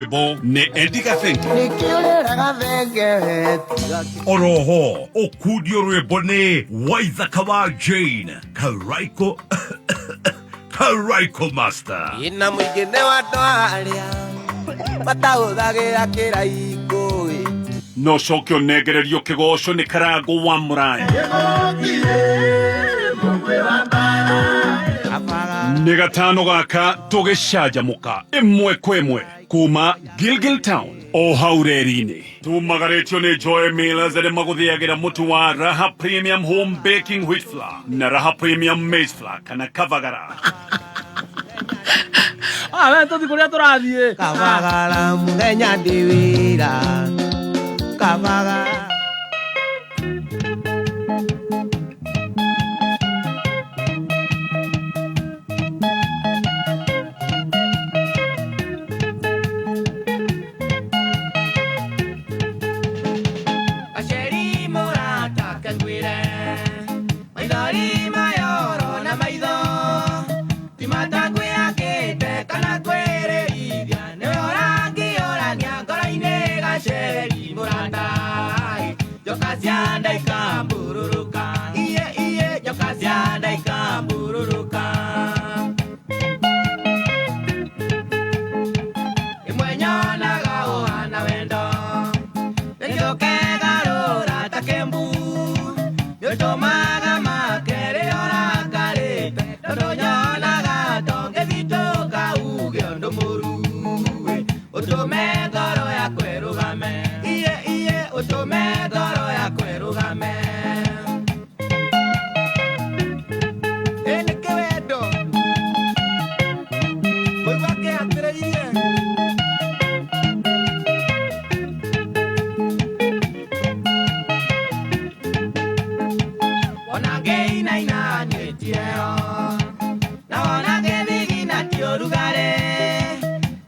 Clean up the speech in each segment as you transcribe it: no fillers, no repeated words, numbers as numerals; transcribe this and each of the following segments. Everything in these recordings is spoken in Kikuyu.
Rwĩmbo nĩ Eddie Gathenge. Nĩkĩ ũreraga thenge tiga Oroho ũkundio rwĩmbo nĩ Waithaka wa Jane Karaiko Karaiko Master. Ina mũingĩ nĩ wa andũ arĩa matahũthagĩra kĩraikũ. No coke ũnengererio kĩgoco nĩ Karangũ wa Mũraya. Nĩ gatano gaka tũgĩcanjamũka ĩmwe kwa ĩmwe kuma Gilgil Town o hau reri-inĩ. Tumagarĩtio nĩ Joy Millers arĩa magũthĩagĩra mũtu wa Raha Premium Home Baking Wheat Flour na Raha Premium Maize Flour kana Kavagara. Ah, we tũthi kũrĩa tũrathiĩ. Kabagara mũthenya ndĩ wĩra Kabagara. Gaceri mũrata kengwĩre maithori mayoro na maitho ti matakwĩakĩte kana kwĩrĩithia nĩwe ũrangiũrania ngoro-inĩ. Gaceri mũrata, njoka cia nda ikambururuka, iye iye, njoka cia nda ikambururuka. Ĩmwe nyonaga ũhana wendo nĩkĩo kegarũra ta kĩmbu nĩũtũmaga make rĩrĩa ũrakarĩte tondũ nyonaga tongĩthitũka uge ũndũ mũru, ũtũme ngoro yakwa ĩrũgame, iye iye, ũtũme ngoro yakwa ĩrũgame. Ĩ nĩkĩ wendo kũigua kĩhatĩrĩirie. Wona ngĩinaina nĩtieo na wona ngĩthigina ti ũrugarĩ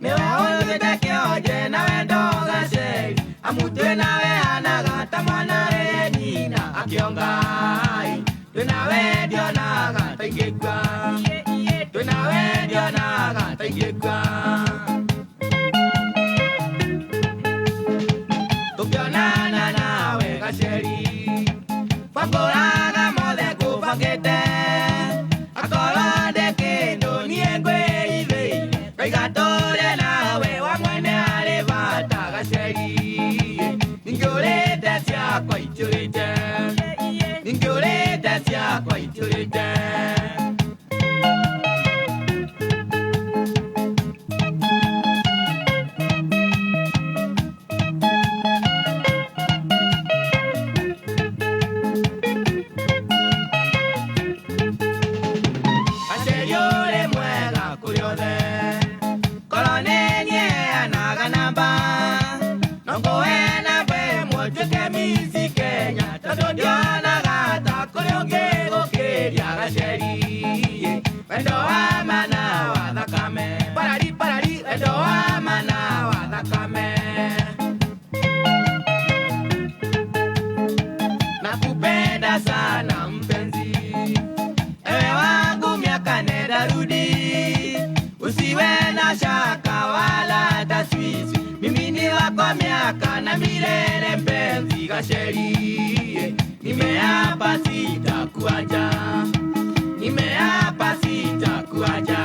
nĩwe ũnduĩte kĩonje na wendo gaceri amu twĩ nawe hanaga ta mwana wĩ nyina akĩongai twĩ nawe ndionaga ta ingĩkua twĩ nawe ndionaga ta ingĩkua tũkĩonana nawe gaceri bangũraga mothe ngũbangĩte akorwo ndĩ kĩndũ niĩ ngwĩrithĩire ngaiga tũrĩ nawe wa mwene harĩ bata gaceri ningĩũrĩte ciakwa itiũrĩte ningĩũrĩte ciakwa itiũrĩte. Gaceri ũrĩ mwega kũrĩ othe korwo nĩ niĩ heanaga namba no ngũhe namba ĩmwe njuĩke Miss Kenya tondũ ndionaga ta kũrĩ ũngĩ gũkĩria gaceri wendo wa mana wa thakame parari parari wendo wa mana wa thakame. Nakupenda sana mpenzi, ewe wangu miaka nenda rudi, usiwe na shaka wala taswisi, mimi ni wako miaka na milele mpenzi gaceri, nimeapa sitakuacha, nimeapa sitakuacha.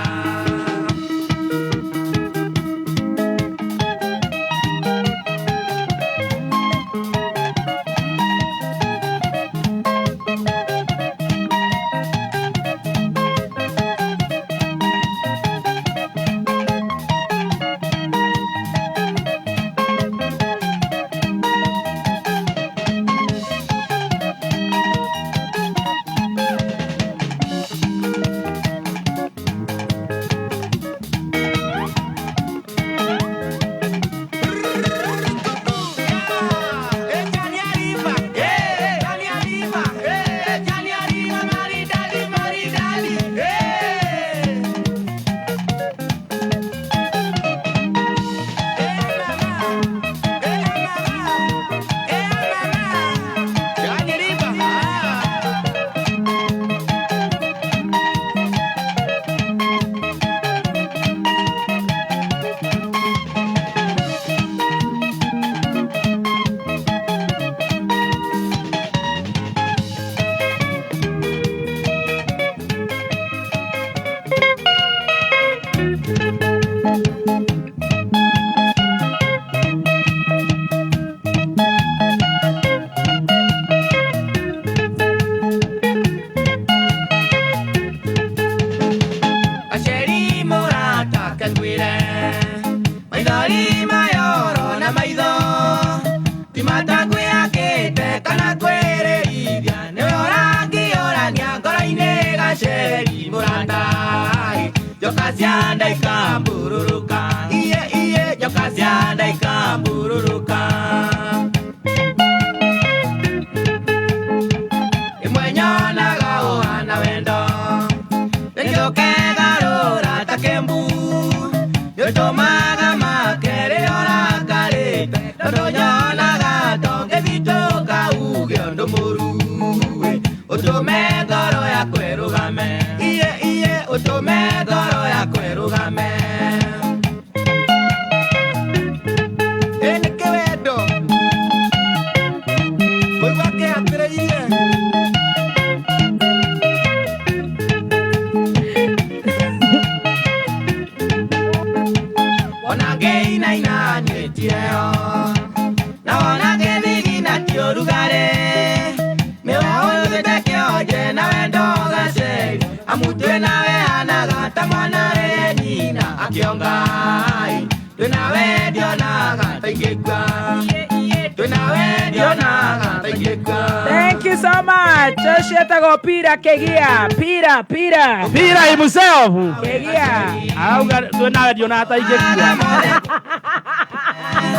Mayoro na maitho ti matakwĩhakĩte kana kwĩrĩithia nĩwe ũrangiũrania ngoro-inĩ gaceri mũrata njoka cia nda ikambururuka iye iye njoka cia nda ikambururuka ĩmwe nyonaga ũhana wendo rĩngĩ ũkegarũra ta kĩmbu nĩũtũmaga make rĩrĩa ũrakarĩte tondũ nyonaga tongĩthitũka uge ũndũ mũru ũtũme ngoro yakwa ĩrũgame iye iye ũtũme ngoro yakwa ĩrũgame. Ĩ nĩkĩ wendo kũigua kĩhatĩrĩirie. Wona ngĩinaina nĩtieyo na wona ngĩthigina ti ũrugarĩ nĩwe ũnduĩte kĩonje na wendo gaceri amu twĩ nawe hanaga ta mwana rĩrĩ nyina akĩonga twĩ nawe ndionaga ta ingĩkua twĩ nawe ndionaga ta ingĩkua. Thank you so much. Ũcio etagwo Pira Kegia. Pira, Pira. Pira himself. Kegia. Arauga twĩ nawe ndionaga ta ingĩkua.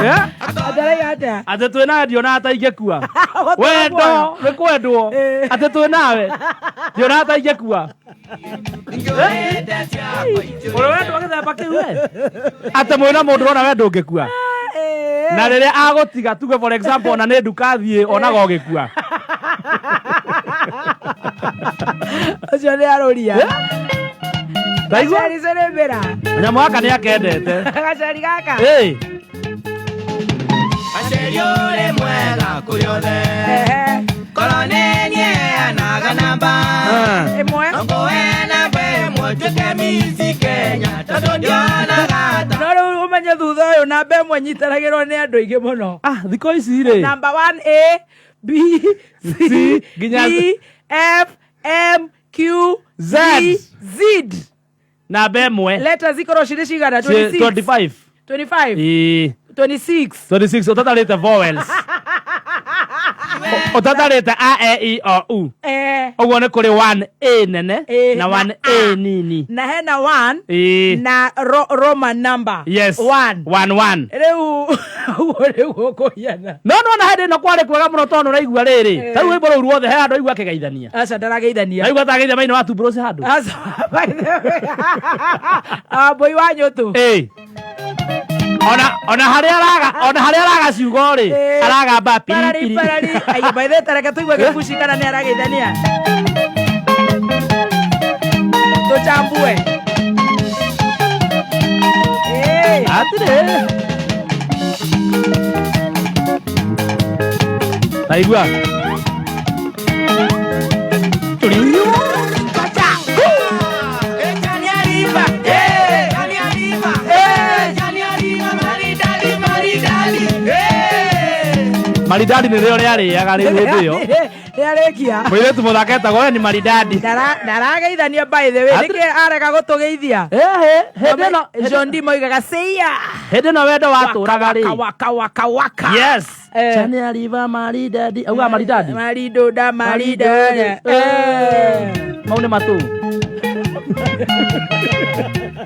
Eh? Ataraiga atĩa? Atĩ twĩ nawe ndionaga ta ingĩkua. Wendo nĩ kwendwo. Eh. Atĩ twĩ nawe ndionaga ta ingĩkua. Ingĩũrĩte ciakwa Ũrĩ wendwo gĩthemba kĩu we? Atĩ mwĩna mũndũ ũrona we ndũngĩkua. Eh. Na rĩrĩa agũtiga tuge for example ona nĩ nduka thiĩ onaga ũgĩkua. Ũcio nĩ arũria. Ndaigua Gaceri cĩrĩmbĩra. kanyamũ gaka nĩ akendete. Gaceri gaka. Ĩ. Gaceri ũrĩ mwega kũrĩ othe Ehe. korwo nĩ niĩ heanaga namba Ah. Ĩmwe. no ngũhe namba ĩmwe njuĩke Miss Kenya tondũ ndionaga ta No rĩu ũmenye thutha ũyũ namba ĩmwe nyitanagĩrwo nĩ andũ aingĩ mũno. Ah, thikũ ici rĩ. Number 1 A B C C, nginya D F M Q Z. D, Z. Namba ĩmwe. Letters ikorwo cirĩ cigana? Ci- 26. 25. 25. Ĩ. 26. 26 ũtatarĩte vowels. Ũtatarĩte a e i o u. Eh, Ũguo nĩ kũrĩ 1 a nene A na na 1 a nini. na hena 1 Ĩ. na Roman number. Yes. 1. 1 1. Rĩu ũguo nĩguo kũhiana. No nona hĩndĩ ĩno kwarĩ kwega mũno tondũ ũraigua rĩrĩ. Eh. Ta rĩu rwĩmbo rũu ruothe he handũ aigua akĩgeithania. Aca ndarageithania. Naigua ta ageithia maina wa Two Bros handũ. Aca by the way. Ah, mbũi wa nyũtũ. Ĩ. Ona harĩa araga ona harĩa araga ciugo rĩ Eh. aragamba Parari piripiri. parari. Ai by the way tareke tũigue gĩbuci kana nĩ arageithania. Tũchambue. Eh. Atirĩ. Naigua. Chani arriba, eh, chani arriba, eh, chani arriba, maridadi, maridadi, eh. Maridadi nĩ rĩo rĩarĩaga rĩu hĩndĩ ĩyo. Nĩ arĩkia. Mũirĩtu mũthaka etagwo we ni maridadi. Ndarageithania by the way. Atĩ- Nĩkĩ arega gũtũgeithia? Ĩhĩ, hĩndĩ ĩno John D moigaga seia. hĩndĩ ĩno wendo watũraga rĩ. Waka waka waka. Yes. Eh. Chani arriba maridadi. Auga maridadi. Maridoda maridada. Eh. Mau nĩ matũ.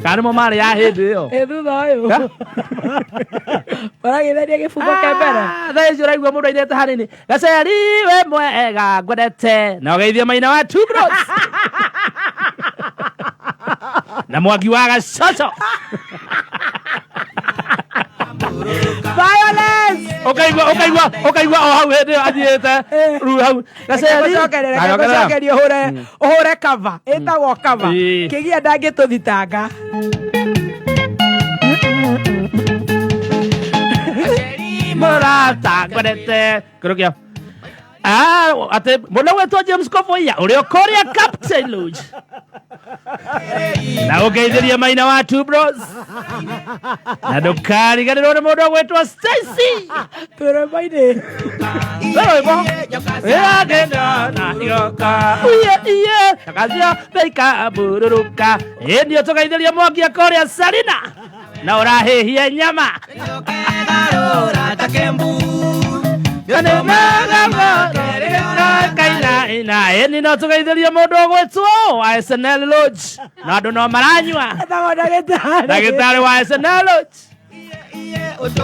Kana nĩmo marĩ ya hĩndĩ ĩyo. Ĩ thutha ũyũ. Marageithania gĩbungo kĩa mbere. Ah, thaa ici ũraigua mũndũ ainĩte hanini gaceri we mwega ngwendete na ũgeithie maina wa Two Bros na mwangi wa gacoco. Violence. Ũkaigua ũkaigua ũkaigua o hau hĩndĩ ĩyo athiĩte rĩu hau gaceri. Reke ngũcokerie ũhũre ũhũre cover. Ĩtagwo cover. Ĩĩ. Kĩgia ndangĩtũthitanga. Mũrata ngwendete kĩrũkia. Ah, atĩ mũndũ gwĩtwo James Koboia ũrĩa ũkũrĩa Captain Lodge na ũgeithĩrie maina wa Two Bros na ndũkariganĩrwo nĩ mũndũ ũgwĩtwo Stacy. Twĩ rwĩmbo-inĩ. Rwĩmbo ĩragenda na igoka uye iye nyoka ciothe ikambururuka ĩĩ ndio tũgeithĩrie mwangi akũrĩa Sarina. Na ũrahĩhia nyama. Ũkegarũra ta kembu. Ĩni no tũgeithĩrie mũndũ ũgwĩtwo wa SNL Lodge na andũ no maranyua. Etagwo ndagĩtarĩ. Ndagĩtarĩ wa SNL Lodge.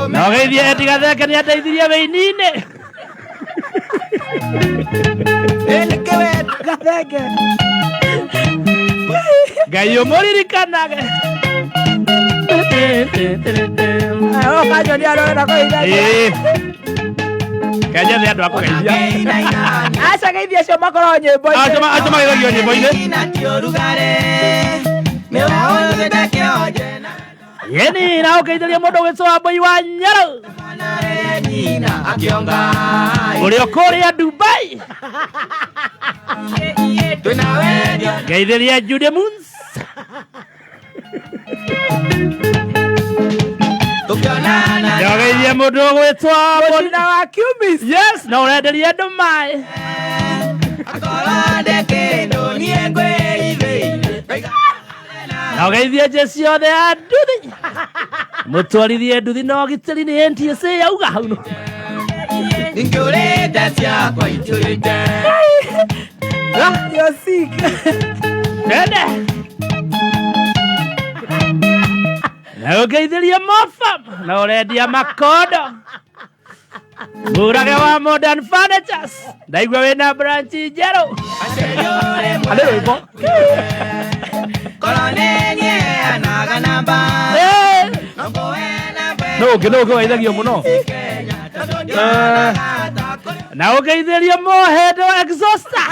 Na ũgeithie Edi Gatheke nĩ andeithirie wĩini-inĩ. Gathenge. Ngai ũmũririkanage. Eh, ũkanyonia arona kũgeithania. Ĩĩ. Kenya nĩ andũ a kũgeithia. Aca geithia acio makoragwo nyĩmbo-inĩ. Acio mageithagio nyĩmbo-inĩ. Yeni na ũgeithĩrie mũndũ ũgwĩtwo Wambũi wa Nyarũ ũrĩa ũkũrĩa Dubai. Geithĩria Jude Moons. Ndogeithie mũndũ ũgwĩtwo Mũcina wa Cumis. Yes, na ũrenderia andũ maĩ. Na ũgeithie njeci yothe ya nduthi. Mũtwarithie nduthi na ũgitĩri nĩ NTSA yauga hau no. Ningĩũrĩte ciakwa itiũrĩte. You're sick. Tende. Na ũgeithĩrie Mofam na ũrendia makondo. Mũrage wa Modern Furnitures. Ndaigua wĩna branch njerũ. Arĩ rwĩmbo. Korwo nĩ niĩ namba. Eh. No ngũhe namba No ũngĩ no ũngĩ waithagio mũno. Kenya tondũ ndionaga ta kũrĩ Na ũgeithĩrie Mohendo Exhauster.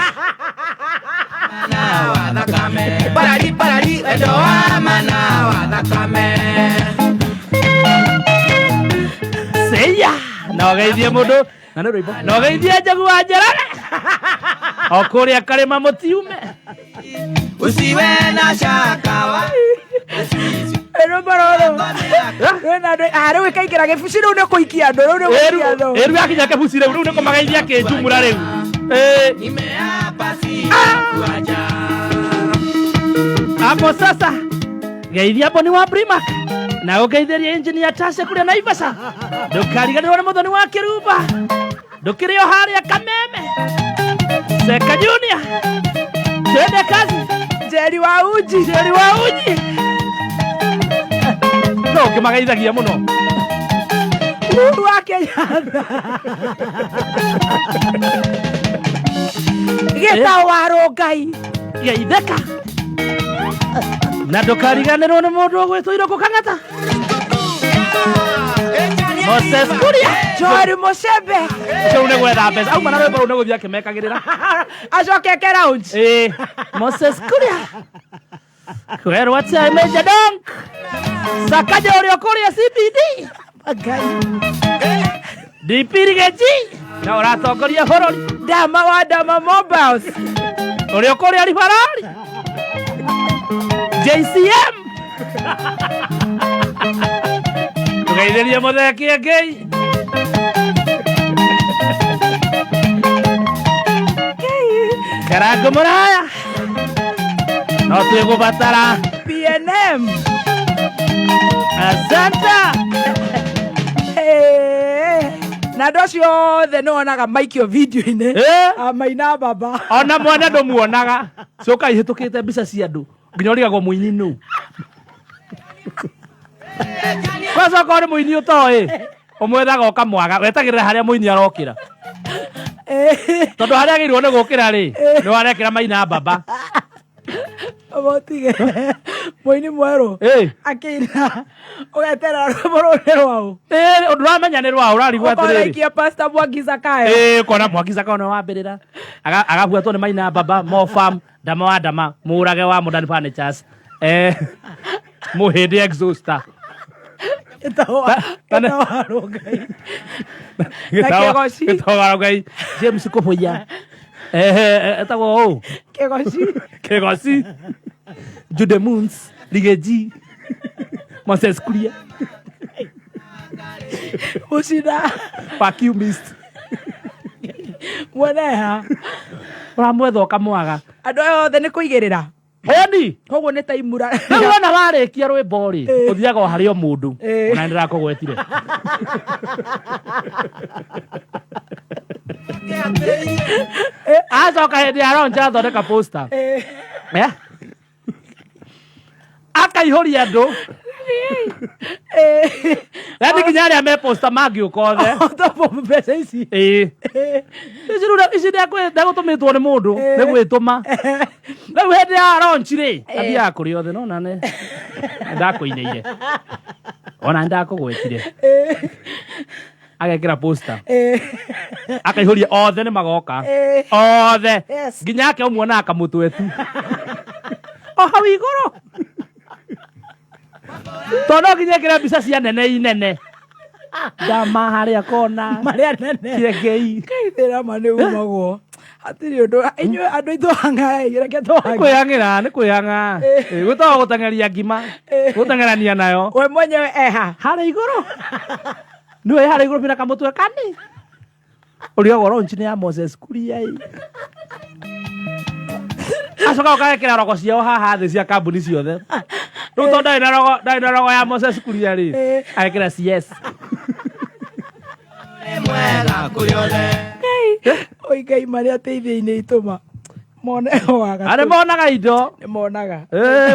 mana wa thakame. Parari parari wendo wa mana wa thakame. Seiya. Na ũgeithie mũndũ Na nĩ rwĩmbo. na ũgeithie Njogu wa Njoroge. O kũrĩa karĩma mũtiume. Usiwe na shaka wa Rwĩmbo rũrũ. Rwĩna andũ. Ah, rĩu ĩkaingĩra gĩbuci rĩu nĩ kũikia andũ. Rĩu nĩ gũikia andũ. Ĩru yakinya kĩbuci rĩu rĩu nĩ kũmageithia kĩnjumũra rĩu. Eh. nimeapa sitakuacha. Hapo sasa geithia Boni wa Brimac na ũgeithĩrie engineer Tasha kũrĩa Naivasha. Ndũkariganĩrwo nĩ mũthoni wa Kĩrumba. Ndũkĩrĩ o harĩa Kameme. Seka Junior. Twende kazi. Njeri wa uji. Njeri wa uji. No ũkĩmageithagia mũno. Uhuru wa Kenyatta. Gĩtau wa Rũngai. Geithĩka. Na ndũkariganĩrwo nĩ mũndũ ũgwĩtwo Irũngũ Kang'ata. Moses Kuria. Joel Mucembe. Ũcio rĩu nĩ gwetha mbeca. Auma na rwĩmbo rũu nĩ gũthiĩ akĩmekagĩrĩra. Acoke ke lounge. Eh, Moses Kuria. Kwerwo atĩa Major Donk. Sakaja ũrĩa ũkũrĩa CBD. Ngai. DP Rigathi. Na ũratongoria bũrũri. Dama wa Dama Mobiles. Ũrĩa ũkũrĩa Ribarori. JCM. Tũgeithĩrie mũthee Kĩengei. Karango mũraya. No twĩgũbatara. PNM. Asante. Hey. Na andũ acio othe nĩ wonaga maikio video-inĩ. Eh. Maina baba. Ona mwene ndũmuonaga. Coka ihĩtũkĩte mbica cia andũ nginya ũrigagwo mũini nũ. Kwanza okorwo nĩ mũini ũtoĩ ũmwethaga ũkamwaga wetagĩrĩra harĩa mũini arokĩra tondũ harĩa agĩrĩirwo nĩ gũkĩra rĩ nĩ warekĩra maina baba. Mũtige. Mũini mwerũ. Ĩ. Akĩina. Ũgeterera rwĩmbo rũu nĩ rwaũ. Ĩ, ũndũ ũramenya nĩ rwaũ ũrarigwo Ũkona atĩrĩrĩ. ikia Pastor Mwangi Zakayo. Ĩ, ũkona Mwangi Zakayo nĩwe wambĩrĩra agabuatwo nĩ maina baba Mofam Dama wa Dama Mũrage wa Modern Furnitures Mũhĩndĩ Exhauster. Gĩtau wa Rũngai. Na Kĩgoci. Gĩtau wa Rũngai. James Kũbũya. Etagwo ũũ. Kĩgoci. Kĩgoci. Jude Moons, Rigathi, Moses Kuria. Mũcina. Percumist. Mweneha. Ũramwetha ũkamwaga. Andũ aya othe nĩ kũigĩrĩra. Eni. Koguo nĩ ta imura. Rĩu wona warĩkia rwĩmbo rĩ, ũthiaga o harĩ o mũndũ. Ĩĩ. Ona nĩndĩrakũgwetire. Acoka hĩndĩ ya launch athondeka poster. Eh? Akaihũria andũ. Yaani nginya arĩa me poster mangĩũka othe. Tobo mbeca ici. Ĩĩ. Ici rĩu ici ndegũtũmĩtwo nĩ mũndũ, nĩ gwĩtũma. Rĩu hĩndĩ ya launch rĩ, athiaga kũrĩ othe no nane ndakũinĩire. Ona nĩndakũgwetire. Agekĩra poster. Akaihũria othe nĩ magoka. Othe. Yes. Nginya ake ũmuonaga kamũtwe tu. O hau igũrũ. Tondũ no nginya ĩkĩre mbica cia nene inene. Ndama harĩa kona. Marĩa nene. Kĩengei. Kaithĩra ma nĩ umagwo. Hatirĩ ũndũ inyuĩ andũ aitũ hangaĩ reke tũhange. Kwĩhang'ĩra nĩ kwĩhang'a. Gwĩtagwo gũteng'eria ngima. Gũteng'erania nayo. We mwenyewe eha. Harĩa igũrũ. Nĩwe harĩa igũrũ bina kamũtwe kani. Ũrĩa launch nĩ ya Moses Kuria ĩ. Acoka ũkagekĩra rogo ciao haha thĩ cia kambuni ciothe. Rĩu tondũ ndarĩ na rogo ndarĩ na rogo ya Moses Kuria rĩ. Agekĩra CS. Oi Ngai marĩa ateithia-inĩ itũma. Mone waga. Arĩa monaga indo. Nĩ monaga.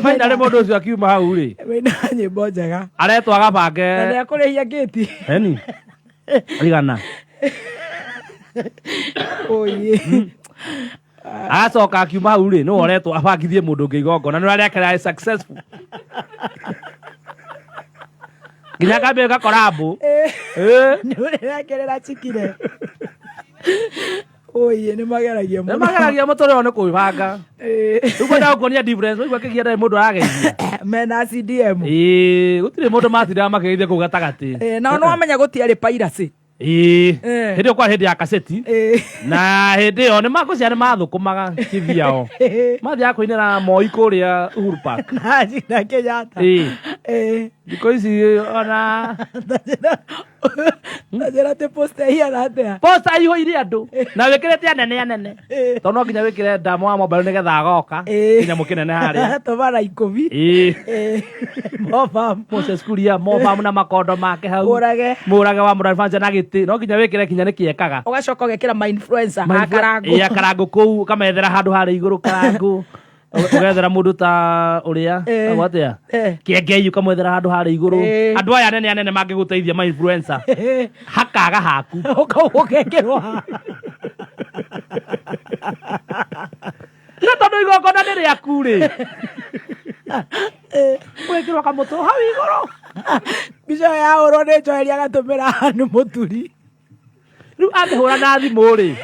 Finally mũndũ ũcio akiuma hau rĩ. Wĩna nyĩmbo njega. Aretwo agabange. Na nĩ akũrĩhia ngĩti. Eni. Rigana. Oi. Agacoka akiuma hau rĩ nĩwe ũretwo abangithie mũndũ ũngĩ igongona nĩ ũrĩa akĩra successful. Nginya akambia gwĩka collab. Nĩ ũrĩrekerera cikire. Oi nĩ mageragia Nĩ mageragia mũtũrĩre nĩ kwĩbanga. Rĩu kwenda gũkuonia difference waigua kĩgia ndarĩ mũndũ arageithia. Mena CDM. Ĩĩ gũtirĩ mũndũ matindaga makĩgeithia kũu gatagatĩ. Nao nĩ wamenya gũtiarĩ piracy. Ĩĩ. Eh. Hĩndĩ ĩyo kwarĩ hĩndĩ ya kaseti. Na hĩndĩ ĩyo nĩ makũcia nĩ mathũkũmaga kĩthiao. Mathiaga kũinĩra Moi kũrĩa Uhuru Park. Na na Kenyatta. Ĩĩ. Ĩĩ. Thikũ ici ona Ta njĩra atĩ poster ĩhiana atĩa? posta ihũire andũ na wĩkĩrĩte anene anene Ĩĩ. tondũ no nginya wĩkĩre ndamo wa mobile nĩgetha agoka Ĩĩ. kĩnyamũ kĩnene harĩa. Tũmara ikũmi. Ĩĩ. Ĩĩ. Mobam. Moses Kuria mobam na makondo make hau. Mũrage. Mũrage wa Mũrage Fanja na gĩtĩ no nginya wĩkĩre kinya nĩ kĩekaga. Ũgacoka ũgekĩra ma influencer a Karangũ. Ĩĩ akarango kũu ũkamethera handũ harĩa igũrũ karango. Ũgethera mũndũ ta ũrĩa Ĩĩ. agwo atĩa? Ĩĩ. Kĩengei ũkamwethera handũ harĩa igũrũ. Ĩĩ. Andũ aya anene anene mangĩgũteithia ma influencer. Hakaga haku. Ũgekĩrwo haha. Na tondũ igongona nĩ rĩaku rĩ. Wĩkĩrwo kamũtũ hau igũrũ. Mbica ĩyo yahũrwo nĩ Joel agatũmĩra Ann Mũturi. Rĩu angĩhũra na thimũ rĩ.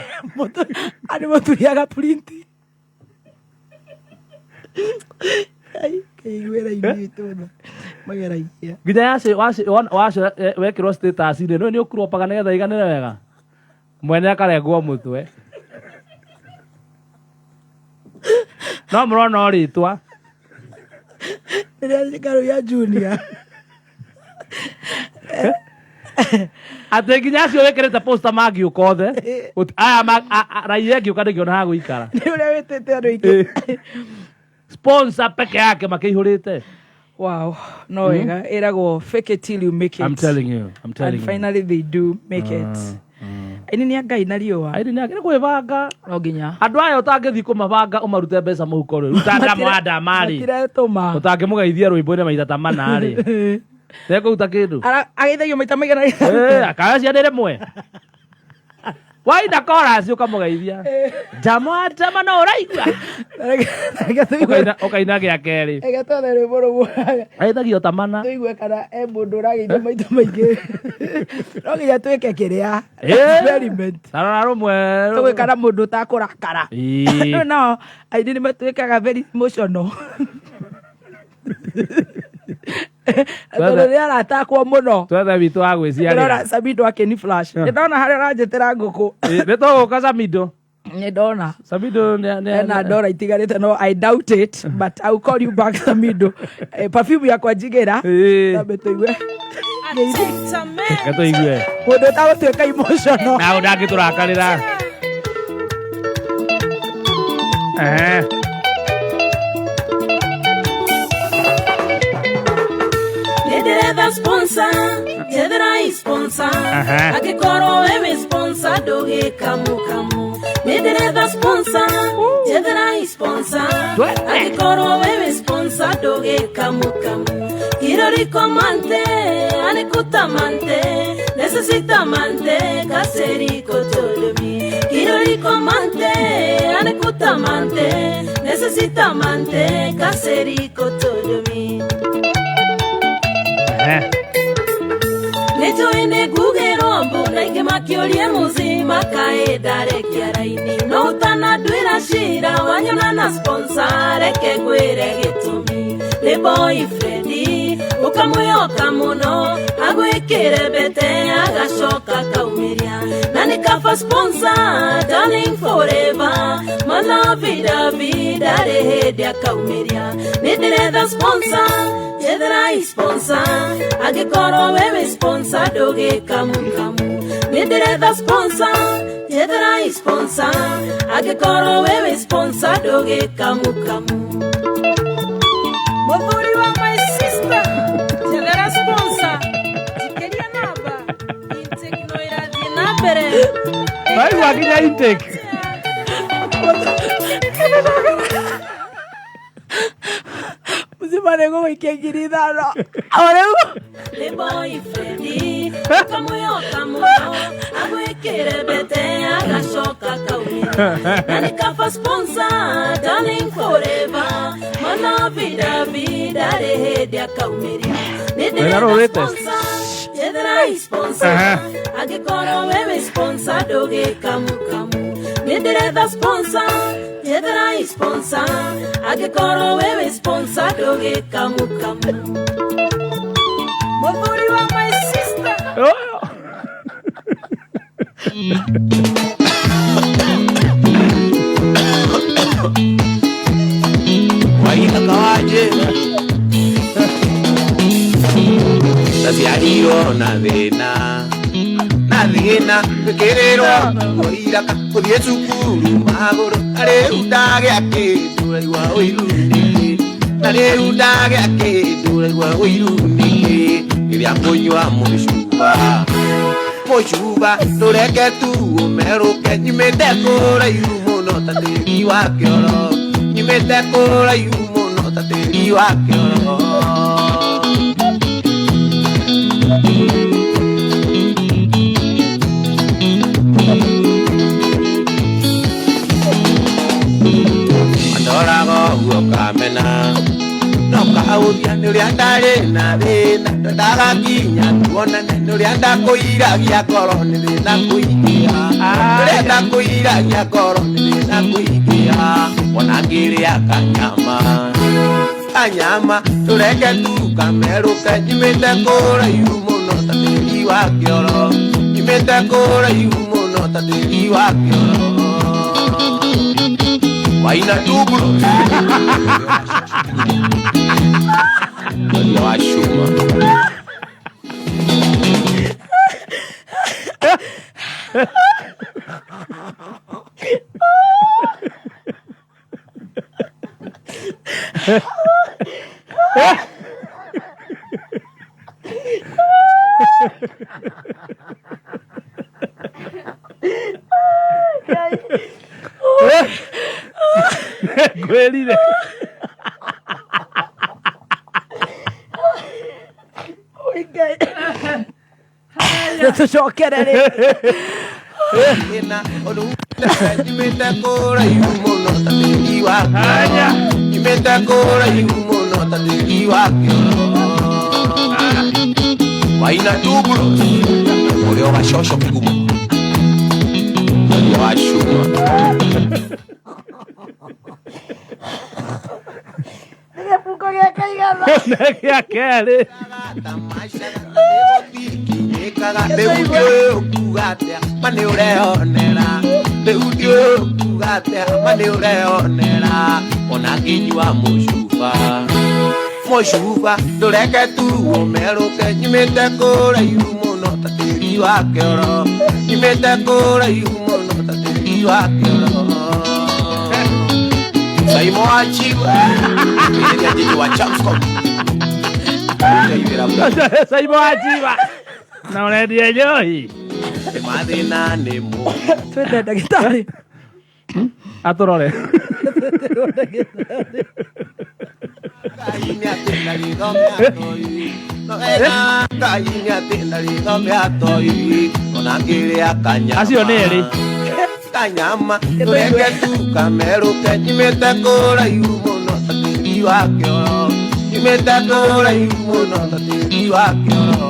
Ann Mũturi agaprint. Ai, kaiguĩra ithuĩ tũna. Mageragia. Nginya wacio wekĩrwo status rĩ, nĩũĩ nĩ ũkuropaga nĩgetha iganĩre wega. Mwene akarengwo mũtwe. No mũrona o rĩtwa. Rĩrĩa Karuia Junior. Atĩ nginya acio wĩkĩrĩte poster mangĩũka othe. Aya raia ĩngĩũka ndĩngĩona ha gũikara. Nĩ ũrĩa wĩtĩte andũ aingĩ. Sponsor peke yake makĩihũrĩte. Wow, no wega. Ĩragwo fake it till you make it. I'm telling you, I'm telling And you. finally they do make it. Aini nĩ a Ngai na riũa. Aini nĩ nĩ kwĩbanga. No nginya. Andũ aya ũtangĩthiĩ kũmabanga ũmarute mbeca mũhuko rĩ. Ruta ndama wa ndama rĩ. Matiretũma. Ũtangĩmũgeithia rwĩmbo-inĩ maita ta mana rĩ. Ndekũruta kĩndũ. Ageithagio maita maigana. Akaya ciana rĩmwe. Waina chorus ũkamũgeithia. Ndama wa ndama no ũraigua. Ũkaina gĩa kerĩ. Reke twethe rwĩmbo rũmwe. Ageithagio ta mana. Tũigue kana e mũndũ ũrageithio maita maingĩ. No nginya twĩke kĩrĩa. Experiment. Tarora rũmwe. Tũgwĩka na mũndũ ũtakũrakara. Ĩĩ. No, aini nĩ matuĩkaga very emotional. Tondũ nĩ aratakwo mũno. Twethe witũ wa gwĩciarĩra. Ndĩrona Samido akĩni flash. Nĩ ndona harĩa ũranjĩtĩra ngũkũ. Nĩ tũgũka Samido. Nĩ ndona. Samido nĩ Ena ndora itigarĩte no I doubt it but I will call you back Samido. Perfume yakwa njigĩra. Tambe tũigue. Reke tũigue. Mũndũ ũtagũtuĩka emotional. Na ũndangĩtũrakarĩra. Ehe. ndĩretha sponsor njetherai sponsor angĩkorwo we wĩ sponsor ndũgĩkamukamu nĩ ndĩretha sponsor njetherai sponsor angĩkorwo we wĩ sponsor ndũgĩkamukamu Kiroriko mante anikutamante necesitamante kaseriko tolomi Kiroriko mante anikutamante necesitamante kaseriko tolomi Nĩnjũĩ nĩ ngugĩrwo mbu na ingĩ makĩũrie mũzima kaĩ ndarekia raini no ũtananduĩra cira wanyona na sponsor reke ngwĩre gĩtũmi nĩ boyfriend ũkamwĩhoka mũno agwĩkĩre mbete agacoka kaumĩria na nĩ kaba sponsor darling forever malavidavi ndarĩ hĩndĩ akaumĩria nĩ ndĩretha sponsor njetherai sponsor angĩkorwo we wĩ sponsor ndũgĩkamukamu nĩ ndĩretha sponsor njetherai sponsor angĩkorwo we wĩ sponsor ndũgĩkamukamu Mũthuri wa my sister njethera sponsor jikĩria namba intake no ĩrathiĩ na mbere Waigua nginya intake. Mũcima nĩ ngũgũikia 5,000 o rĩu nĩ boyfriend ũkamwĩhoka mũno agwĩkĩre mbete agacoka kaumĩra na nĩ kaba sponsor darling forever malavidavi ndarĩ hĩndĩ akaumĩria nĩ ndĩretha Wĩgarũrĩte. sponsor njetherai sponsor angĩkorwo we wĩ sponsor ndũgĩkamukamu nĩ ndĩretha sponsor njetherai sponsor angĩkorwo we wĩ sponsor ndũgĩkamukamu Mũthuri wa my sister Waina kawaje ndaciarirwo na thĩna na thĩna gwĩkĩrĩrwo ũiraka gũthiĩ cukuru magũrũ na rĩu ndagĩa kĩndũ raigua ũiru nĩkĩ na rĩu ndagĩa kĩndũ raigua ũiru nĩkĩ rĩrĩa ngũnyua mũcuba mũcuba ndũreke tu ũmerũke nyumĩte kũraihu mũno ta tĩri wa kĩoro nyumĩte kũraihu mũno ta tĩri wa kĩoro andoraga ũguo kamena no kaũthia nĩ ũrĩa ndarĩ na thĩna ndendaga nginya tuonane nĩ ũrĩa ndakũiragia ngoro nĩ thĩna kũingĩha ũrĩa ndakũiragia ngoro nĩ thĩna kũingĩha ona ngĩrĩa kanyama kanyama tũreke tu kamerũke nyumĩte kũraihu mũno ta tĩri wa kĩoro nyumĩte kũraihu mũno ta tĩri wa kĩoro Waina tubro Waina wa shuma Ngwĩrire. Tũcokere rĩ thĩna ũndũ nyumĩte kũraihu mũno ta tĩri wa kĩoro nyumĩte kũraihu mũno ta tĩri wa kĩoro Waina tubro ũrĩa ũgacoco kĩgumo Waina wa cuma Nĩ gĩbungo gĩa kaigana Gĩa kerĩ. Rĩu ndiũĩ ũkuga atĩa ma nĩ ũreyonera rĩu ndiũĩ ũkuga atĩa ma nĩ ũreyonera ona ngĩnyua mũcuba mũcuba ndũreke tu ũmerũke nyumĩte kũraihu mũno ta tĩri wa kĩoro nyumĩte kũraihu mũno ta tĩri wa kĩoro Saimo wa Chiwa Ĩrĩa jiji wa Chamscom Saibo wa Chiba na ũrendia njohi. Mathĩna nĩ mũ Twende ndagĩtarĩ. Atũrore. Ngai nĩ atĩ ndarĩ thome atoi. No ena Ngai nĩ atĩ ndarĩ thome atoi. Ona ngĩrĩa kanyama. Acio nĩ erĩ. Kanyama tũrenge tu kamerũke nyimĩte kũraihu mũno ta tĩri wa kĩoro. Nyimĩte kũraihu mũno ta tĩri wa kĩoro.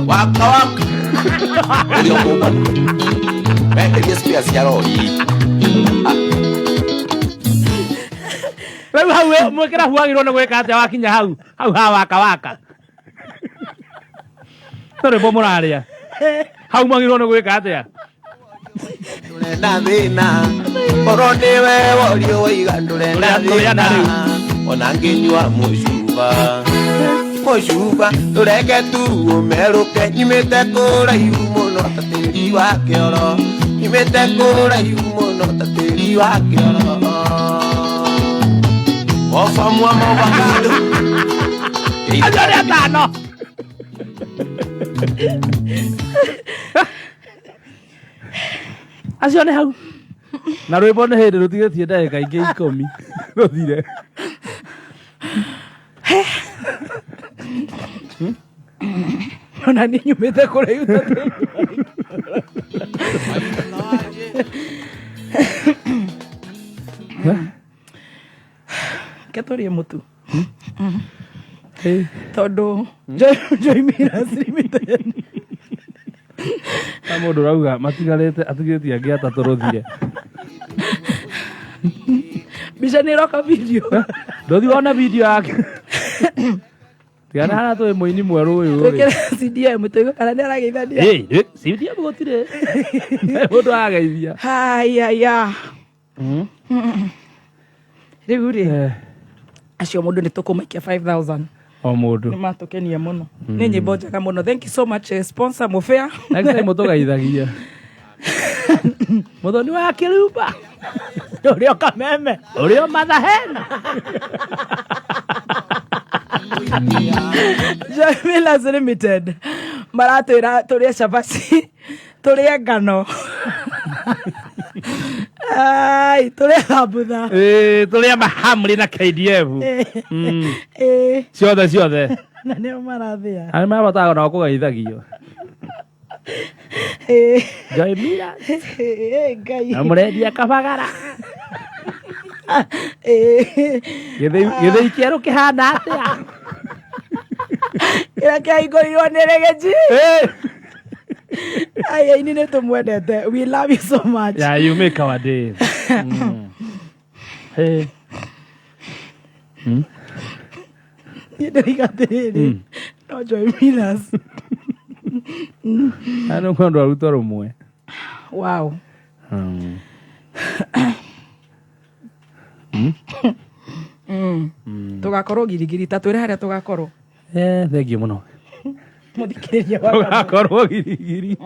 Waka waka. Ũrĩa ũkũmba. Wenderie spare cia rori. Rĩu hau mwĩkĩra huagĩrwo nĩ gwĩka atĩa wakinya hau hau ha waka waka. Nĩ rwĩmbo mũrarĩa. Hau mwagĩrĩirwo nĩ gwĩka atĩa? Ndũrenda thĩna. Korwo nĩwe worio waiga ndũrenda Tũrĩana thĩna. rĩu. Ona ngĩnyua mũcuba. Mũcuba tũrenge tu ũmerũke nyimĩte kũraihu mũno ta tĩri wa kĩoro. Nyimĩte kũraihu mũno ta tĩri wa kĩoro. Ofa mwa mavakado. Acio nĩ atano. Acio nĩ hau. Na rwĩmbo nĩ hĩndĩ rũtigĩtie ndagĩka ingĩ 10 rũthire. Ona niĩ nyumĩte kũraihu ta tĩri. Reke tũrĩe mũtu tondũ Joy Millers Limited. Na mũndũ ũrauga matigarĩte atigĩtie angĩ atatũ rũthire. Mbica nĩ ĩroka video. Ndũthi wone video yake. Tigana harĩa tũĩ mũini mwerũ ũyũ rĩ. Twĩkĩre CDM tũigue kana nĩ arageithania. Ĩ, CDM gũtirĩ. Mũndũ arageithia. Haya. Rĩu rĩ, acio mũndũ nĩ tũkũmaikia 5000. O mũndũ. Nĩ matũkenia mũno. Nĩ nyĩmbo njega mũno. Thank you so much, sponsor Mũbĩa. Next time mũtũgeithagia. Mũthoni wa kĩrumba. Ũrĩa o Kameme. Ũrĩa o Mathahena. Joy Millers Limited maratwĩra tũrĩe cabaci, tũrĩe ngano. Ai, tũrĩe thambutha. Ĩ, tũrĩe mahamri na KDF. Ĩ, Ciothe ciothe. na nĩo marathĩa. Arĩa mabataga nao kũgeithagio. Ĩ, Joy Millers. ĩ, Ngai. Na mũrendia kabagara. Ĩ, Gĩthĩi kĩerũ kĩhana atĩa? Kĩrĩa kĩahingũrirwo nĩ Regeji. Ĩ. Ai, aini nĩ tũmwendete. We love you so much. Yeah, you make our day. Hey. Niĩ ndĩroiga atĩrĩrĩ, no Joy Millers. Ano kwandũ aruta rũmwe. Wow. Tũgakorwo girigiri ta twĩre harĩa tũgakorwo. Eh, thank you mũno. Mũthikĩrĩria wa Tũgakorwo girigiri.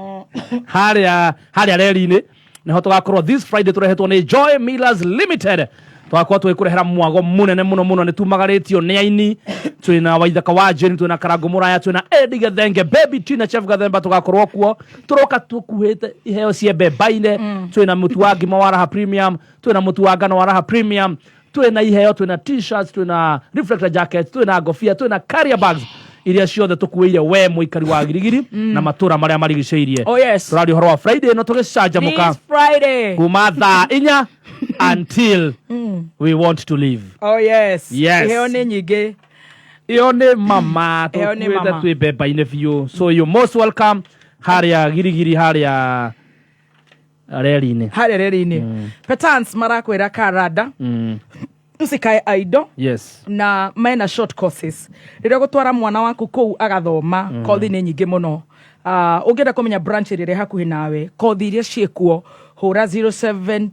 Harĩa harĩa reri-inĩ nĩho tũgakorwo this Friday tũrehetwo nĩ Joy Millers Limited. Tũgakorwo tũgĩkũrehera mwago mũnene mũno mũno nĩ tumagarĩtio nĩ aini twĩna Waithaka wa Jane, twĩna Karangũ Mũraya, twĩna Eddie Gathenge, Baby Tina, Chef Gathemba tũgakorwo kuo. Tũroka tũkuĩte iheo cia mbemba-inĩ, twĩna mũtu wa ngima wa Raha Premium, twĩna mũtu wa ngano wa Raha Premium, twĩna iheo, twĩna t-shirts, twĩna reflector jackets, twĩna ngobia, twĩna carrier bags iria ciothe tũkuĩire we mũikari wa Girigiri na matũra marĩa marigicĩirie. Oh, yes. Tũraria ũhoro wa Friday ĩno tũgĩcanjamũka This Friday. kuma thaa 4 until we want to leave. Oh yes. Yes. Iheo nĩ nyingĩ. Ĩyo nĩ mama Ĩyo nĩ tũkuĩte mama. twĩ mbemba-inĩ biũ, so you most welcome harĩa Girigiri harĩa reri-inĩ. Harĩa reri-inĩ. Petans marakwĩra karada. Usikae aido. Yes. Na mena short courses rĩrĩa ũgũtwara mwana waku kũu agathoma. Kothi nĩ nyingĩ mũno. Ũngĩenda kũmenya branch ĩrĩa ĩrĩ hakuhĩ nawe, kothi iria ciĩkuo, hũra 0721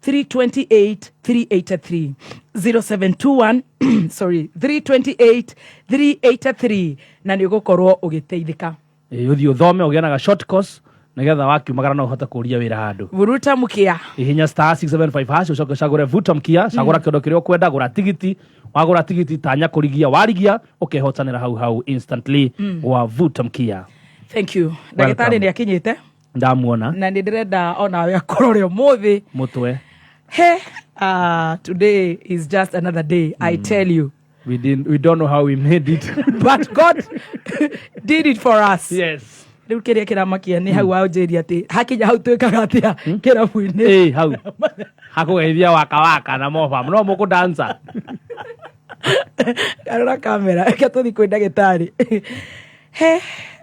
328 383, 0721, sorry, 328 383, na nĩ ũgũkorwo ũgĩteithĩka. Ĩ, ũthiĩ ũthome ũgĩe na ga short course. Nĩgetha wakiumagara no ũhote kũria wĩra handũ. Buruta mukia. Hihinya *675# ucoke ũcagũre vuta mkia, cagũra kĩndũ kĩrĩa ũkwenda, gũra tigiti. Wagũra tigiti, tanya kũrigia, warigia ũkehotanĩra hau hau instantly wa vuta mkia. Thank you. Ndagĩtarĩ nĩ akinyĩte. Ndamuona. Na nĩ ndĩrenda onawe akorwo rĩ ũmũthĩ. Mũtwe. He, today is just another day, I tell you. We don't know how we made it. But God did it for us. Yes. Rĩu kĩrĩa kĩramakia nĩ hau wanjĩria atĩ hakinya hau twĩkaga atĩa kĩrabu-inĩ? Ĩ hau hakũgeithia waka waka na mobam no mũkũdansa. Arora kamera, reke tũthiĩ kwĩ ndagĩtarĩ. He,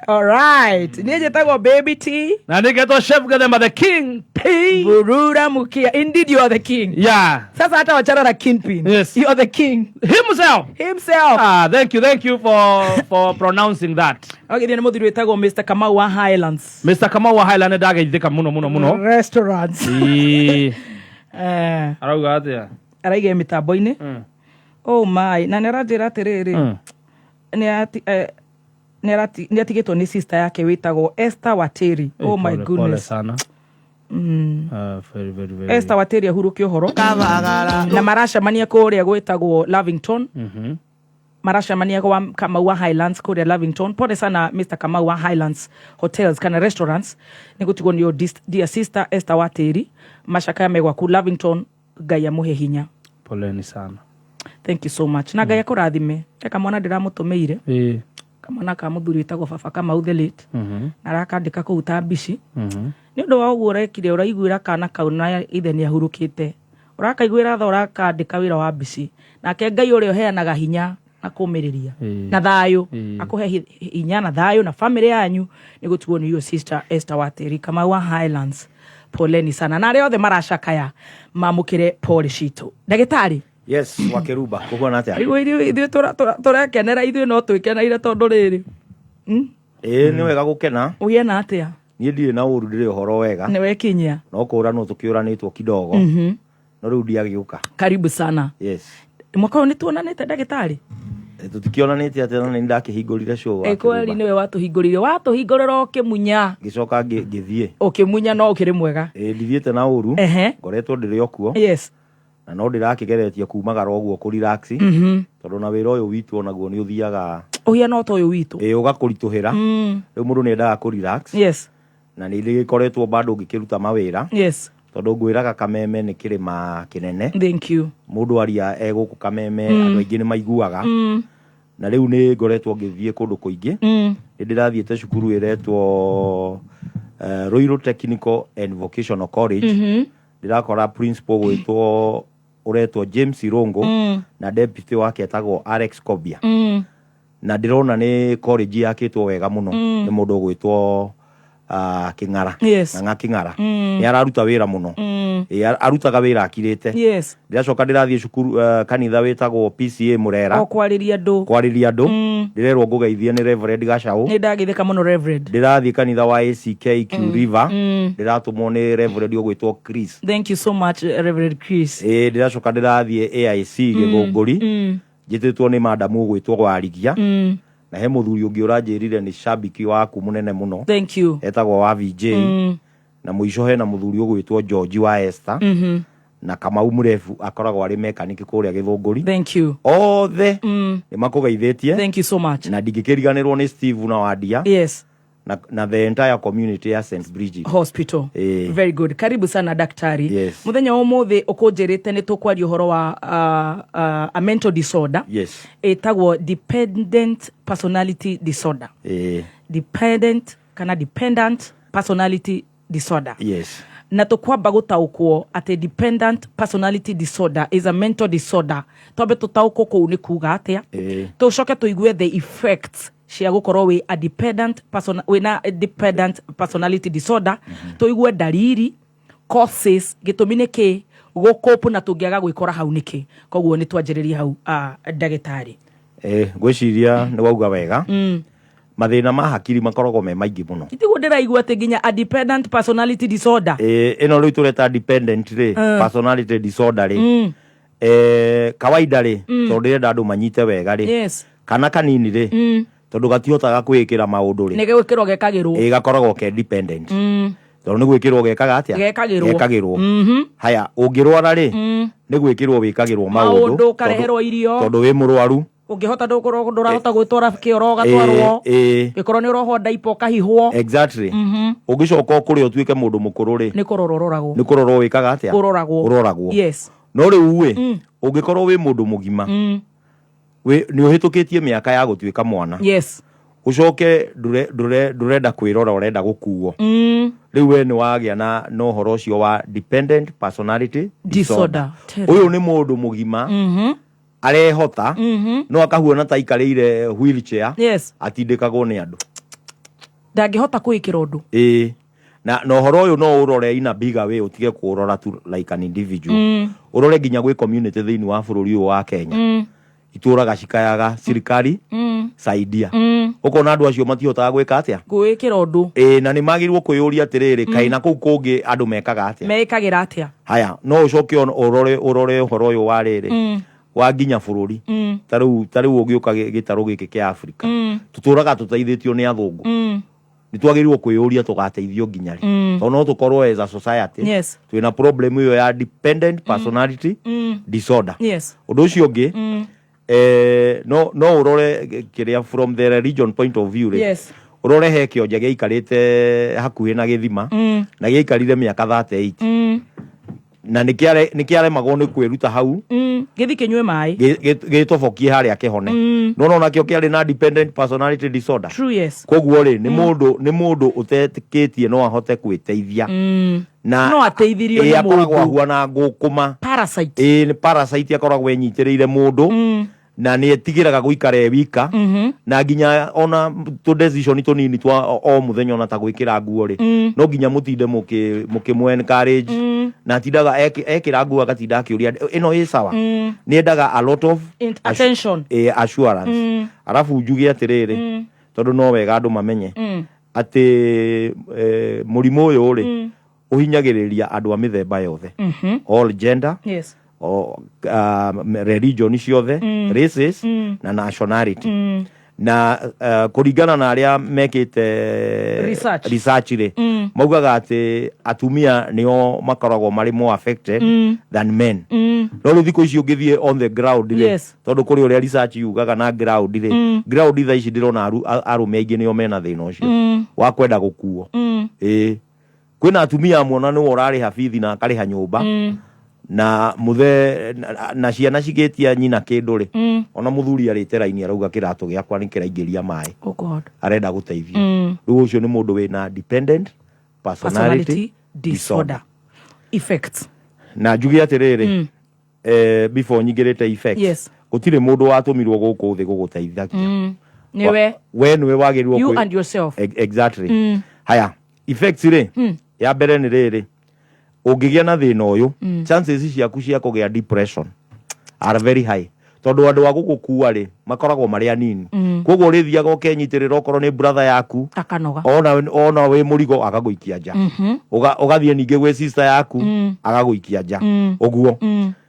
alright, niĩ njĩtagwo Baby T. Na nĩngetwo Chef Gethemba the King P. Burura Mukia. Indeed you are the king. Yeah. Sasa hata wachana na kingpin. Yes. You are the king. Himself. Himself. Ah, thank you, thank you for pronouncing that. Ogithia nĩ mũthuri wĩtagwo Mr. Kamau wa Highlands. Mr. Kamau wa Highland, ndageithĩka mũno mũno mũno. Restaurants. Ĩĩ. Eh, Arauga atĩa? Araiga mĩtambo-inĩ. Oh my, na nĩ aranjĩra atĩrĩrĩ, nĩ atigĩtwo nĩ sister yake wĩtagwo Esther Wateri. Oh my Pole, pole goodness. sana. Ah, very, very, very. Esther Wateri ahurũke ũhoro. Na maracemania kũrĩa gwĩtagwo Lavington. Maracemania kwa Kamau wa Highlands kũrĩa Lavington. Pole sana Mr. Kamau wa Highlands Hotels kana Restaurants nĩ gũtigwo nĩ your dear sister Esther Wateri. Macakaya me gwaku Lavington, Ngai amũhe hinya. Poleni sana. Thank you so much, na Ngai akũrathime. He kamwana ndĩramũtũmĩire, kamwana ka mũthuri wĩtagwo baba Kamau the late, na arakandĩka kũu ta mbici. Nĩ ũndũ wa ũguo ũrekire, ũraiguĩra kana kau na ithe nĩ ahurũkĩte, ũrakaiguĩra tha, ũrakandĩka wĩra wa mbici. Nake Ngai ũrĩa ũheanaga hinya na kũmĩrĩria na thayũ akũhe hinya na thayũ na family yanyu. Nĩ gũtigwo nĩ your sister Esther Wateri, Kamau wa Highlands. Poleni sana, na arĩa othe maracakaya mamũkĩre pole citũ. Ndagĩtarĩ. Yes, Wakeruba, kũhuana atĩa? Rĩu ithuĩ tũrekenera, ithuĩ no twĩkeneire tondũ rĩrĩ, Ĩĩ, nĩ wega gũkena. Ũhiana atĩa? Niĩ ndirĩ na ũru, ndĩrĩ ũhoro wega. Nĩ wekinyia? No kũũranwo tũkĩũranĩtwo kidogo, no rĩu ndiagĩũka. Karibu sana. Yes. Mwaka ũyũ nĩ tuonanĩte, ndagĩtarĩ? Tũtikĩonanĩte atĩ, na nĩ ndakĩhingũrire show. Ĩ kweli, nĩwe watũhingũrire, watũhingũrĩra ũkĩmunya. Ngĩcoka ngĩthiĩ. Ũkĩmunya, no ũkĩrĩ mwega? Ĩ, ndithiĩte na ũru. Ngoretwo ndĩrĩ o kuo. Na no ndĩrakĩgeretie kumagara ũguo kũ relax, tondũ na wĩra ũyũ witũ onaguo nĩ ũthiaga. Ũhiana o ta ũyũ witũ. Ĩ, ũgakũritũhĩra. Rĩu mũndũ nĩ endaga kũ relax. Na nĩ ndĩgĩkoretwo bado ngĩkĩruta mawĩra, tondũ ngwĩraga Kameme nĩ kĩrĩma kĩnene. Thank you. Mũndũ aria e gũkũ Kameme, andũ aingĩ nĩ maiguaga. Na rĩu nĩ ngoretwo ngĩthiĩ kũndũ kũingĩ. Nĩ ndĩrathiĩte cukuru ĩretwo Ruiru Technical and Vocational College. Ndĩrakora principal gwĩtwo ũretwo James Irungu na deputy wake etagwo Alex Kobia. Na ndĩrona nĩ college yakĩtwo wega mũno nĩ mũndũ ũgwĩtwo Kĩng'ara. Ng'ang'a Kĩng'ara nĩ araruta wĩra mũno. Ĩ, arutaga wĩra akirĩte. Ndĩracoka ndĩrathiĩ cukuru, kanitha wĩtagwo PCA Mũrera. O kwarĩria andũ. Kwarĩria andũ. Ndĩrerwo ngũgeithie nĩ Reverend Gacau. Nĩ ndagĩthĩka mũno, Reverend. Ndĩrathiĩ kanitha wa ACK Q River, ndĩratũmwo nĩ Reverend ũgwĩtwo Chris. Thank you so much, Reverend Chris. Ĩ, ndĩracoka ndĩrathiĩ AIC Gĩthũngũri, njĩtĩtwo nĩ madamu ũgwĩtwo Warigia. Na he mũthuri ũngĩ ũranjĩrire nĩ shabiki waku mũnene mũno. Thank you. Etagwo wa VJ. Na mũico hena mũthuri ũgwĩtwo George wa Esther na Kamau Mũrebu, akoragwo arĩ mekaniki kũrĩa Gĩthũngũri. Thank you. Othe nĩ makũgeithĩtie. Thank you so much. Na ndingĩkĩriganĩrwo nĩ Steve na Wadia na the entire community ya St Bridget Hospital. Ĩĩ. Very good, karibu sana daktari. Yes. Muthenya wa ũmũthĩ ũkũnjĩrĩte nĩ tũkwaria ũhoro wa a mental disorder ĩtagwo dependent personality disorder. Dependent kana dependent personality disorder. Na tũkwamba gũtaũkwo atĩ dependent personality disorder is a mental disorder, twambe tũtaũkwo kũu nĩ kuga atĩa. Tũcoke tũigue the effects cia gũkorwo wĩ a dependent person, wĩna a dependent personality disorder, tũigue ndariri, causes, gĩtũmi nĩ kĩ gũkũpũ, na tũngĩaga gwĩkora hau nĩkĩ. Koguo nĩ twanjĩrĩrie hau, ndagĩtarĩ. Ngwĩciria nĩ wauga wega. Mathĩna ma hakiri makoragwo me maingĩ mũno. Tiguo ndĩraigua atĩ nginya a dependent personality disorder. Ĩno rĩu tũreta dependent rĩ, personality disorder rĩ, kawaida rĩ, tondũ ndĩrenda andũ manyite wega rĩ, kana kanini rĩ, Tondũ gatihotaga kwĩĩkĩra maũndũ rĩ, Nĩ gwĩkĩrwo gekagĩrwo. Ĩ, gakoragwo ke dependent, tondũ nĩ gwĩkĩrwo gekaga atĩa? Gekagĩrwo. Gekagĩrwo. Haya, ũngĩrwara rĩ, nĩ gwĩkĩrwo wĩkagĩrwo maũndũ. Maũndũ, ũkareherwo irio. Tondũ wĩ mũrwaru. Ũngĩhota, ndũrahota gwĩtwara kĩoro, ũgatwarwo. Gĩkorwo nĩ ũrohwo ndaipa, ũkahihwo. Exactly. Ũngĩcoka ũkũrĩ ũtuĩke mũndũ mũkũrũ rĩ, Nĩ kũrorwo ũroragwo. Nĩ kũrorwo wĩkaga atĩa? Ũroragwo. Ũroragwo. No rĩu ĩ, ũngĩkorwo wĩ mũndũ mũgima, nĩ ũhĩtũkĩtie mĩaka ya gũtuĩka mwana, ũcoke ndũrenda kwĩrora, ũrenda gũkuo, rĩu we nĩ wagĩa na ũhoro ũcio wa dependent personality disorder. Ũyũ nĩ mũndũ mũgima arehota, no akahuana ta aikarĩire wheelchair, atindĩkagwo nĩ andũ. Ndangĩhota kwĩĩkĩra ũndũ. Ĩĩ, na ũhoro ũyũ no ũrore in a bigger way, ũtige kũũrora tu like an individual, ũrore nginya gwĩ community thĩinĩ wa bũrũri ũyũ wa Kenya itũraga cikayaga thirikari saidia, ũkona andũ acio matihotaga gwĩka atĩa? Gwĩĩkĩra ũndũ. Ĩĩ, na nĩ magĩrĩirwo kwĩyũria atĩrĩrĩ, kaĩ na kũu kũngĩ andũ mekaga atĩa? Meĩkagĩra atĩa? Haya, no ũcoke ũrore ũhoro ũyũ wa rĩrĩ wa nginya bũrũri, ta rĩu ũgĩũka gĩtarũ gĩkĩ kĩa Afrika, tũtũraga tũteithĩtio nĩ athũngũ. Nĩ twagĩrĩirwo kwĩyũria tũgateithio nginya rĩ, tondũ no tũkorwo as a society twĩna problem ĩyo ya dependent personality disorder. Ũndũ ũcio ũngĩ, no ũrore kĩrĩa from the religion point of view rĩ, ũrore he kĩonje gĩaikarĩte hakuhĩ na gĩthima, na gĩaikarire mĩaka 38, na nĩ kĩaremagwo nĩ kwĩruta hau. Gĩthi kĩnyue maĩ. Gĩtobokie harĩa kĩhone. No no nakĩo kĩarĩ na dependent personality disorder. True, yes. Koguo rĩ, nĩ mũndũ ũtetĩkĩtie no ahote gwĩteithia, na No ateithirio ĩ, nĩ akoragwo mũndũ. ahuana ngũkũma. Parasite. Ĩ, nĩ parasite akoragwo enyitĩrĩire mũndũ, na nĩ etigĩraga gũikara e wika, na nginya ona tũ decision tũnini twa o mũthenya, ona ta gwĩkĩra nguo rĩ, no nginya mũtinde mũkĩmũ encourage, na atindaga ekĩra nguo agatinda akĩũria, "Ĩno ĩ sawa?" Nĩ endaga a lot of Attention. Assurance. Arabu njuge atĩrĩrĩ, tondũ no wega andũ mamenye atĩ mũrimũ ũyũ rĩ, ũhinyagĩrĩria andũ a mĩthemba yothe, all gender, o, religion ciothe, races na nationality, na kũringana na arĩa mekĩte Research. Research rĩ, maugaga atĩ atumia nĩo makoragwo marĩ more affected than men. No rĩu thikũ ici ũngĩthiĩ on the ground rĩ, tondũ kũrĩ ũrĩa research yugaga na ground rĩ, ground thaa ici ndĩrona arũme aingĩ nĩo mena thĩna ũcio wa kwenda gũkuo. Ĩĩ, kwĩna atumia amwe ona nĩwe ũrarĩha bithi na akarĩha nyũmba na muthe na ciana cigĩtia nyina kĩndũ rĩ, ona mũthuri arĩte raini arauga kĩratũ gĩakwa nĩ kĩraingĩria maĩ. Oh God. Arenda gũteithio. Rĩu ũcio nĩ mũndũ wĩna dependent personality personality disorder effects. Na njuge atĩrĩrĩ, before nyingĩrĩte effects, gũtirĩ mũndũ watũmirwo gũkũ thĩ gũgũteithagia. Niwe. We nĩwe wagĩrĩirwo You and yourself. Exactly. Haya, effects rĩ, ya mbere nĩ rĩrĩ, ũngĩgĩa na thĩna ũyũ, chances ciaku cia kũgĩa depression are very high, tondũ andũ a gũgũkua rĩ, makoragwo marĩ anini, koguo ũrĩthiaga ũkenyitĩrĩra okorwo nĩ brother yaku, akanoga. Ona wĩ mũrigo agagũikia nja. Ũgathiĩ ningĩ gwĩ sister yaku, agagũikia nja ũguo.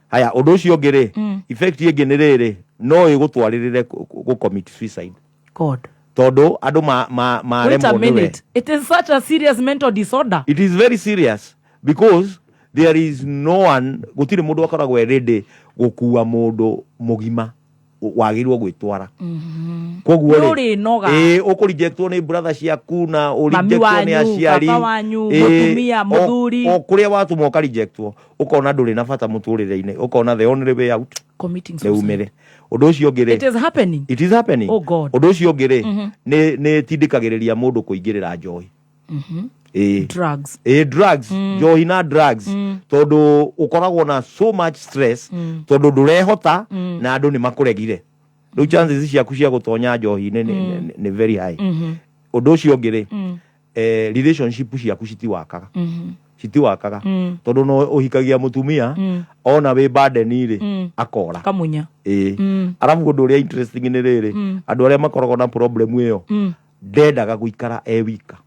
Haya, ũndũ ũcio ũngĩ rĩ, effect ĩngĩ nĩ rĩrĩ, no ĩgũtwarĩrĩre gũ commit suicide. God. Tondũ andũ Wait a maremwo nĩwe. minute, it is such a serious mental disorder. It is very serious because there is no one, gũtirĩ mũndũ akoragwo e ready gũkua mũndũ mũgima wagĩrĩirwo gwĩtwara. Koguo Nĩ rĩ, ũrĩnoga. Ĩĩ, ũkũrejectwo nĩ brother ciaku na Mami ũrejectwo nĩ wanyu, aciari. baba wanyu, Ĩĩ, mũtumia, mũthuri. O kũrĩa watũma ũkarejectwo, ũkona ndũrĩ na bata mũtũrĩre-inĩ, ũkona the only way out Committing nĩ suicide. umĩre. Ũndũ ũcio ũngĩ rĩ, It is happening. It is happening. Oh God. Ũndũ ũcio ũngĩ rĩ, nĩ tindĩkagĩrĩria mũndũ kũingĩrĩra njohi. Ĩĩ. Drugs. Ĩ, drugs, njohi na drugs, tondũ ũkoragwo na so much stress, tondũ ndũrehota na andũ nĩ makũregire. Rĩu chances ciaku cia gũtonya njohi-inĩ nĩ very high. Ũndũ ũcio ũngĩ rĩ, relationship ciaku citiwakaga, citiwakaga, tondũ no ũhikagia mũtumia, ona wĩ burden rĩ, akora. Kamunya. Ĩĩ, arabu ũndũ ũrĩa interesting nĩ rĩrĩ, andũ arĩa makoragwo na problem ĩyo ndendaga gũikara e wika,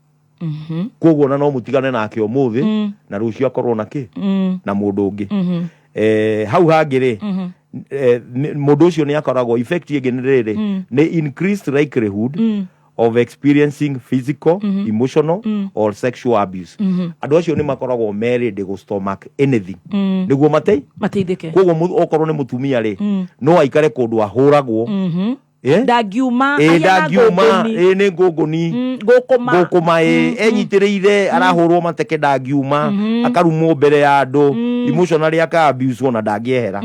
koguo ona no mũtigane nake ũmũthĩ na rũciũ akorwo na kĩ na mũndũ ũngĩ. Hau hangĩ rĩ, Mũndũ ũcio nĩ akoragwo effect ĩngĩ nĩ rĩrĩ, nĩ increased likelihood of experiencing physical, emotional or sexual abuse. Andũ acio nĩ makoragwo me ready gũ stomach anything nĩguo matei Mateithĩke. Koguo okorwo nĩ mũtumia rĩ, no aikare kũndũ ahũragwo. Eh? Ndangiuma. Ĩ ahiana ndangiuma. Ngũngũni. Ĩ nĩ ngũngũni. Ngũkũma. Ngũkũma, ĩ enyitĩrĩire, arahũrwo mateke, ndangiuma, akarumwo mbere ya andũ, emotionally aka abuse, ona ndangĩehera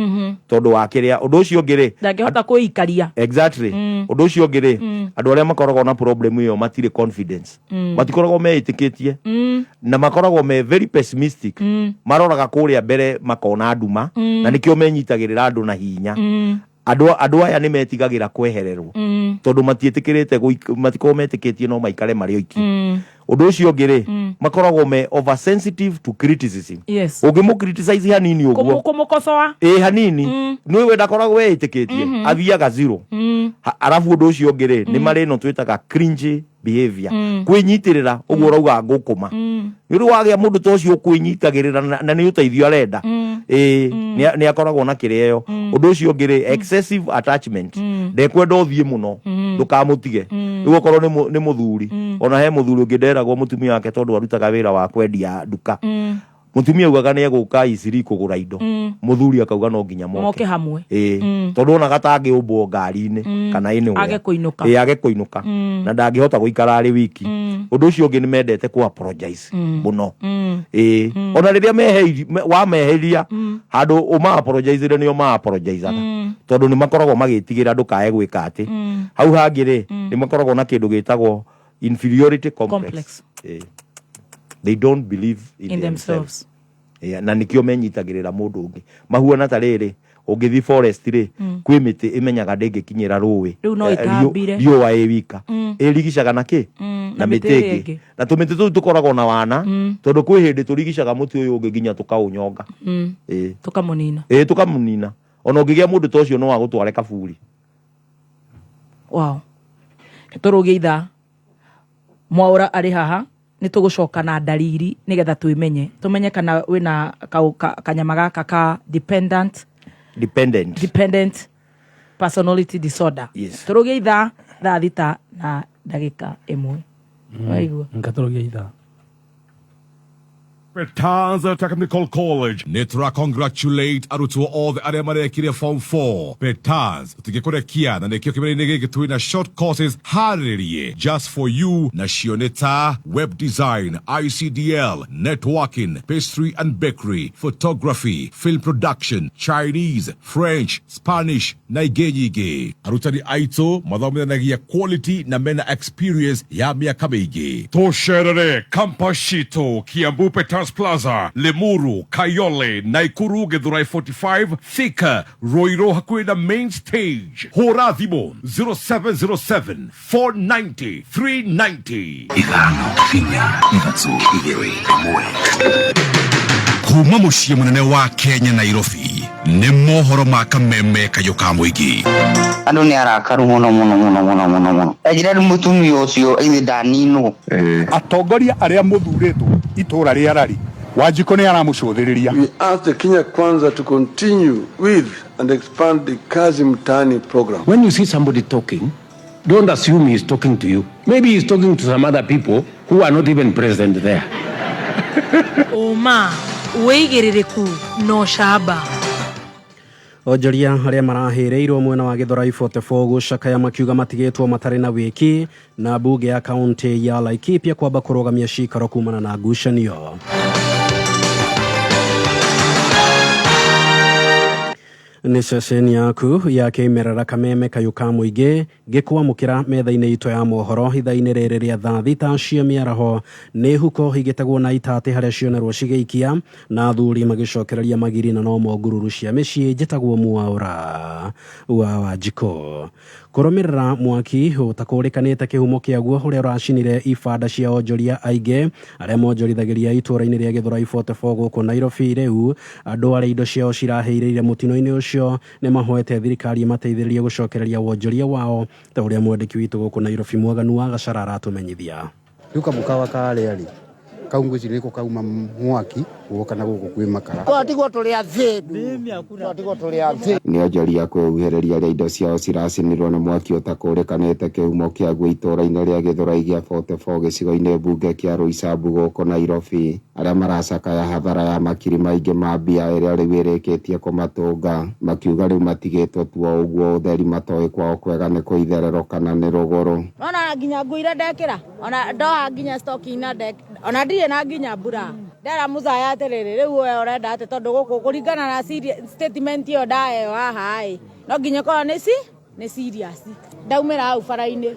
tondũ wa kĩrĩa. Ũndũ ũcio ũngĩ rĩ, Ndangĩhota kwĩikaria. Exactly. Ũndũ ũcio ũngĩ rĩ, andũ arĩa makoragwo na problem ĩyo matirĩ confidence, matikoragwo meĩtĩkĩtie na makoragwo me very pessimistic. Maroraga kũrĩa mbere makona nduma, na nĩkĩo menyitagĩrĩra andũ na hinya. Andũ aya nĩ metigagĩra kwehererwo tondũ matiĩtĩkĩrĩte matikoragwo metĩkĩtie no maikare marĩ oiki. Ũndũ ũcio ũngĩ rĩ, makoragwo me oversensitive to criticism. Ũngĩmũ criticize hanini ũguo, Kũmũkocoa. Ĩ hanini, nĩ we ndakoragwo eĩtĩkĩtie, athiaga zero. Arabu ũndũ ũcio ũngĩ rĩ, nĩ marĩ ĩno twĩtaga cringe behavior, kwĩnyitĩrĩra ũguo ũrauga ngũkũma. Nĩ ũrĩ wagĩa mũndũ ta ũcio ũkwĩnyitagĩrĩra na nĩ ũteithio arenda, ĩ nĩ akoragwo na kĩrĩa ĩyo. Ũndũ ũcio ũngĩ rĩ, excessive attachment, ndekwenda ũthiĩ mũno, ndũkamũtige. Rĩu okorwo nĩ mũthuri, ona he mũthuri ũngĩ nderagwo mũtumia wake, tondũ arutaga wĩra wa kwendia nduka, mũtumia augaga nĩ egũka Isiri kũgũra indo, mũthuri akauga no nginya moke moke hamwe. Ĩĩ, tondũ onaga tangĩũmbwo ngari-inĩ kana anywhere. Age kũinũka. Ĩĩ, age kũinũka na ndangĩhota gũikara arĩ wiki. Ũndũ ũcio ũngĩ, nĩ mendete kũ apologize mũno. Ĩĩ, ona rĩrĩa wameheria handũ ũma apologize nĩo ma apologizaga, tondũ nĩ makoragwo magĩtigĩra ndũkae gwĩka atĩ. Hau hangĩ rĩ, nĩ makoragwo na kĩndũ gĩtagwo inferiority complex. Complex. Ĩĩ. They don't believe in, in themselves. Yeah, na nikio menyitagĩrĩra mũndũ ũngĩ mahuana ta rĩrĩ, ũngĩthiĩ forest rĩ, kwĩ mĩtĩ ĩmenyaga ndĩngĩkinyĩra rũĩ Rĩu no ĩtambire. Riũa ĩ wika ĩrigicaga na kĩ na na mĩtĩ mĩtĩ ĩrĩa ĩngĩ. Ĩngĩ. Na tũmĩtĩ tũu tũkoragwo na wana, tondũ kwĩ hĩndĩ tũrigicaga mũtĩ ũyũ ũngĩ nginya tũkaũnyonga. Ĩĩ. Tũkamũnina. Ĩĩ, tũkamũnina. Ona ũngĩgĩa mũndũ ta ũcio no agũtware kaburi. Wow, tũrũgie ithaa. Mwaũra arĩ haha, nĩ tũgũcoka na ndariri nĩgetha twĩmenye, tũmenye kana wĩna kanyama gaka ka dependent Dependent. Dependent personality disorder. Yes. Tũrũgie ithaa thaa 6 na ndagĩka 1. Waigua? Ngatũrũgia ithaa. Petanza Technical College nĩ tũra congratulate arutwo othe arĩa marekire form 4. Petaz tũtingĩkũrekia, na nĩkĩo kĩmera-inĩ gĩkĩ twĩna short courses harĩrĩrie just for you, nacio nĩ ta web design, ICDL, networking, pastry and bakery, photography, film production, Chinese, French, Spanish na ingĩ nyingĩ. Arutani aitũ mathomithanagia quality na mena experience ya mĩaka mĩingĩ. Tũcerere campus citũ Kiambu Peters Plaza, Limuru, Kayole, Naikuru, Githurai 45, Thika, Ruiru hakuhĩ na main stage. Hũra thimũ 0707 490 390. 5 4 3 2 1. Kuma mũciĩ mũnene wa Kenya, Nairobi, nĩ mohoro ma Kameme kayũ ka mũingĩ. Andũ nĩ arakaru mũno mũno mũno mũno mũno mũno. Enjira rĩu mũtumia ũcio ithe ndaninwo. Atongoria arĩa mũthurĩtwo itũra rĩa Rari, Wanjikũ nĩ aramũcũthĩrĩria. We ask the Kenya Kwanza to continue with and expand the Kazi Mtaani program. When you see somebody talking, don't assume he's talking to you. Maybe he's talking to some other people who are not even present there. Ũma, wĩigĩrĩrĩku na ũcamba. Onjoria arĩa marahĩrĩirwo mwena wa Gĩthũrai 44 gũcakaya makiuga matigĩtwo matarĩ na wĩki, na mbunge ya kaunti ya Laikipia kwamba kũrũgamia cikaro kumana na ngucanio. Nĩ ceceni yaku ya kĩmerera Kameme kayũ ka mũingĩ, ngĩkwamũkĩra metha-inĩ itũ ya mohoro ithaa-inĩ rĩrĩ rĩa thaa 6 cia mĩaraho. Nĩ huko igĩtegwo na itatĩ harĩa cionerwo cigĩikia, na athuri magĩcokereria magiri na nomo ngururu cia mĩciĩ. Njĩtagwo Mwaũra wa Wanjikũ. Kũrũmĩrĩra mwaki ũtakũrĩkanĩte kĩhumo kĩaguo ũrĩa ũracinire ibanda cia onjoria aingĩ arĩa monjorithagĩria itũũra-inĩ rĩa Gĩthũrai 44 gũkũ Nairobi, rĩu andũ arĩa indo ciao cirahĩirĩire mũtino-inĩ ũcio nĩ mahoete thirikari ĩmateithĩrĩrie gũcokereria wonjoria wao, ta ũrĩa mwandĩki witũ gũkũ Nairobi Mwaganu wa Gacara aratũmenyithia. Rĩu kamũkawa karĩa rĩ, Kau ngwĩciria nĩko kauma mwaki guoka na gũkũ kwĩ makara. Twatigwo tũrĩ athĩni, twatigwo tũrĩ athĩni. Nĩ onjoria kwĩhuhĩrĩria arĩa indo ciao ciracinirwo nĩ mwaki ũtakũrĩkanĩte kĩhumo kĩaguo itũũra-inĩ rĩa Gĩthũrai gĩa 44 gĩcigo-inĩ mbunge kĩa Roysambu gũkũ Nairobi, arĩa maracakaya hathara ya makiri maingĩ ma mbia ĩrĩa rĩu ĩrĩkĩtie kũmatũnga, makiuga rĩu matigĩtwo tu o ũguo ũtheri matoĩ kwao kwega nĩ kũ itherero kana nĩ rũgũrũ. Nona nginya nguo iria ndekĩra ona ndoha nginya stocking na ndek ona ndirĩ na nginya mbura ndera mũcaya atĩrĩrĩ, rĩu we ũrenda atĩ tondũ gũkũ kũringana na statement ĩyo ndaheo haha ĩ, no nginya ĩkorwo nĩ ci nĩ serious. Ndaumĩra hau bara-inĩ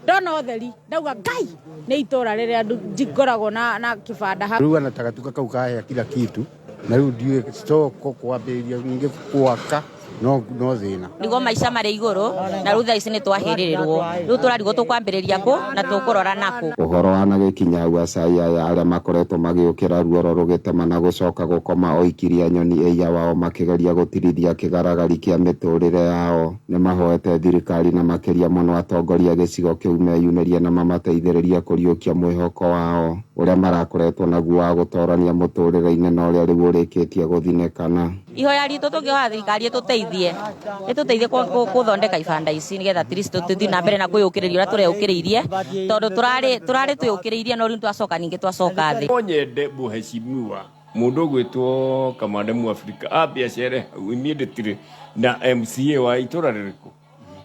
ndona ũtheri ndauga Ngai nĩ itũra rĩrĩa ngoragwo na kĩbanda hau. Rĩu ana tagatuka kau kahĩa kila kitu na rĩu ndiũĩ stoko kwambĩrĩria ningĩ gwaka no no thĩna. Niguo maica marĩ igũrũ na rĩu thaa ici nĩ twahĩrĩrwo, rĩu tũrarigwo tũkwambĩrĩria kũ na tũkũrora nakũ. Ũhoro wanagĩkinya hau acai aya arĩa makoretwo magĩũkĩra ruoro rũgĩtema na gũcoka gũkoma oikiria nyoni ĩiya wao makĩgeria gũtirithia kĩgaragari kĩa mĩtũrĩre yao, nĩmahoete thirikari na makĩria mũno atongoria gĩcigo kĩu meyumĩrie na mamateithĩrĩrie kũriũkia mwĩhoko wao ũrĩa marakoretwo naguo wa gũtorania mũtũrĩre-inĩ na ũrĩa rĩu ũrĩkĩtie gũthinĩkana. Ihoya ritũ tũngĩhoya thirikari ĩtũteithie, ĩtũteithie gũthondeka ibanda ici nĩgetha at least tũthiĩ na mbere na kwĩyũkĩrĩria ũrĩa tũreyũkĩrĩirie, tondũ tũrarĩ twĩyũkĩrĩirie no rĩu twacoka ningĩ twacoka thĩ. No nyende mũheshimiwa mũndũ ũgwĩtwo Kamande Mũafrika ambie acere hau immediately na MCA wa itũra rĩrĩkũ,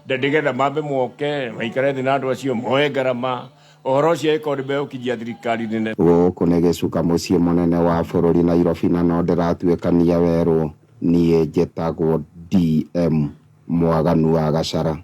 nĩgetha mambe moke maikare thĩ na andũ acio moe ngarama ũhoro ũcio ĩkorwo nĩ megũkinyia thirikari nene. Gũkũ nĩ gĩcuka mũciĩ mũnene wa bũrũri Nairobi na no ndĩratuĩkania werũ. Niĩ njĩtagwo DM Mwaganu wa Gacara.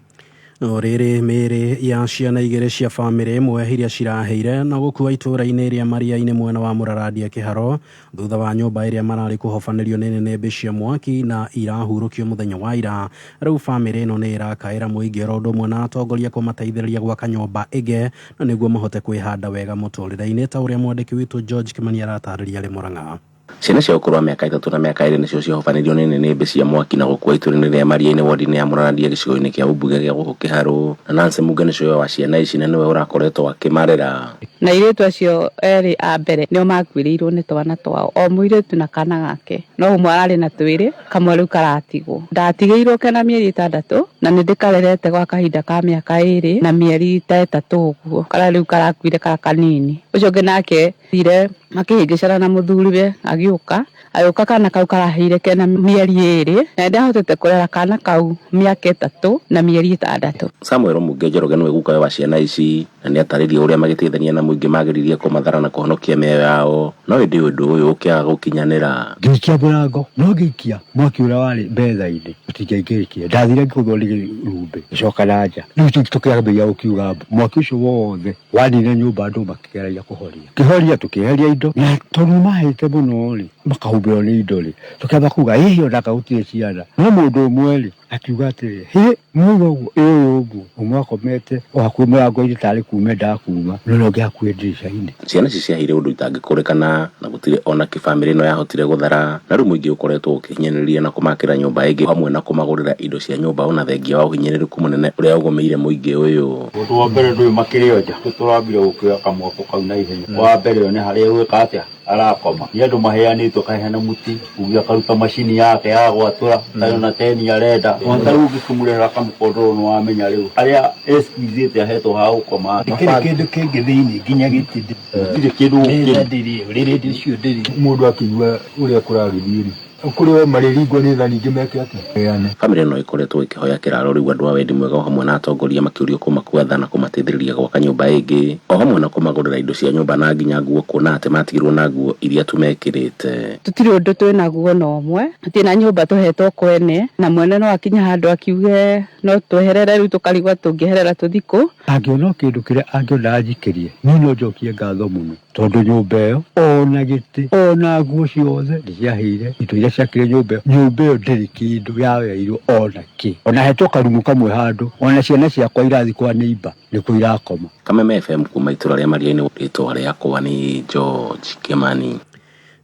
No rĩrĩ, mĩĩrĩ ya ciana igĩrĩ cia bamĩrĩ ĩmwe iria ciraheire na gũkua itũũra-inĩ rĩa Maria-inĩ mwena wa Mũrarandia Kĩharo thutha wa nyũmba ĩrĩa mararĩ kũhobanĩrio nĩ nĩnĩmbĩ cia mwaki na irahurũkio mũthenya wa ira. Rĩu bamĩrĩ ĩno nĩ ĩrakaĩra mũingĩ oro ũndũ ũmwe na atongoria kũmateithĩrĩria gwaka nyũmba ĩngĩ na nĩguo mahote kwĩhanda wega mũtũrĩre-inĩ ta ũrĩa mwandĩki witũ George Kimani aratarĩria arĩ Mũrang'a. Ciana cia ũkũrũ wa mĩaka 3 na mĩaka 2 nĩcio ciahobanĩrio nĩ nĩnĩmbĩ cia mwaki na gũkua itũũra-inĩ rĩa Maria-inĩ wodi-inĩ ya Mũrarandia gĩcigo-inĩ kĩa ũmbunge gĩa gũkũ Kĩharũ. Na Nancy Munga nĩcio wa ciana ici na nĩwe ũrakoretwo akĩmarera. Na airĩtu acio erĩ a mbere nĩo makuĩrĩirwo nĩ twana twao, o mũirĩtu na kana gake, no ũmwe ararĩ na twĩrĩ, kamwe rĩu karatigwo. Ndatigĩirwo kena mĩeri 6 na nĩ ndĩkarerete gwa kahinda ka mĩaka 2 na mĩeri ta 3 ũguo, karĩa rĩu karakuire kara kanini. Ũcio ũngĩ nake thire makĩhĩngĩcana na mũthuriwe agĩũka, agĩũka kana kau karaheire kena mĩeri 2 na ndahotete kũrera kana kau mĩaka 3 na mĩeri 6. Samuel Munge Njoroge nĩwe gukawe wa ciana ici na nĩatarĩirie ũrĩa magĩteithania na mũingĩ magĩrĩrie kũmathara na kũhonokia mĩoyo yao, no ĩndĩ ũndũ ũyũ ũkĩaga gũkinyanĩra. Ngĩikia mũrango, no ngĩikia mwaki ũrĩa warĩ metha-inĩ ũtingĩaingĩrĩkire, ndathire ngĩgũthwo nĩ rumbĩ ngĩcoka na nja. Rĩu tũkĩambĩrĩria gũkiuga mwaki ũcio wothe wanina nyũmba andũ makĩgeragia kũhoria, kĩhoria tũkĩeheria indo, na tondũ mahĩte mũno rĩ makahumbĩrwo nĩ indo rĩ, tũkĩamba kuga ĩhĩ onaka gũtirĩ ciana, no mũndũ ũmwe rĩ akiuga atĩrĩ, hĩ mũndũ ũguo ĩ ũguo, ũmwe akomete o hakuhĩ mũrango-inĩ tarĩ kuma endaga kuma, no ũrĩa ũngĩ hakuhĩ ndirica-inĩ. Ciana ici ciaheire ũndũ itangĩkũrĩkana na gũtirĩ ona kĩ bamĩrĩ ĩno yahotire gũthara, na rĩu mũingĩ ũkoretwo ũkĩhinyĩrĩria na kũmakĩra nyũmba ĩngĩ hamwe na kũmagũrĩra indo cia nyũmba ona thengia wa ũhinyĩrĩrĩku mũnene ũrĩa ũgũmĩire mũingĩ ũyũ. Ũndũ wa mbere ndũĩ makĩrĩ o nja, tũrambire gũkĩoya kamwako kau na ihenya. Wa mbere one harĩa gwĩka atĩa arakoma, nĩ andũ maheanĩtwo kaheana mũti ũngĩ akaruta macini yake ya gwatũra tayo na teni arenda ta rĩu ũngĩkĩmũrehera kamũkondoro nĩ wamenya rĩu arĩa esquizĩte ahetwo ha gũkoma. Gĩtirĩ kĩndũ kĩngĩ thĩinĩ nginya gĩtĩ gũtirĩ kĩndũ gũkĩrĩ ndĩrĩ ũrĩrĩ ũcio ndĩrĩ mũndũ akĩigua ũrĩa kũragĩthiĩ rĩ kũrĩ we marĩringwo nĩ tha ningĩ meke atĩa. Bamĩrĩ ĩno ĩkoretwo ĩkĩhoya kĩraro rĩu andũ a wendi mwega o hamwe na atongoria makĩũrio kũmakua tha na kũmateithĩrĩria gwaka nyũmba ĩngĩ o hamwe na kũmagũrĩra indo cia nyũmba na nginya nguo, kuona atĩ matigirwo na nguo iria tu mekĩrĩte. Tũtirĩ ũndũ twĩ naguo na ũmwe, tũtirĩ na nyũmba tũhetwo kwene, na mwene no akinya handũ akiuge no tweherere, rĩu tũkarigwo tũngĩeherera tũthiĩ kũ. Angĩona kĩndũ kĩrĩa angĩona anjikĩrie, niĩ no njokie ngatho mũno tondũ nyũmba ĩyo ona gĩtĩ ona nguo ciothe nĩciaheire indo iria ciakire nyũmba ĩyo. Nyũmba ĩyo ndĩrĩ kĩndũ yaoeirwo ona kĩ, ona hetwo karumu kamwe handũ, ona ciana ciakwa irathiĩ kwa neighbor nĩkuo irakoma. Kameme FM kuma itũra rĩa Maria-inĩ, rĩtwa rĩakwa nĩ George Kimani.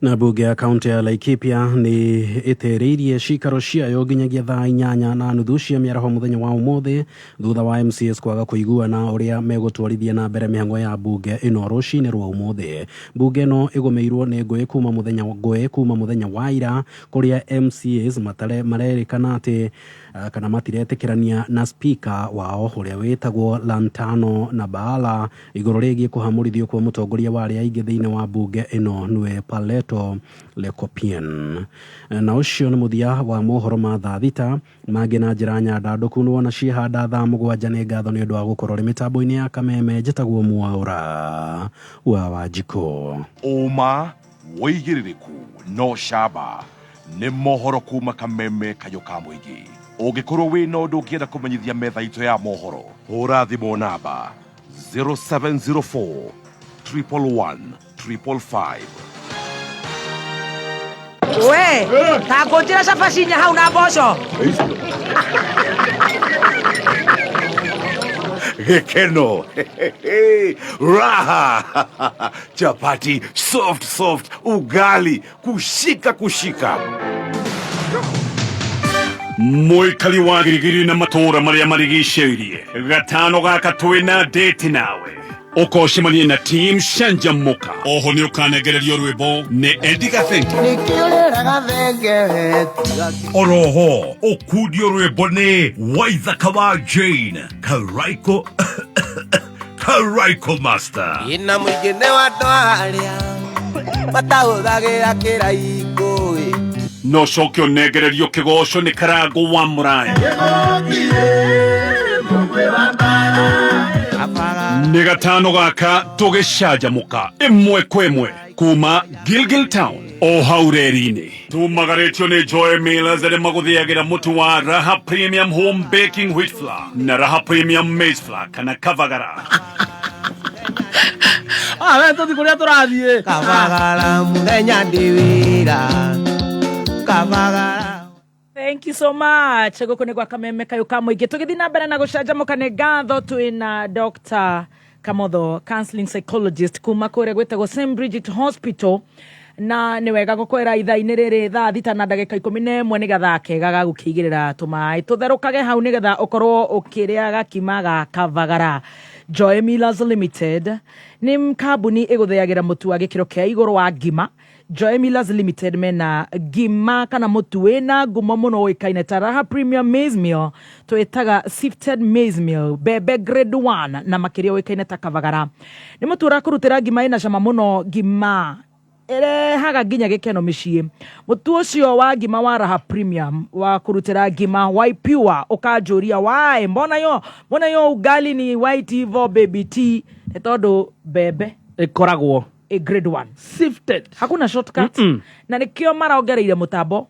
Na mbunge ya kaunti ya Laikipia nĩ ĩtĩrĩirie cikaro ciayo nginyagia thaa 8:30 cia mĩaraho mũthenya wa ũmũthĩ thutha wa MCAs kwaga kũiguana ũrĩa megũtwarithia na mbere mĩhang'o ya mbunge ĩno rũcinĩ rwa ũmũthĩ. Mbunge ĩno ĩgũmĩirwo nĩ ngũĩ kuma mũthenya ngũĩ kuma mũthenya wa ira kũrĩa MCAs matare marerĩkana atĩ kana matiretĩkĩrania na speaker wao ũrĩa wĩtagwo Lantano na Baala igũrũ rĩgiĩ kũhamũrithio kwa mũtongoria wa arĩa aingĩ thĩinĩ wa mbunge ĩno nĩwe Paleto Lekopien. Na ũcio nĩ mũthia wa mohoro ma thaa 6 mangĩ na njĩra nyandandũku nĩ wona ciĩhanda thaa 7. Nĩ ngatho nĩ ũndũ wa gũkorwo rĩ mĩtambo-inĩ ya Kameme. Njĩtagwo Mwaũra wa Wanjikũ. Ũma, wũigĩrĩrĩku no camba nĩ mohoro kuma Kameme kayũ ka mũingĩ. Ũngĩkorwo wĩna ũndũ ũngĩenda kũmenyithia metha itũ ya mohoro, hũra thimũ namba 0704 111 555. We ta ngũnjĩra cabaci inya hau na mboco. Gĩkeno, raha, chapati soft soft, ugali kushika kushika. Mũikari wa Girigiri na matũũra marĩa marigicĩirie, gatano gaka twĩna date nawe ũkocemanie na team Canjamũka. Oho nĩ ũkanengererio rwĩmbo nĩ Eddie Gathenge. Oroho ũkundio rwĩmbo nĩ Waithaka wa Jane Karaiko, Karaiko Master. Ina mũingĩ nĩ wa andũ arĩa matahũthagĩra kĩraikũ. No coke ũnengererio kĩgoco nĩ Karango wa Mũraya. Nĩ gatano gaka tũgĩcanjamũka ĩmwe kwa ĩmwe kuma Gilgil Town o hau reri-inĩ. Tumagarĩtio nĩ Joy Millers arĩa magũthĩagĩra mũtu wa Raha Premium Home Baking Wheat Flour na Raha Premium Maize Flour kana Kavagara. Ah, we tũthi kũrĩa tũrathiĩ. Kabagara mũthenya ndĩ wĩra Kabagara. Thank you so much. Gũkũ nĩ gwa Kameme kayũ ka mũingĩ. Tũgĩthiĩ na mbere na gũcanjamũka nĩ ngatho twĩna Dr. Kamotho, counseling psychologist kuma kũrĩa gwĩtagwo St Bridget Hospital, na nĩ wega gũkwĩra ithaa-inĩ rĩrĩ thaa 6:11 nĩ gathaa kega ga gũkĩigĩrĩra tũmaĩ tũtherũkage hau nĩgetha ũkorwo ũkĩrĩa gakima ga Kavagara. Joy Millers Limited nĩ kambuni ĩgũthĩagĩra mũtu wa gĩkĩro kĩa igũrũ wa ngima. Joy Millers Limited mena ngima kana mũtu wĩna ngumo mũno ũĩkaine ta Raha Premium Maize Meal, twĩtaga sifted maize meal, mbembe grade 1 na makĩria ũĩkaine ta Kavagara. Nĩ mũtu ũrakũrutĩra ngima ĩna cama mũno, ngima ĩrehaga nginya gĩkeno mĩciĩ. Mũtu ũcio wa ngima wa Raha Premium wa kũrutĩra ngima white pure, ũkanjũria why, mbona yo ugali ni white hivo baby t? Nĩ tondũ mbembe ĩkoragwo ĩ grade 1 sifted, hakuna shortcut. Na nĩkĩo marongereire mũtambo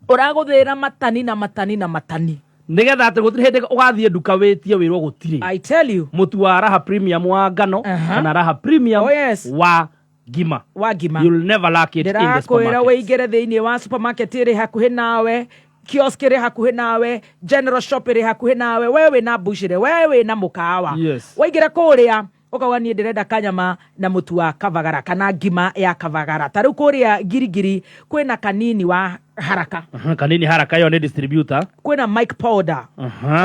ũragũthĩra matani na matani na matani. Nĩgetha atĩ gũtirĩ hĩndĩ ũgathiĩ nduka wĩtie wĩrwo gũtirĩ. I tell you. Mũtu wa Raha Premium wa ngano kana Raha Premium Oh, yes. wa ngima. Wa ngima. You'll never lack it in the Ndĩrakwĩra supermarket. wĩingĩre thĩinĩ wa supermarket ĩrĩ hakuhĩ nawe, kiosk ĩrĩ hakuhĩ nawe, general shop ĩrĩ hakuhĩ nawe, we wĩna mbucĩrĩ, we wĩna mũkawa. Waingĩra kũrĩa ũkauga niĩ ndĩrenda kanyama na mũtu wa Kavagara kana ngima ya Kavagara. Ta rĩu kũrĩa Ngirigiri kwĩna Kanini wa Haraka. Aha, Kanini Haraka ĩyo nĩ distributor. Kwĩna Mike Powder.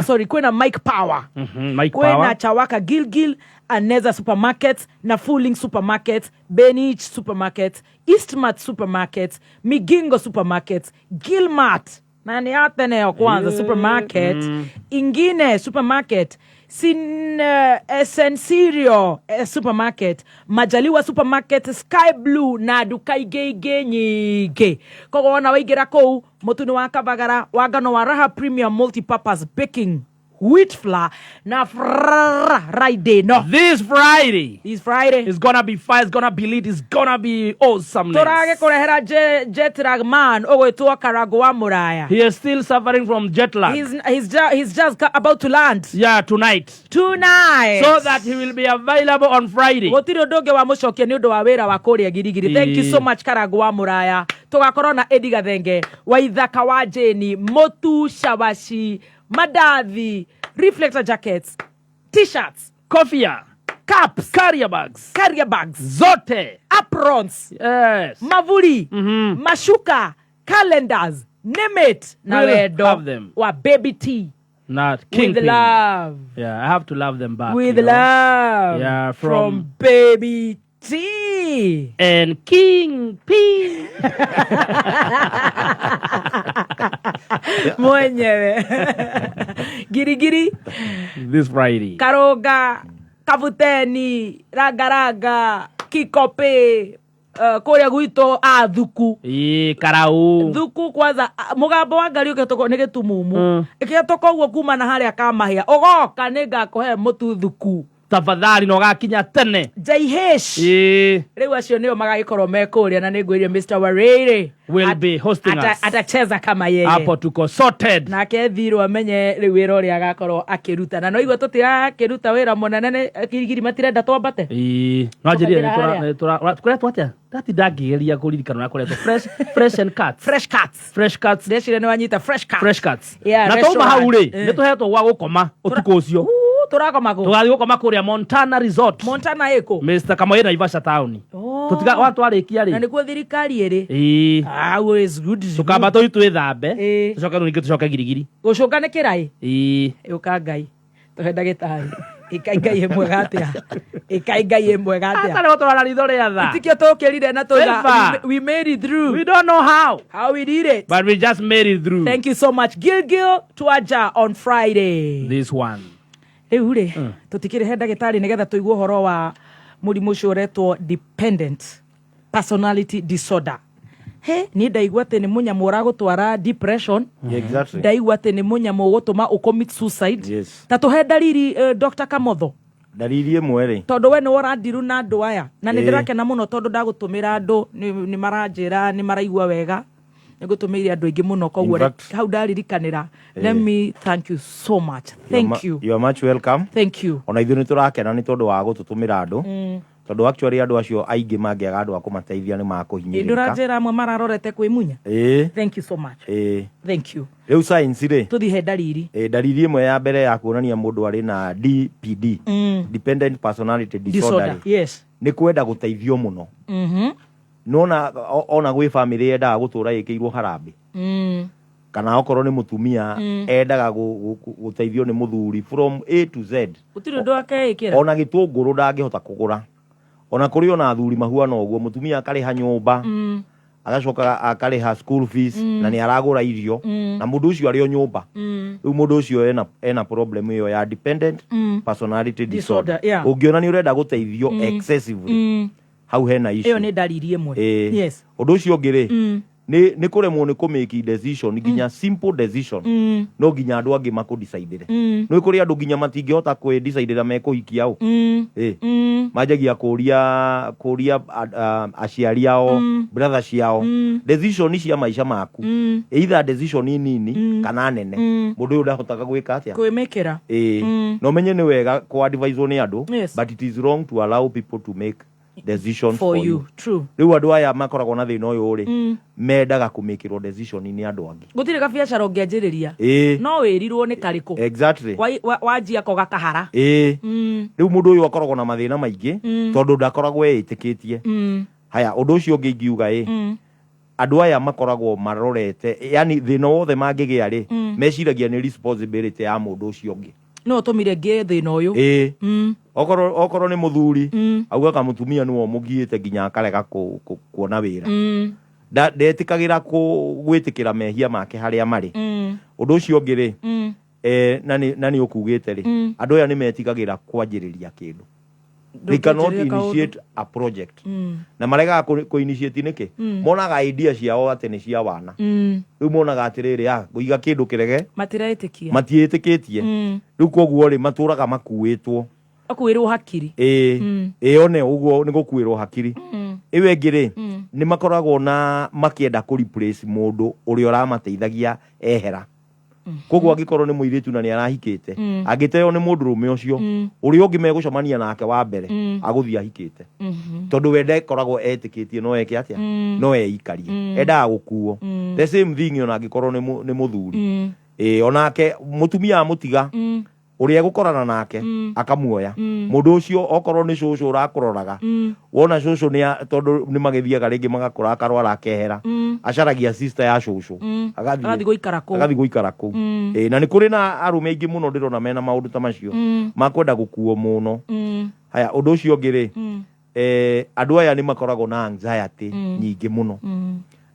Sorry, kwĩna Mike Power. Mike Kwĩna Power. Chawaka Gilgil, Aneza Supermarket na Fuling Supermarket, Benich Supermarket, Eastmart Supermarket, Migingo Supermarket, Gilmart na nĩ ya tene yo kwanza supermarket, ingine supermarket sin Sensirio supermarket, Majaliwa Supermarket, Sky Blue na nduka ingĩ ingĩ nyingĩ. Koguo wona waingĩra kũu, mũtu nĩ wa Kavagara wa ngano wa Raha Premium Multipurpose Baking Wheat Flour na Friday no. This Friday. This Friday. It's gonna be fire, it's gonna be lit, it's gonna be awesomeness. Tũragĩkũrehera jet lag man ũgwĩtwo Karango wa Mũraya. He is still suffering from jet lag. He's just about to land. Yeah, tonight. Tonight. So that he will be available on Friday. Gũtirĩ ũndũ ũngĩ wamũcokia nĩ ũndũ wa wĩra wa kũrĩa Girigiri. Thank you so much, Karango wa Mũraya. Tũgakorwo na Eddie Gathenge wa Ithaka wa Jane, mũtu, cabaci, mandathi, reflector jackets, t-shirts, kofia, caps, carrier bags, carrier bags zote. Aprons, yes. Mavuri, macuka, calendars, name it, na We'll wendo have them. wa Baby T. Na With Kingpin. love. Yeah, I have to love them back. With you know? love. Yeah, from Baby T. And King P. Mwenyewe girigiri. This Friday. Karoga, Kabuteni, Ragaraga, Kikope, kũrĩa gwitũ a Thuku. Ĩĩ, Karau. Thuku kwanza, mũgambo wa ngari ũkĩhetũka nĩ gĩtumumu, ĩkĩhetũka ũguo kuma na harĩa kamahĩa ũgoka, nĩ ngakũhe mũtu Thuku. Tafadhali na ũgakinya tene. Jaihesh. Ĩĩ. Rĩu acio nĩo magagĩkorwo me kũrĩa, na nĩ ngwĩrie Mr. Warĩrĩ Will be hosting us. Atacheza kama yeye. Hapo tuko sorted. Nake thirwo amenye rĩu wĩra ũrĩa agakorwo akĩruta, na no igua tũtirakĩruta wĩra mũnene, nĩ Kirigiri matirenda twambate. Ĩĩ, no anjĩrire Tũkaingĩra harĩa. tũkoretwo atĩa? Ndatinda ngĩgeria kũririkana ũrĩa koretwo. Fresh and Cuts. Fresh Cuts. Fresh Cuts. Ndeciria nĩ wanyita Fresh Cuts. Fresh Cuts. Yeah, Na twauma hau rĩ, restaurant. nĩ tũhetwo gwa gũkoma ũtukũ ũcio. Tũrakoma kũ? Tũgathiĩ gũkoma kũrĩa Montana Resort. Montana ĩkũ? Mr. Kamoĩ, Naivasha town. Oh. Tũtiga wa twarĩkia Na rĩ. nĩkuo thirikari ĩrĩ. Ĩĩ. Ah, well, it's good, it's Tũkamba good. tũthiĩ twĩthambe. Ĩĩ. Tũcoke rĩu ningĩ tũcoke Girigiri. Gũcũnga nĩ kĩraĩ. Ĩĩ. Ũka Ngai tũhe ndagĩtarĩ. Ĩkai Ngai ĩ mwega atĩa, ĩkai Ngai ĩ mwega atĩa. Atarĩ gũtwara ritho rĩa tha. Itikio tũkĩrire na tũiga Favor. we made it through. We don't know how. How we did it. But we just made it through. Thank you so much. Gilgil Twaja on Friday. This one. Rĩu rĩ, tũtikĩrĩ he ndagĩtarĩ nĩgetha tũigue ũhoro wa mũrimũ ũcio ũretwo dependent personality disorder. He niĩ ndaigua atĩ nĩ mũnyamũ ũragũtwara depression. Yeah, exactly. Ndaigua atĩ nĩ mũnyamũ ũgũtũma ũcommit suicide. Yes. Ta tũhe ndariri, Dr. Kamotho. Ndariri ĩmwe rĩ, tondũ we nĩ ũrandiru na andũ aya, na nĩ Ĩĩ. ndĩrakena mũno tondũ ndagũtũmĩra andũ nĩ maranjĩra nĩ maraigua wega, nĩ ngũtũmĩire andũ aingĩ mũno, koguo In fact- hau ndaririkanĩra. Let Ĩĩ. me thank you so much. Thank you. You are much welcome. Thank you. Ona ithuĩ nĩ tũrakena nĩ tondũ wa gũtũtũmĩra andũ, tondũ actually andũ acio aingĩ mangĩaga andũ a kũmateithia nĩ makũhinyĩrĩrĩka. Ndũranjĩra amwe mararorete kwĩmunya. Ĩĩ. Thank you so much. Ĩĩ. Thank you. Rĩu science rĩ, tũthiĩ he ndariri. Ĩ, ndariri ĩmwe ya mbere ya kuonania mũndũ arĩ na DPD, dependent personality disorder Disorder, rĩ, yes. nĩ kwenda gũteithio mũno. Nona ona gwĩ bamĩrĩ yendaga gũtũra ĩkĩirwo harambĩ, kana okorwo nĩ mũtumia, endaga gũteithio nĩ mũthuri from A to Z. Gũtirĩ ũndũ akeĩkĩra. Ona gĩtũngũrũ ndangĩhota kũgũra. Ona kũrĩ ona athuri mahuana ũguo, mũtumia akarĩha nyũmba, agacoka akarĩha school fees, na nĩ aragũra irio, na mũndũ ũcio arĩ o nyũmba. Rĩu mũndũ ũcio ena problem ĩyo ya dependent personality disorder. Disorder, yeah. Ũngĩona nĩ ũrenda gũteithio excessively, hau hena issue. Ĩyo nĩ ndariri ĩmwe. Ĩĩ. Yes. Ũndũ ũcio ũngĩ rĩ, nĩ kũremwo nĩ kũmake decision, nginya simple decision, no nginya andũ angĩ makũdecidĩre. Nĩ kũrĩ andũ nginya matingĩhota kwĩdecidĩra mekũhikia ũ. Ĩ. Manjagia kũria aciari ao, brother ciao, decision cia maica maku, either decision nini kana nene, mũndũ ũyũ ndahotaga gwĩka atĩa? Kwĩmĩkĩra. Ĩĩ. Na ũmenye nĩ wega kũ-advise nĩ andũ, but it is wrong to allow people to make decisions for you. True. Rĩu andũ aya makoragwo na thĩna ũyũ rĩ, mendaga kũmĩkĩrwo decision nĩ andũ angĩ. Gũtirĩ gabiacara ũngĩanjĩrĩria no wĩrirwo nĩ karĩkũ. Wanjia ko gakahara. Ĩĩ. Rĩu mũndũ ũyũ akoragwo na mathĩna maingĩ, tondũ ndakoragwo eĩtĩkĩtie. Haya, ũndũ ũcio ũngĩ ingiuga ĩ, andũ aya makoragwo marorete, yani thĩna wothe mangĩgĩa rĩ, meciragia nĩ responsibility ya mũndũ ũcio ũngĩ. No ũtũmire ngĩe thĩna ũyũ. Ĩĩ. Okorwo nĩ mũthuri, augaga mũtumia nĩwe ũmũgiĩte nginya akarega kuona wĩra. Ndetĩkagĩra gwĩtĩkĩra mehia make harĩa marĩ. Ũndũ ũcio ũngĩ rĩ, na nĩ ũkugĩte rĩ, andũ aya nĩ metigagĩra kwanjĩrĩria kĩndũ. They cannot Ndũngĩanjĩrĩria kaũndũ. initiate a project. Na maregaga kũ-initiate nĩkĩ? Monaga idea ciao atĩ nĩ cia wana. Rĩu monaga atĩrĩrĩ, ah, ngũiga kĩndũ kĩrege. Matiretĩkia. Matiĩtĩkĩtie. Rĩu koguo rĩ, matũraga makuĩtwo. Akuĩrwo hakiri. Ĩĩ. Ĩĩ, one ũguo nĩ gũkuĩrwo hakiri. Ĩyo ĩngĩ rĩ, nĩ makoragwo na makĩenda kũ replace mũndũ ũrĩa ũramateithagia ehera. Koguo angĩkorwo nĩ mũirĩtu na nĩ arahikĩte, angĩteo nĩ mũndũrũme ũcio, ũrĩa ũngĩ megũcemania nake wa mbere, agũthiĩ ahikĩte, tondũ we ndekoragwo etĩkĩtie no eke atĩa, no eikarie, endaga gũkuo. The same thing ona angĩkorwo nĩ mũthuri. Ĩĩ, onake mũtumia amũtiga, Ũrĩa egũkorana nake akamuoya. Mũndũ ũcio okorwo nĩ cũcũ ũrakũroraga, wona cũcũ nĩ tondũ nĩ magĩthiaga rĩngĩ magakũra akarwara akehera, acaragia sister ya cũcũ. Agathiĩ gũikara kũu. Agathiĩ gũikara kũu. Ĩĩ, na nĩ kũrĩ na arũme aingĩ mũno ndĩrona mena maũndũ ta macio makwenda gũkuo mũno. Haya, ũndũ ũcio ũngĩ rĩ, andũ aya nĩ makoragwo na anxiety nyingĩ mũno.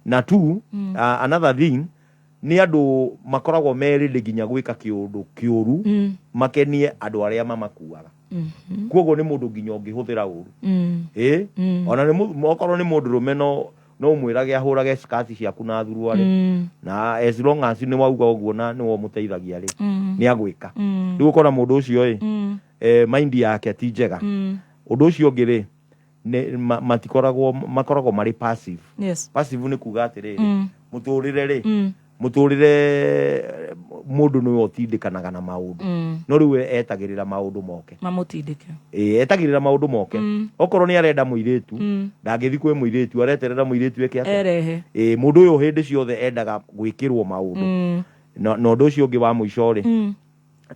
Na tu another thing nĩ andũ makoragwo merĩndĩ nginya gwĩka kĩũndũ kĩũru makenie andũ arĩa mamakuaga. Koguo nĩ mũndũ nginya ũngĩhũthĩra ũru. Ĩ, ona nĩ okorwo nĩ mũndũrũme no ũmwĩrage ahũrage skati ciaku na thuruarĩ, na as long as nĩ wauga ũguo na nĩwe ũmũteithagia rĩ, nĩ agwĩka. Rĩu ũkona mũndũ ũcio ĩ, mind yake ti njega. Ũndũ ũcio ũngĩ rĩ, nĩ matikoragwo, makoragwo marĩ passive. Passive nĩ kuga atĩrĩrĩ, mũtũrĩre rĩ, mũtũrĩre mũndũ nĩwe ũtindĩkanaga na maũndũ, no rĩu we etagĩrĩra maũndũ moke. Mamũtindĩke. Ĩĩ, etagĩrĩra maũndũ moke. Okorwo nĩ arenda mũirĩtu, ndangĩthi kwĩ mũirĩtu, areterera mũirĩtu eke atĩa? Erehe. Ĩĩ, mũndũ ũyũ hĩndĩ ciothe endaga gwĩkĩrwo maũndũ. Na ũndũ ũcio ũngĩ wa mũico rĩ,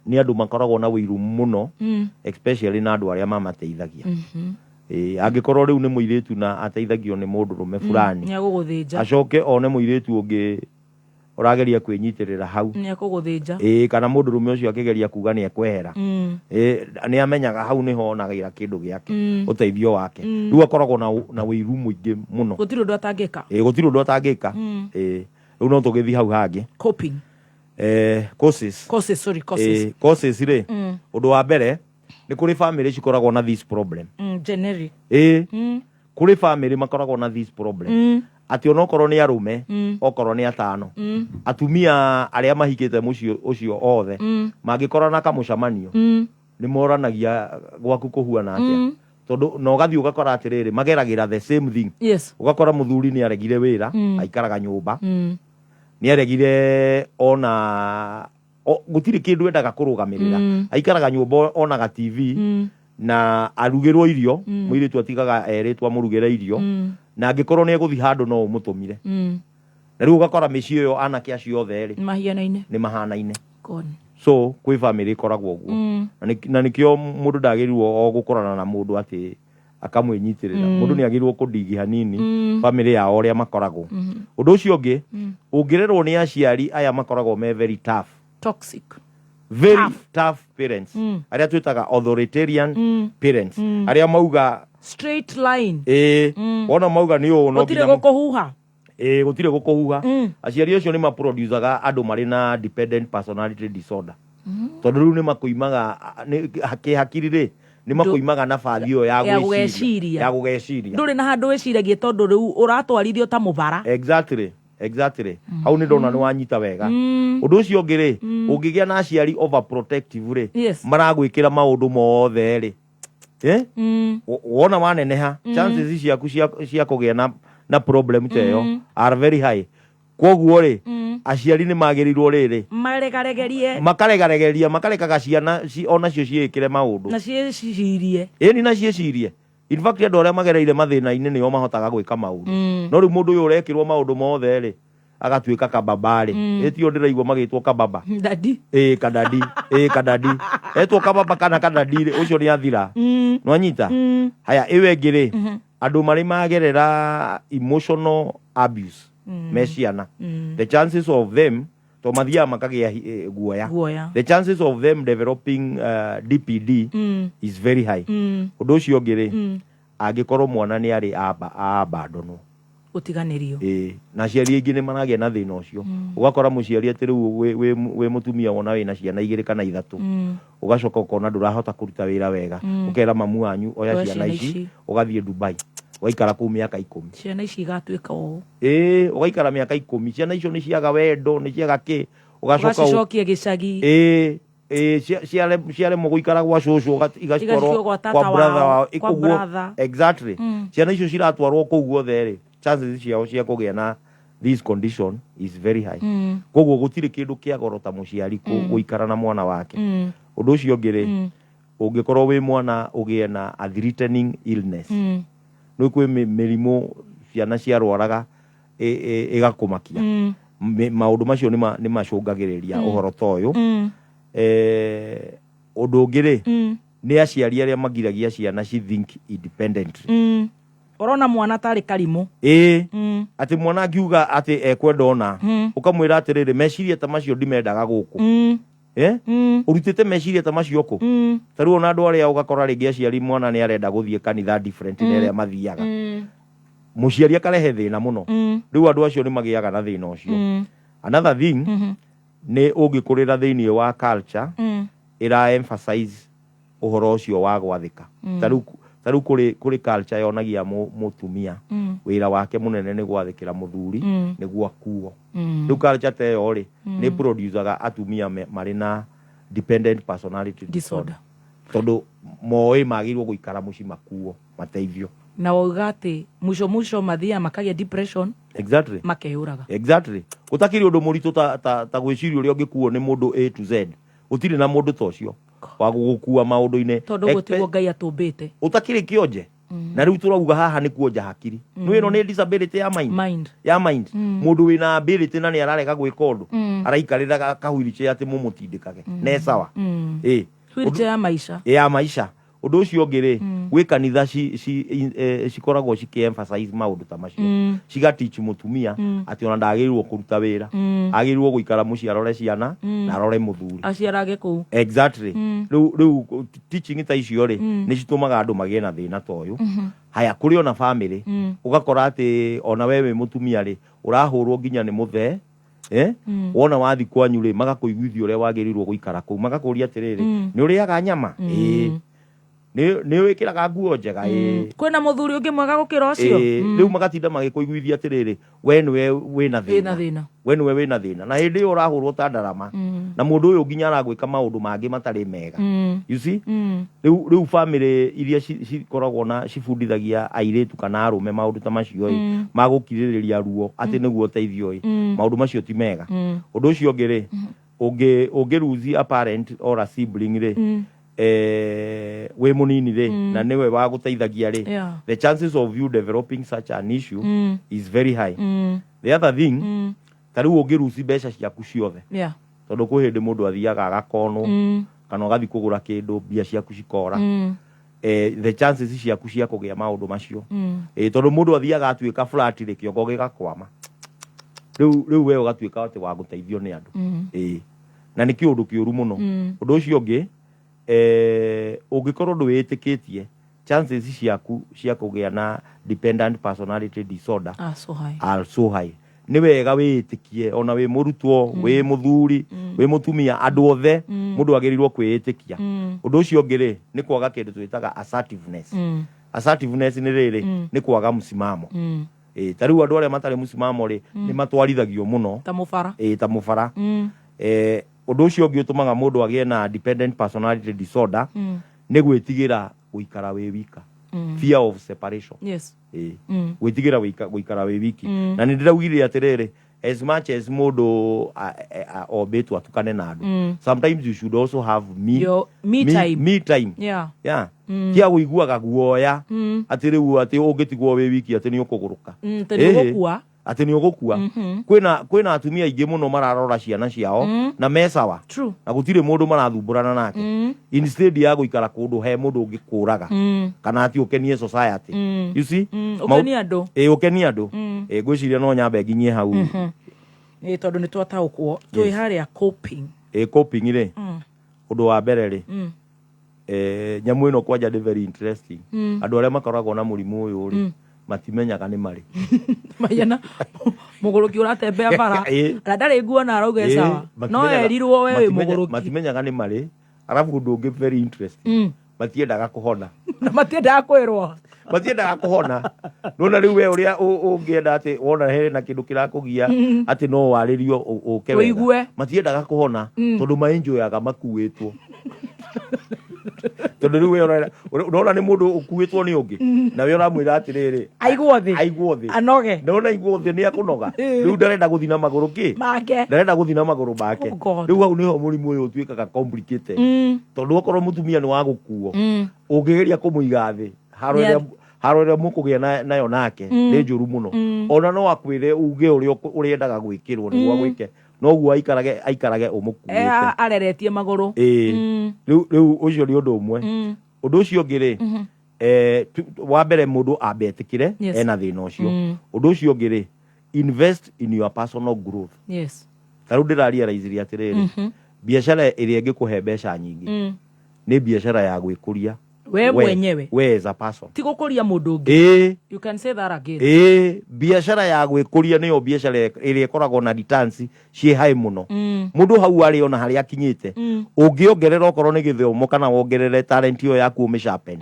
nĩ andũ makoragwo na ũiru mũno, especially na andũ arĩa mamateithagia. Ĩĩ, angĩkorwo rĩu nĩ mũirĩtu na ateithagio nĩ mũndũrũme fulani, Nĩ agũgũthĩnja. Acoke one mũirĩtu ũngĩ ũrageria kwĩnyitĩrĩra hau, Nĩ akũgũthĩnja. Ĩĩ, kana mũndũrũme ũcio akĩgeria kuga nĩ ekwehera, ĩĩ, nĩ amenyaga hau nĩho onagĩra kĩndũ gĩake, ũteithio wake. Rĩu akoragwo na ũiru mũingĩ mũno. Gũtirĩ ũndũ atangĩka. Ĩĩ, gũtirĩ ũndũ atangĩka. Ĩĩ, rĩu no tũgĩthiĩ hau hangĩ. Coping. Causes. Causes, sorry, causes. Ĩĩ, causes rĩ, ũndũ wa mbere nĩ kũrĩ family cikoragwo na this problem. Generic. Ĩĩ, kũrĩ family makoragwo na this problem, atĩ onokorwo nĩ arũme, okorwo nĩ atano, atumia arĩa mahikĩte mũciĩ ũcio othe mangĩkorana kamũcemanio, nĩ moranagia gwaku kũhuana atĩa, tondũ na ũgathiĩ ũgakora atĩrĩrĩ, mageragĩra the same thing. Ũgakora mũthuri nĩ aregire wĩra, aikaraga nyũmba, nĩ aregire ona gũtirĩ kĩndũ endaga kũrũgamĩrĩra, aikaraga nyũmba onaga TV, na arugĩrwo irio, mũirĩtu atigaga erĩtwo amũrugĩre irio, na angĩkorwo nĩ egũthiĩ handũ no ũmũtũmire. Na rĩu ũgakora mĩciĩ ĩyo anake acio othe rĩ, Mahianaine. Nĩ mahanaine. Gone. So kwĩ family ĩkoragwo ũguo. Na nĩkĩo mũndũ ndagĩrĩirwo o gũkorana na mũndũ atĩ akamwĩnyitĩrĩra. Mũndũ nĩ agĩrĩirwo kũndigi hanini family yao ũrĩa makoragwo. Ũndũ ũcio ũngĩ, ũngĩrerwo nĩ aciari aya makoragwo me very tough, Toxic. Very tough parents, arĩa twĩtaga authoritarian parents, arĩa mauga Straight line. Ĩĩ, wona mauga nĩ ũũ no Gũtirĩ nginya gũkũhuha. Ĩĩ, gũtirĩ gũkũhuha. Aciari acio nĩ maproducaga andũ marĩ na dependent personality disorder, tondũ rĩu nĩ makũimaga kĩhakiri rĩ, nĩ makũimaga nabathi ĩyo ya Ya gwĩciria. gũgeciria. Ya gũgeciria. Ndũrĩ na handũ wĩciragie tondũ rĩu ũratwarithio ta mũbara. Exactly, hau nĩ ndona nĩ wanyita wega. Ũndũ ũcio ũngĩ rĩ, ũngĩgĩa na aciari overprotective rĩ, maragwĩkĩra maũndũ mothe rĩ, eh? Wona waneneha, chances ciaku cia kũgĩa na problem ta ĩyo are very high. Koguo rĩ, aciari nĩ magĩrĩirwo rĩrĩ, Maregaregerie. Makaregaregeria, makarekaga ciana onacio ciĩkĩre maũndũ. Na ciĩcirie. Ĩni, na ciĩcirie. In fact, andũ arĩa magereire mathĩna-inĩ nĩo mahotaga gwĩka maũndũ. No rĩu mũndũ ũyũ ũrekĩrwo maũndũ mothe rĩ, agatuĩka kababa rĩ. Ĩtio ndĩraigua magĩtwo kababa. Dadi. Ĩĩ, kadadi. Ĩĩ, kadadi etwo kababa kana kadadi rĩ, ũcio nĩ athira. Nwanyita? Haya, ĩyo ĩngĩ rĩ, andũ marĩ magerera emotional abuse me ciana, the chances of them, to mathiaga makagĩa guoya. Guoya. The chances of them developing DPD is very high. Ũndũ ũcio ũngĩ rĩ, angĩkorwo mwana nĩ arĩ abandonwo. Gũtiganĩrio. Ĩĩ, na aciari aingĩ nĩ maragĩa na thĩna ũcio. Ũgakora mũciari atĩ rĩu wĩ mũtumia wona wĩna ciana igĩrĩ kana ithatũ, ũgacoka ũkona ndũrahota kũruta wĩra wega, ũkera mamu wanyu, oya Oya ciana ciana ici, ici. Ũgathiĩ Dubai, ũgaikara kũu mĩaka 10. Ciana ici igatuĩka ũũ. Ĩĩ, ũgaikara mĩaka 10, ciana icio nĩ ciaga wendo, nĩ ciaga kĩ, ũgacoka Ũgacicokia gĩcagi. Ĩĩ, ciaremwo gũikara gwa cũcũ, igacitwarwo Igacikorwo gwa tata kwa brother wao, wao, kwa ũguo. brother. Exactly. Ciana icio ciratwarwo kũu guothe rĩ, chances ciao cia kũgĩa na this condition is very high. Koguo gũtirĩ kĩndũ kĩa goro ta mũciari gũikara na mwana wake. Ũndũ ũcio ũngĩ rĩ, ũngĩkorwo wĩ mwana ũgĩe na a threatening illness, nĩ kwĩ mĩrimũ ciana ciarwaraga ĩgakũmakia. Maũndũ macio nĩ macũngagĩrĩria ũhoro ta ũyũ. Ũndũ ũngĩ rĩ, nĩ aciari arĩa magiragia ciana ci think independently. Ũrona mwana tarĩ karimũ. Ĩĩ, atĩ mwana angiuga atĩ ekwenda ũna, ũkamwĩra atĩrĩrĩ, meciria ta macio ndimendaga gũkũ. Eh? Ũrutĩte meciria ta macio kũ? Ta rĩu ona andũ arĩa ũgakora rĩngĩ aciari mwana nĩ arenda gũthiĩ kanitha different na ĩrĩa mathiaga, mũciari akarehe thĩna mũno. Rĩu andũ acio nĩ magĩaga na thĩna ũcio. Another thing, nĩ ũngĩkũrĩra thĩinĩ wa culture ĩra emphasize ũhoro ũcio wa gwathĩka. Ta rĩu kũrĩ culture yonagia mũtumia wĩra wake mũnene nĩ gwathĩkĩra mũthuri nĩguo akuo. Rĩu culture ta ĩyo rĩ, nĩ producaga atumia marĩ na dependent personality disorder, tondũ moĩ magĩrĩirwo gũikara mũciĩ makuo mateithio. Na wauga atĩ mwisho mwisho mathiaga makagĩa depression, makeyũraga. Exactly. Gũtakĩrĩ ũndũ mũritũ ta gwĩciria ũrĩa ũngĩkuo nĩ mũndũ A to Z. Gũtirĩ na mũndũ ta ũcio wa gũgũkua maũndũ-inĩ. Tondũ ũguo tiguo Ngai atũmbĩte. Ũtakĩrĩ kĩonje. Na rĩu tũrauga haha nĩ kuonja hakiri. Nĩ ĩno nĩ disability ya mind. Mind. Ya mind. Mũndũ wĩna ability na nĩ ararega gwĩka ũndũ, araikarĩra ka wheelchair atĩ mũmũtindĩkage. Ne sawa. Ĩ. Wheelchair ya maisha. Ya maisha. Ũndũ ũcio ũngĩ rĩ, gwĩ kanitha cikoragwo cikĩ emphasize maũndũ ta macio, cigateach mũtumia atĩ ona ndagĩrĩirwo kũruta wĩra, agĩrĩirwo gũikara mũciĩ arore ciana na arore mũthuri. Aciarage kũu. Exactly. Rĩu teaching ta icio rĩ, nĩ citũmaga andũ magĩe na thĩna ta ũyũ. Haya, kũrĩ ona family ũgakora atĩ ona we wĩ mũtumia rĩ, ũrahũrwo nginya nĩ mũthee, eh? Wona wathi kwanyu rĩ, magakũiguithia ũrĩa wagĩrĩirwo gũikara kũu, magakũria atĩrĩrĩ, nĩ ũrĩaga nyama? Ĩĩ. Nĩ wĩkĩraga nguo njega? Ĩĩ. Kwĩna mũthuri ũngĩ mwega gũkĩra ũcio? Ĩĩ. Rĩu magatinda magĩkũiguithia atĩrĩrĩ, we nĩwe wĩna Wĩna thĩna. Thĩna. We nĩwe wĩna thĩna, na hĩndĩ ĩyo ũrahũrwo ta ndarama, na mũndũ ũyũ nginya aragwĩka maũndũ mangĩ matarĩ mega. You see? Rĩu family iria cikoragwo na cibundithagia airĩtu kana arũme maũndũ ta macio ĩ, magũkirĩrĩria ruo atĩ nĩguo ũteithio ĩ, maũndũ macio ti mega. Ũndũ ũcio ũngĩ rĩ, ũngĩ lose a parent or a sibling rĩ, wĩ mũnini rĩ, na nĩwe wagũteithagia rĩ, the chances of you developing such an issue is very high. The other thing, ta rĩu ũngĩ lose mbeca ciaku ciothe, tondũ kwĩ hĩndĩ mũndũ athiaga agakonwo, kana ũgathiĩ kũgũra kĩndũ mbia ciaku cikora, the chances ciaku cia kũgĩa maũndũ macio, tondũ mũndũ athiaga atuĩka flat rĩ, kĩongo gĩgakwama, rĩu we ũgatuĩka atĩ wa gũteithio nĩ andũ. Na nĩ kĩũndũ kĩũru mũno. Ũndũ ũcio ũngĩ, ũngĩkorwo ndwĩĩtĩkĩtie, chances ciaku cia kũgĩa na dependent personality disorder Ah, so high. Are so high. Nĩ wega wĩĩtĩkie, ona wĩ mũrutwo, wĩ mũthuri, wĩ mũtumia, andũ othe, mũndũ agĩrĩirwo kwĩĩtĩkia. Ũndũ ũcio ũngĩ rĩ, nĩ kwaga kĩndũ twĩtaga assertiveness. Assertiveness nĩ rĩrĩ, nĩ kwaga msimamo. Ĩ, ta rĩu andũ arĩa matarĩ msimamo rĩ, nĩ matwarithagio mũno ta mũbara. Ĩ, ta mũbara. Ũndũ ũcio ũngĩ ũtũmaga mũndũ agĩe na dependent personality disorder nĩ gwĩtigĩra gũikara wĩ wika, fear of separation. Ĩ, gwĩtigĩra gũikara wĩ wiki. Na nĩ ndĩraugire atĩrĩrĩ, as much as mũndũ ombĩtwo atukane na andũ, sometimes you should also have me, Your me time. Me time. Yeah. Tia gũiguaga guoya atĩ rĩu atĩ ũngĩtigwo wĩ wiki atĩ nĩ ũkũgũrũka. Atĩ nĩ Ĩhĩ. ũgũkua. Atĩ nĩ ũgũkua. Kwĩna atumia aingĩ mũno mararora ciana ciao na me sawa, na gũtirĩ mũndũ marathumbũrana nake, instead ya gũikara kũndũ he mũndũ ũngĩkũraga, kana atĩ ũkenie society. You see? Ũkenie andũ. Ĩ, ũkenie andũ. Ĩ, ngwĩciria no nyambe nginyie hau. Ĩ, tondũ nĩ twataũkwo twĩ harĩa coping. Ĩ, coping rĩ, ũndũ wa mbere rĩ, nyamũ ĩno kwanja nĩ very interesting. Andũ arĩa makoragwo na mũrimũ ũyũ rĩ, matimenyaga nĩ marĩ. Mahiana mũgũrũki ũratembea bara, na ndarĩ nguo na arauga e sawa, no erirwo we wĩ mũgũrũki. Matimenyaga nĩ marĩ. Arabu ũndũ ũngĩ very interesting, matiendaga kũhona. Na matiendaga kwĩrwo. Matiendaga kũhona. Nona rĩu we ũrĩa ũngĩenda atĩ wona hena kĩndũ kĩrakũgia atĩ no warĩrio ũke wega. Ũigue. Matiendaga kũhona, tondũ maenjoyaga makuĩtwo, tondũ rĩu we ũrona nĩ mũndũ ũkuĩtwo nĩ ũngĩ, na we ũramwĩra atĩrĩrĩ, Aigwo thĩ. Aigwo thĩ. Anoge. Nona aigwo thĩ nĩ akũnoga. Rĩu ndarenda gũthiĩ na magũrũ kĩ make. Ndarenda gũthiĩ na magũrũ make. Oh God. Rĩu hau nĩho mũrimũ ũyũ ũtuĩkaga complicated, tondũ okorwo mũtumia nĩ wa gũkuo, ũngĩgeria kũmũiga thĩ, haro ĩrĩa haro ĩrĩa mũkũgĩa nayo nake nĩ njũru mũno. Ona no akwĩre uge ũrĩa ũrĩendaga gwĩkĩrwo nĩguo agwĩke. Noguo aikarage aikarage Eh, ũmũkuĩte. Areretie magũrũ. Ĩĩ. Rĩu ũcio nĩ ũndũ ũmwe. Ũndũ ũcio ũngĩ rĩ, wa mbere mũndũ ambe etĩkĩre ena thĩna ũcio. Ũndũ ũcio ũngĩ rĩ, invest in your personal growth. Ta rĩu ndĩrarealize atĩrĩrĩ, biacara ĩrĩa ĩngĩkũhe mbeca nyingĩ nĩ biacara ya gwĩkũria We mwenyewe. We as a person. Ti gũkũria mũndũ ũngĩ. Ĩĩ. You can say that again. Ĩĩ, biacara ya gwĩkũria nĩyo biacara ĩrĩa ĩkoragwo na returns ciĩ high mũno. Mũndũ hau arĩ ona harĩa akinyĩte, ũngĩongerera okorwo nĩ gĩthomo kana wongerere talent ĩyo yaku ũmĩ-sharpen,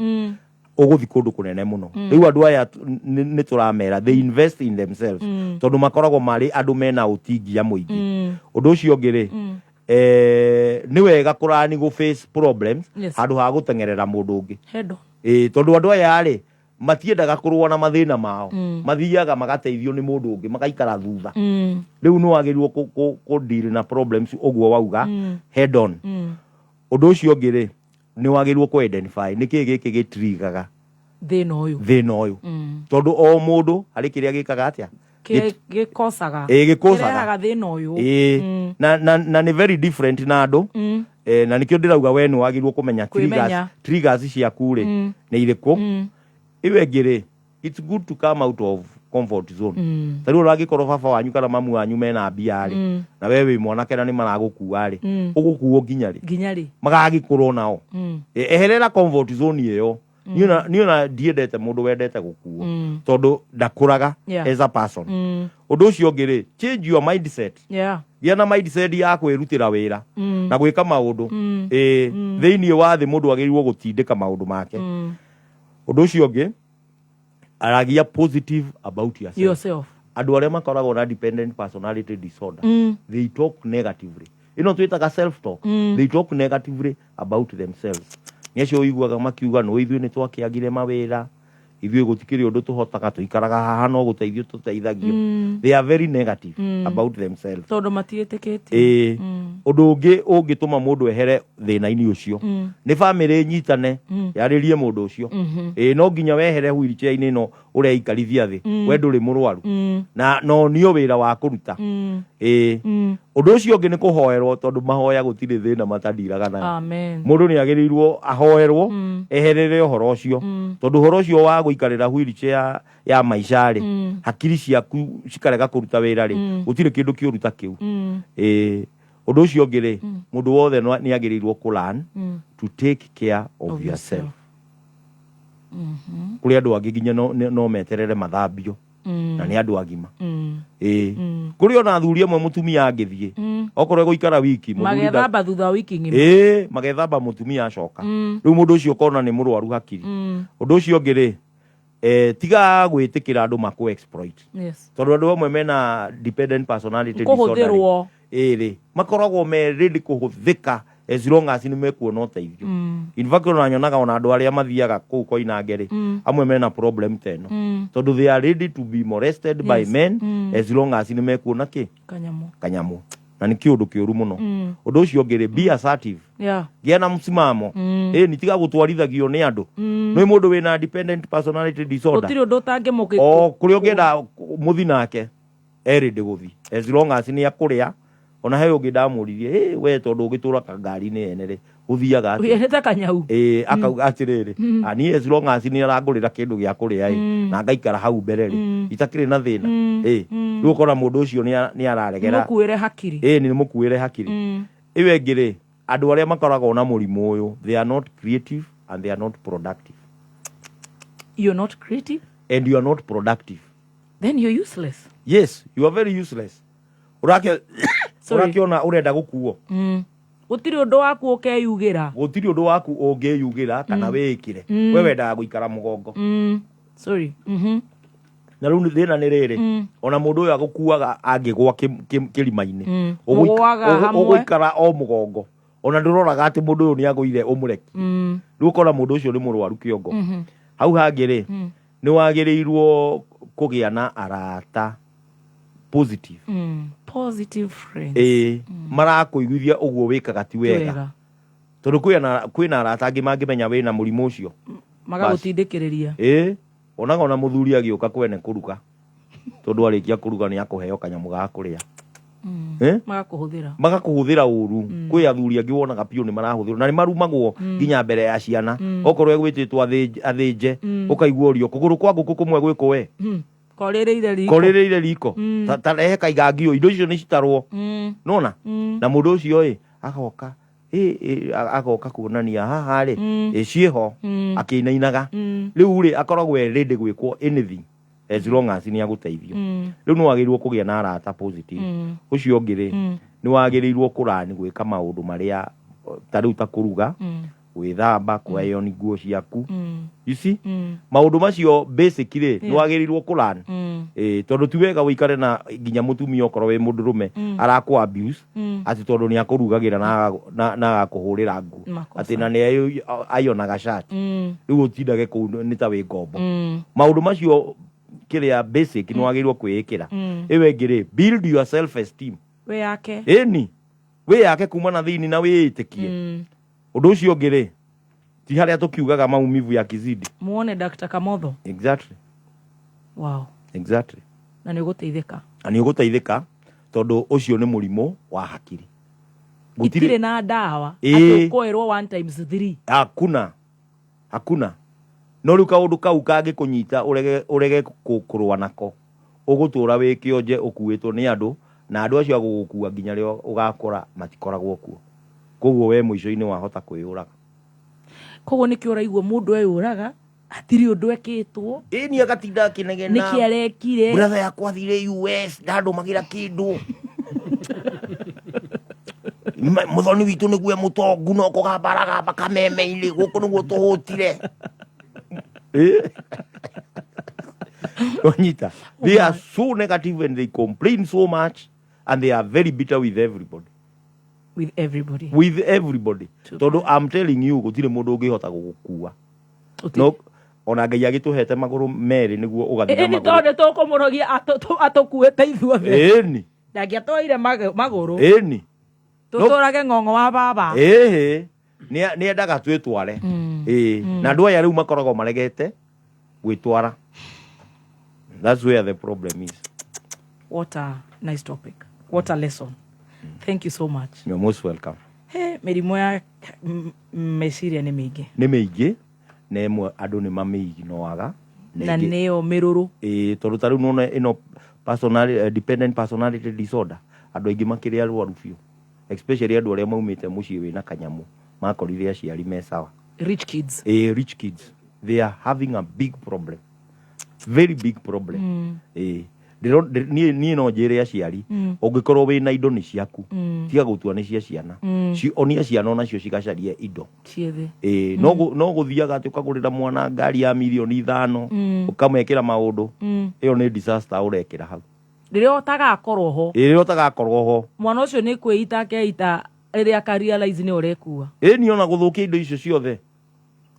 ũgũthiĩ kũndũ kũnene mũno. Rĩu andũ aya nĩ tũramera they invest in themselves, tondũ makoragwo marĩ andũ mena ũtingia mũingĩ. Ũndũ ũcio ũngĩ rĩ, nĩ wega kũrani gũ face problems handũ ha gũteng'erera mũndũ ũngĩ. Head on. Ĩĩ, tondũ andũ aya rĩ, matiendaga kũrũa na mathĩna mao. Mathiaga magateithio nĩ mũndũ ũngĩ, magaikara thutha. Rĩu nĩ wagĩrĩirwo kũ deal na problems ũguo wauga, head on. Ũndũ ũcio ũngĩ rĩ, nĩ wagĩrĩirwo kũ identify nĩ kĩĩ gĩkĩ gĩtrigaga thĩna ũyũ. Thĩna ũyũ. Tondũ o mũndũ harĩ kĩrĩa gĩkaga atĩa? Gĩkocaga. Ĩĩ, gĩkocaga. Kĩrehaga thĩna ũyũ. Ĩĩ. Na nĩ very different na andũ. Na nĩkĩo ndĩrauga we nĩ wagĩrĩirwo kũmenya triggers, Kwĩmenya. triggers ciaku rĩ, nĩ irĩkũ. Ĩyo ĩngĩ rĩ, it's good to come out of comfort zone. Ta rĩu ũrangĩkorwo baba wanyu kana mamu wanyu mena mbia rĩ, na we wĩ mwanake na nĩ maragũkua rĩ, ũgũkuo nginya rĩ? Nginya rĩ? Magagĩkũrwo nao. Eherera comfort zone ĩyo. Niĩ ona ndiendete mũndũ wendete gũkuo, tondũ ndakũraga as a person. Ũndũ ũcio ũngĩ rĩ, change your mindset. Gĩa na mindset ya kwĩrutĩra wĩra na gwĩka maũndũ. Ĩĩ, thĩinĩ wa thĩ mũndũ agĩrĩirwo gũtindĩka maũndũ make. Ũndũ ũcio ũngĩ, aragia positive about yourself. Yourself. Andũ arĩa makoragwo na dependent personality disorder, they talk negatively. Ĩno twĩtaga self talk. They talk negatively about themselves. Nĩ acio ũiguaga makiuga, no ithuĩ nĩ twakĩagire mawĩra, ithuĩ gũtikĩrĩ ũndũ tũhotaga, tũikaraga haha no gũteithio tũteithagio. They are very negative about themselves. Tondũ matiĩtĩkĩtie. Ĩĩ. Ũndũ ũngĩ ũngĩtũma mũndũ ehere thĩna-inĩ ũcio, nĩ bamĩrĩ ĩnyitane, yarĩrie mũndũ ũcio. Ĩĩ, no nginya wehere wheelchair-inĩ ĩno ũreikarithia thĩ. We ndũrĩ mũrwaru, na no nio wĩra wa kũruta. Ĩĩ. Ũndũ ũcio ũngĩ nĩ kũhoerwo, tondũ mahoya gũtirĩ thĩna matandiraga nayo. Amen. Mũndũ nĩ agĩrĩirwo ahoerwo, eherere ũhoro ũcio, tondũ ũhoro ũcio wa gũikarĩra wheelchair ya maica rĩ, hakiri ciaku cikarega kũruta wĩra rĩ, gũtirĩ kĩndũ kĩũru ta kĩu. Ĩĩ. Ũndũ ũcio ũngĩ rĩ, mũndũ wothe nĩ agĩrĩirwo kũ learn to take care of Of yourself. Yourself. Kũrĩ andũ angĩ nginya no meterere mathambio, na nĩ andũ agima. Ĩĩ. Kũrĩ ona athuri amwe mũtumia angĩthiĩ, okorwo egũikara wiki, mũthuri Magethamba thutha wa wiki ng'ima. Ĩĩ, magethamba mũtumia acoka. Rĩu mũndũ ũcio ũkona nĩ mũrwaru hakiri. Ũndũ ũcio ũngĩ rĩ, tiga gwĩtĩkĩra andũ makũ exploit, tondũ andũ amwe mena dependent personality disorder rĩ, Kũhũthĩrwo. Ĩĩ rĩ, makoragwo me ready kũhũthĩka as long as nĩ mekuona ũteithio. In fact, ona nyonaga ona andũ arĩa mathiaga kũu koinange rĩ, amwe mena problem ta ĩno, tondũ they are ready to be molested by men as long as nĩ mekuona kĩ? Kanyamũ. Kanyamũ. Na nĩ kĩũndũ kĩũru mũno. Ũndũ ũcio ũngĩ rĩ, be assertive. Gĩa na msimamo. Ĩĩ, nĩ tiga gũtwarithagio nĩ andũ. Nĩ mũndũ wĩna dependent personality disorder, Gũtirĩ ũndũ ũtangĩmũkĩ. O kũrĩa ũngĩenda mũthi nake, erĩ ndĩgũthi as long as nĩ akũrĩa. Ona he ũngĩ ndamũririe, "Ĩ, we tondũ ũgĩtũra ngari-inĩ ene rĩ, ũthiaga atĩa?" Ũhĩte kanyau. Ĩĩ, akauga atĩrĩrĩ, "Ah, niĩ as long as nĩ arangũrĩra kĩndũ gĩa kũrĩa ĩ, na ngaikara hau mbere rĩ, itakĩrĩ na thĩna." Ĩ, rĩu ũkona mũndũ ũcio nĩ araregera. Mũkuĩre hakiri. Ĩ, nĩ mũkuĩre hakiri. Ĩyo ĩngĩ rĩ, andũ arĩa makoragwo na mũrimũ ũyũ, they are not creative and they are not productive. You're not creative. And you are not productive. Then you're useless. Yes, you are very useless. Ũrake Sorry. Ũrakĩona ũrenda gũkuo. Gũtirĩ ũndũ waku ũkeyugĩra. Gũtirĩ ũndũ waku ũngĩyugĩra kana wĩĩkĩre. We wendaga gũikara mũgongo. Sorry. Na rĩu thĩna nĩ rĩrĩ, ona mũndũ ũyũ agũkuaga angĩgwa kĩrima-inĩ, Mũgũaga hamwe. ũgũikara o mũgongo, ona ndũroraga atĩ mũndũ ũyũ nĩ agũire ũmũreki. Rĩu ũkona mũndũ ũcio nĩ mũrwaru kĩongo. Hau hangĩ rĩ, nĩ wagĩrĩirwo kũgĩa na arata positive. Positive friends. Ĩĩ, marakũiguithia ũguo wĩkaga ti wega, Wega. Tondũ kwĩna arata angĩ mangĩmenya wĩna mũrimũ ũcio, Magagũtindĩkĩrĩria. Ĩĩ, onaga ona mũthuri agĩũka kwene kũruga, tondũ arĩkia kũruga nĩ akũheo kanyamũ ga kũrĩa. Eh? Magakũhũthĩra. Magakũhũthĩra ũru. Kwĩ athuri angĩ wonaga biũ nĩ marahũthĩrwo na nĩ marumagwo nginya mbere ya ciana. Okorwo egwĩtĩtwo athĩnje, ũkaigua ũrio kũgũrũ kwa ngũkũ kũmwe gwĩkũ we. Korĩrĩire riko. Korĩrĩire riko. Ta rehe kaigangio, indo icio nĩ citarwo. Nona na mũndũ ũcio ĩ agoka agoka kuonania haha rĩ, ĩ ciĩho, akĩinainaga. Rĩu rĩ, akoragwo e ready gwĩkwo anything as long as nĩ agũteithio. Rĩu nĩ wagĩrĩirwo kũgĩa na arata positive. Ũcio ũngĩ rĩ, nĩ wagĩrĩirwo kũrani gwĩka maũndũ marĩa ta rĩu ta kũruga, gwĩthamba, kũayoni nguo ciaku. You see, maũndũ macio basic rĩ, nĩ wagĩrĩirwo kũran. Ĩ tondũ ti wega ũikare na nginya mũtumia okorwo wĩ mũndũrũme arakũ abuse atĩ tondũ nĩ akũrugagĩra na agakũhũrĩra nguo. Makosa. Atĩ na nĩ ayonaga shati, rĩu ũtindage kũu nĩ ta wĩ ngombo. Maũndũ macio kĩrĩa basic nĩ wagĩrĩirwo kwĩĩkĩra. Ĩyo ĩngĩ rĩ, build your self esteem. Wĩ yake. Ĩni wĩyake kuma na thĩinĩ na wĩĩtĩkie. Ũndũ ũcio ũngĩ rĩ, ti harĩa tũkiugaga maumivu ya kizidi. Muone Dr. Kamotho. Exactly. Wow. Exactly. Na nĩ ũgũteithĩka. Na nĩ ũgũteithĩka tondũ ũcio nĩ mũrimũ wa hakiri. Itirĩ na ndawa. Ĩĩ. Atĩ ũkũĩrwo 1 times 3. Hakuna, hakuna. No rĩu kaũndũ kau kangĩkũnyita ũrege kũrũa nako, ũgũtũra wĩ kĩonje ũkuĩtwo nĩ andũ, na andũ acio agũgũkua nginya rĩo ũgakũra matikoragwo kuo. Koguo we mũico-inĩ wahota kwĩyũraga. Koguo nĩkĩo ũraigua mũndũ eyũraga hatirĩ ũndũ ekĩtwo. Ĩni agatinda akĩnegena. Nĩkĩ arekire? Brother yakwa athire US ndandũmagĩra kĩndũ. Mũthoni witũ nĩguo e mũtongu no kũgamba aragamba kameme-inĩ gũkũ nĩguo tũhũtire. Wanyita. They are so negative and they complain so much and they are very bitter with everybody. With everybody. With everybody. Tondũ I'm telling you gũtirĩ mũndũ ũngĩhota gũgũkua. No ona Ngai agĩtũhete magũrũ merĩ nĩguo ũgathiĩ na Ĩni magũrũ. tondũ tũkũmũrogia atũkuĩte ithuothe. Ĩni. Ndangĩatwaire magũrũ. Ĩni. Tũtũrage ng'ong'o wa baba. Ĩhĩ. Nĩ endaga twĩtware. Ĩĩ. Na andũ aya rĩu makoragwo maregete gwĩtwara. That's where the problem is. What a nice topic. What a lesson. Thank you so much. You're most welcome. He, mĩrimũ ya meciria nĩ mĩingĩ. Nĩ mĩingĩ na ĩmwe andũ nĩ mamĩignoaga. Na nĩyo mĩrũrũ. Ĩĩ, tondũ ta rĩu nĩwona ĩno dependent personality disorder, andũ aingĩ makĩrĩ arwaru biũ. Especially andũ arĩa maumĩte mũciĩ wĩna kanyamũ, makorire aciari me sawa. Rich kids. Ĩĩ, rich kids. They are having a big problem. Very big problem. Ĩĩ. Niĩ no njĩre aciari, ũngĩkorwo wĩna indo nĩ ciaku, tiga gũtua nĩ cia ciana. Onia ciana onacio cigacarie indo. Ciethe. Ĩĩ, no gũthiaga atĩ ũkagũrĩra mwana ngari ya mirioni 5, ũkamekĩra maũndũ, ĩyo nĩ disaster ũrekĩra hau. Rĩrĩa ũtagakorwo ho. Ĩĩ, rĩrĩa ũtagakorwo ho. Mwana ũcio nĩ kwĩita akeita rĩrĩa aka realize nĩ ũrekua. Ĩĩ, niĩ ona gũthũkia indo icio ciothe.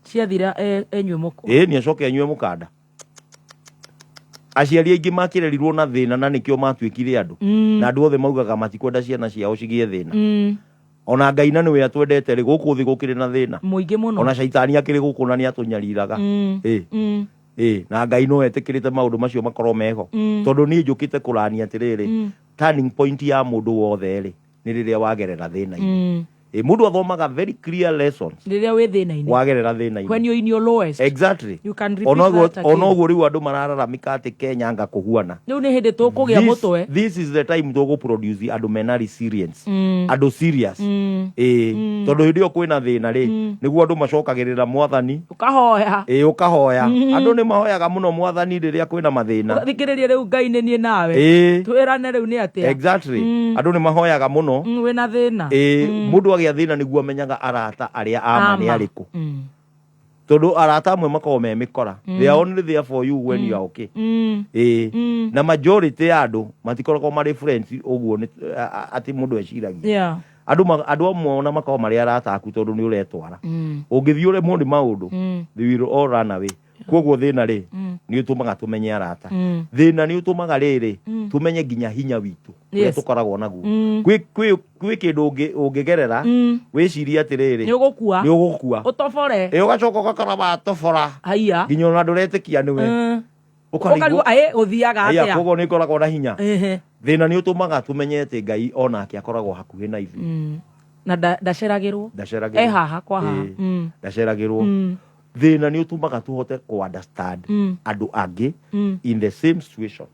Ciathira enyue mũkwa. Ĩĩ, nĩ acoke enyue mũkanda. Aciari aingĩ makĩrerirwo na thĩna na nĩkĩo matuĩkire andũ. Na andũ othe maugaga matikwenda ciana ciao cigĩe thĩna. Ona Ngai na nĩwe atwendete rĩ, gũkũ thĩ gũkĩrĩ na thĩna. Mũingĩ mũno. Ona caitani akĩrĩ gũkũ na nĩ atũnyariraga. Ĩĩ. Ĩĩ, na Ngai no etĩkĩrĩte maũndũ macio makorwo meho. Tondũ niĩ njũkĩte kũrania atĩrĩrĩ, turning point ya mũndũ wothe rĩ, nĩ rĩrĩa wagerera thĩna-inĩ. Ĩĩ, mũndũ athomaga very clear lessons. Rĩrĩa wĩ thĩna-inĩ. Wagerera thĩna-inĩ. When you're in your lowest. Exactly. You can repeat that again. Ona ũguo rĩu andũ marararamika atĩ Kenya anga kũhuana. Rĩu nĩ hĩndĩ tũkũgĩa mũtwe. This is the time tũgũ produce andũ mena resilience. Andũ serious. Ĩĩ, tondũ hĩndĩ ĩyo kwĩna thĩna rĩ, nĩguo andũ macokagĩrĩra mwathani. Ũkahoya. Ĩĩ, ũkahoya. Andũ nĩ mahoyaga mũno mwathani rĩrĩa kwĩna mathĩna. Ũgathikĩrĩria rĩu Ngai nĩ niĩ nawe. Ĩĩ. Twĩrane rĩu nĩ atĩa. Exactly. Andũ nĩ mahoyaga mũno. Wĩna thĩna. Ĩĩ, mũndũ agĩa thĩna nĩguo amenyaga arata arĩa ama nĩ Ama. arĩkũ. Tondũ arata amwe makoragwo me mĩkora. They are only there for you when you are okay. Ĩĩ. Na majority ya andũ matikoragwo marĩ friends ũguo nĩ atĩ mũndũ eciragia. Andũ amwe ona makoragwo marĩ arata aku tondũ nĩ ũretwara. Ũngĩthiĩ ũremwo nĩ maũndũ, they will all run away. Koguo thĩna rĩ, nĩ ũtũmaga tũmenye arata. Thĩna nĩ ũtũmaga rĩrĩ, tũmenye nginya hinya witũ ũrĩa tũkoragwo naguo. Kwĩ kĩndũ ũngĩgerera, wĩcirie atĩrĩrĩ, Nĩ ũgũkua. nĩ ũgũkua. Ũtobore. Ĩ, ũgacoka ũgakora watobora. Haiya. Nginya ona ndũretĩkia nĩwe. Ũkarigwo, aĩ, gũthiaga Haiya, atĩa? koguo nĩ ngoragwo na hinya. Thĩna nĩ ũtũmaga tũmenye atĩ Ngai onake akoragwo hakuhĩ na ithuĩ. Na ndaceragĩrwo. Ndaceragĩrwo. E haha kwa haha. Ĩĩ. Ndaceragĩrwo. Thĩna nĩ ũtũmaga tũhote kũ understand andũ angĩ in the same situation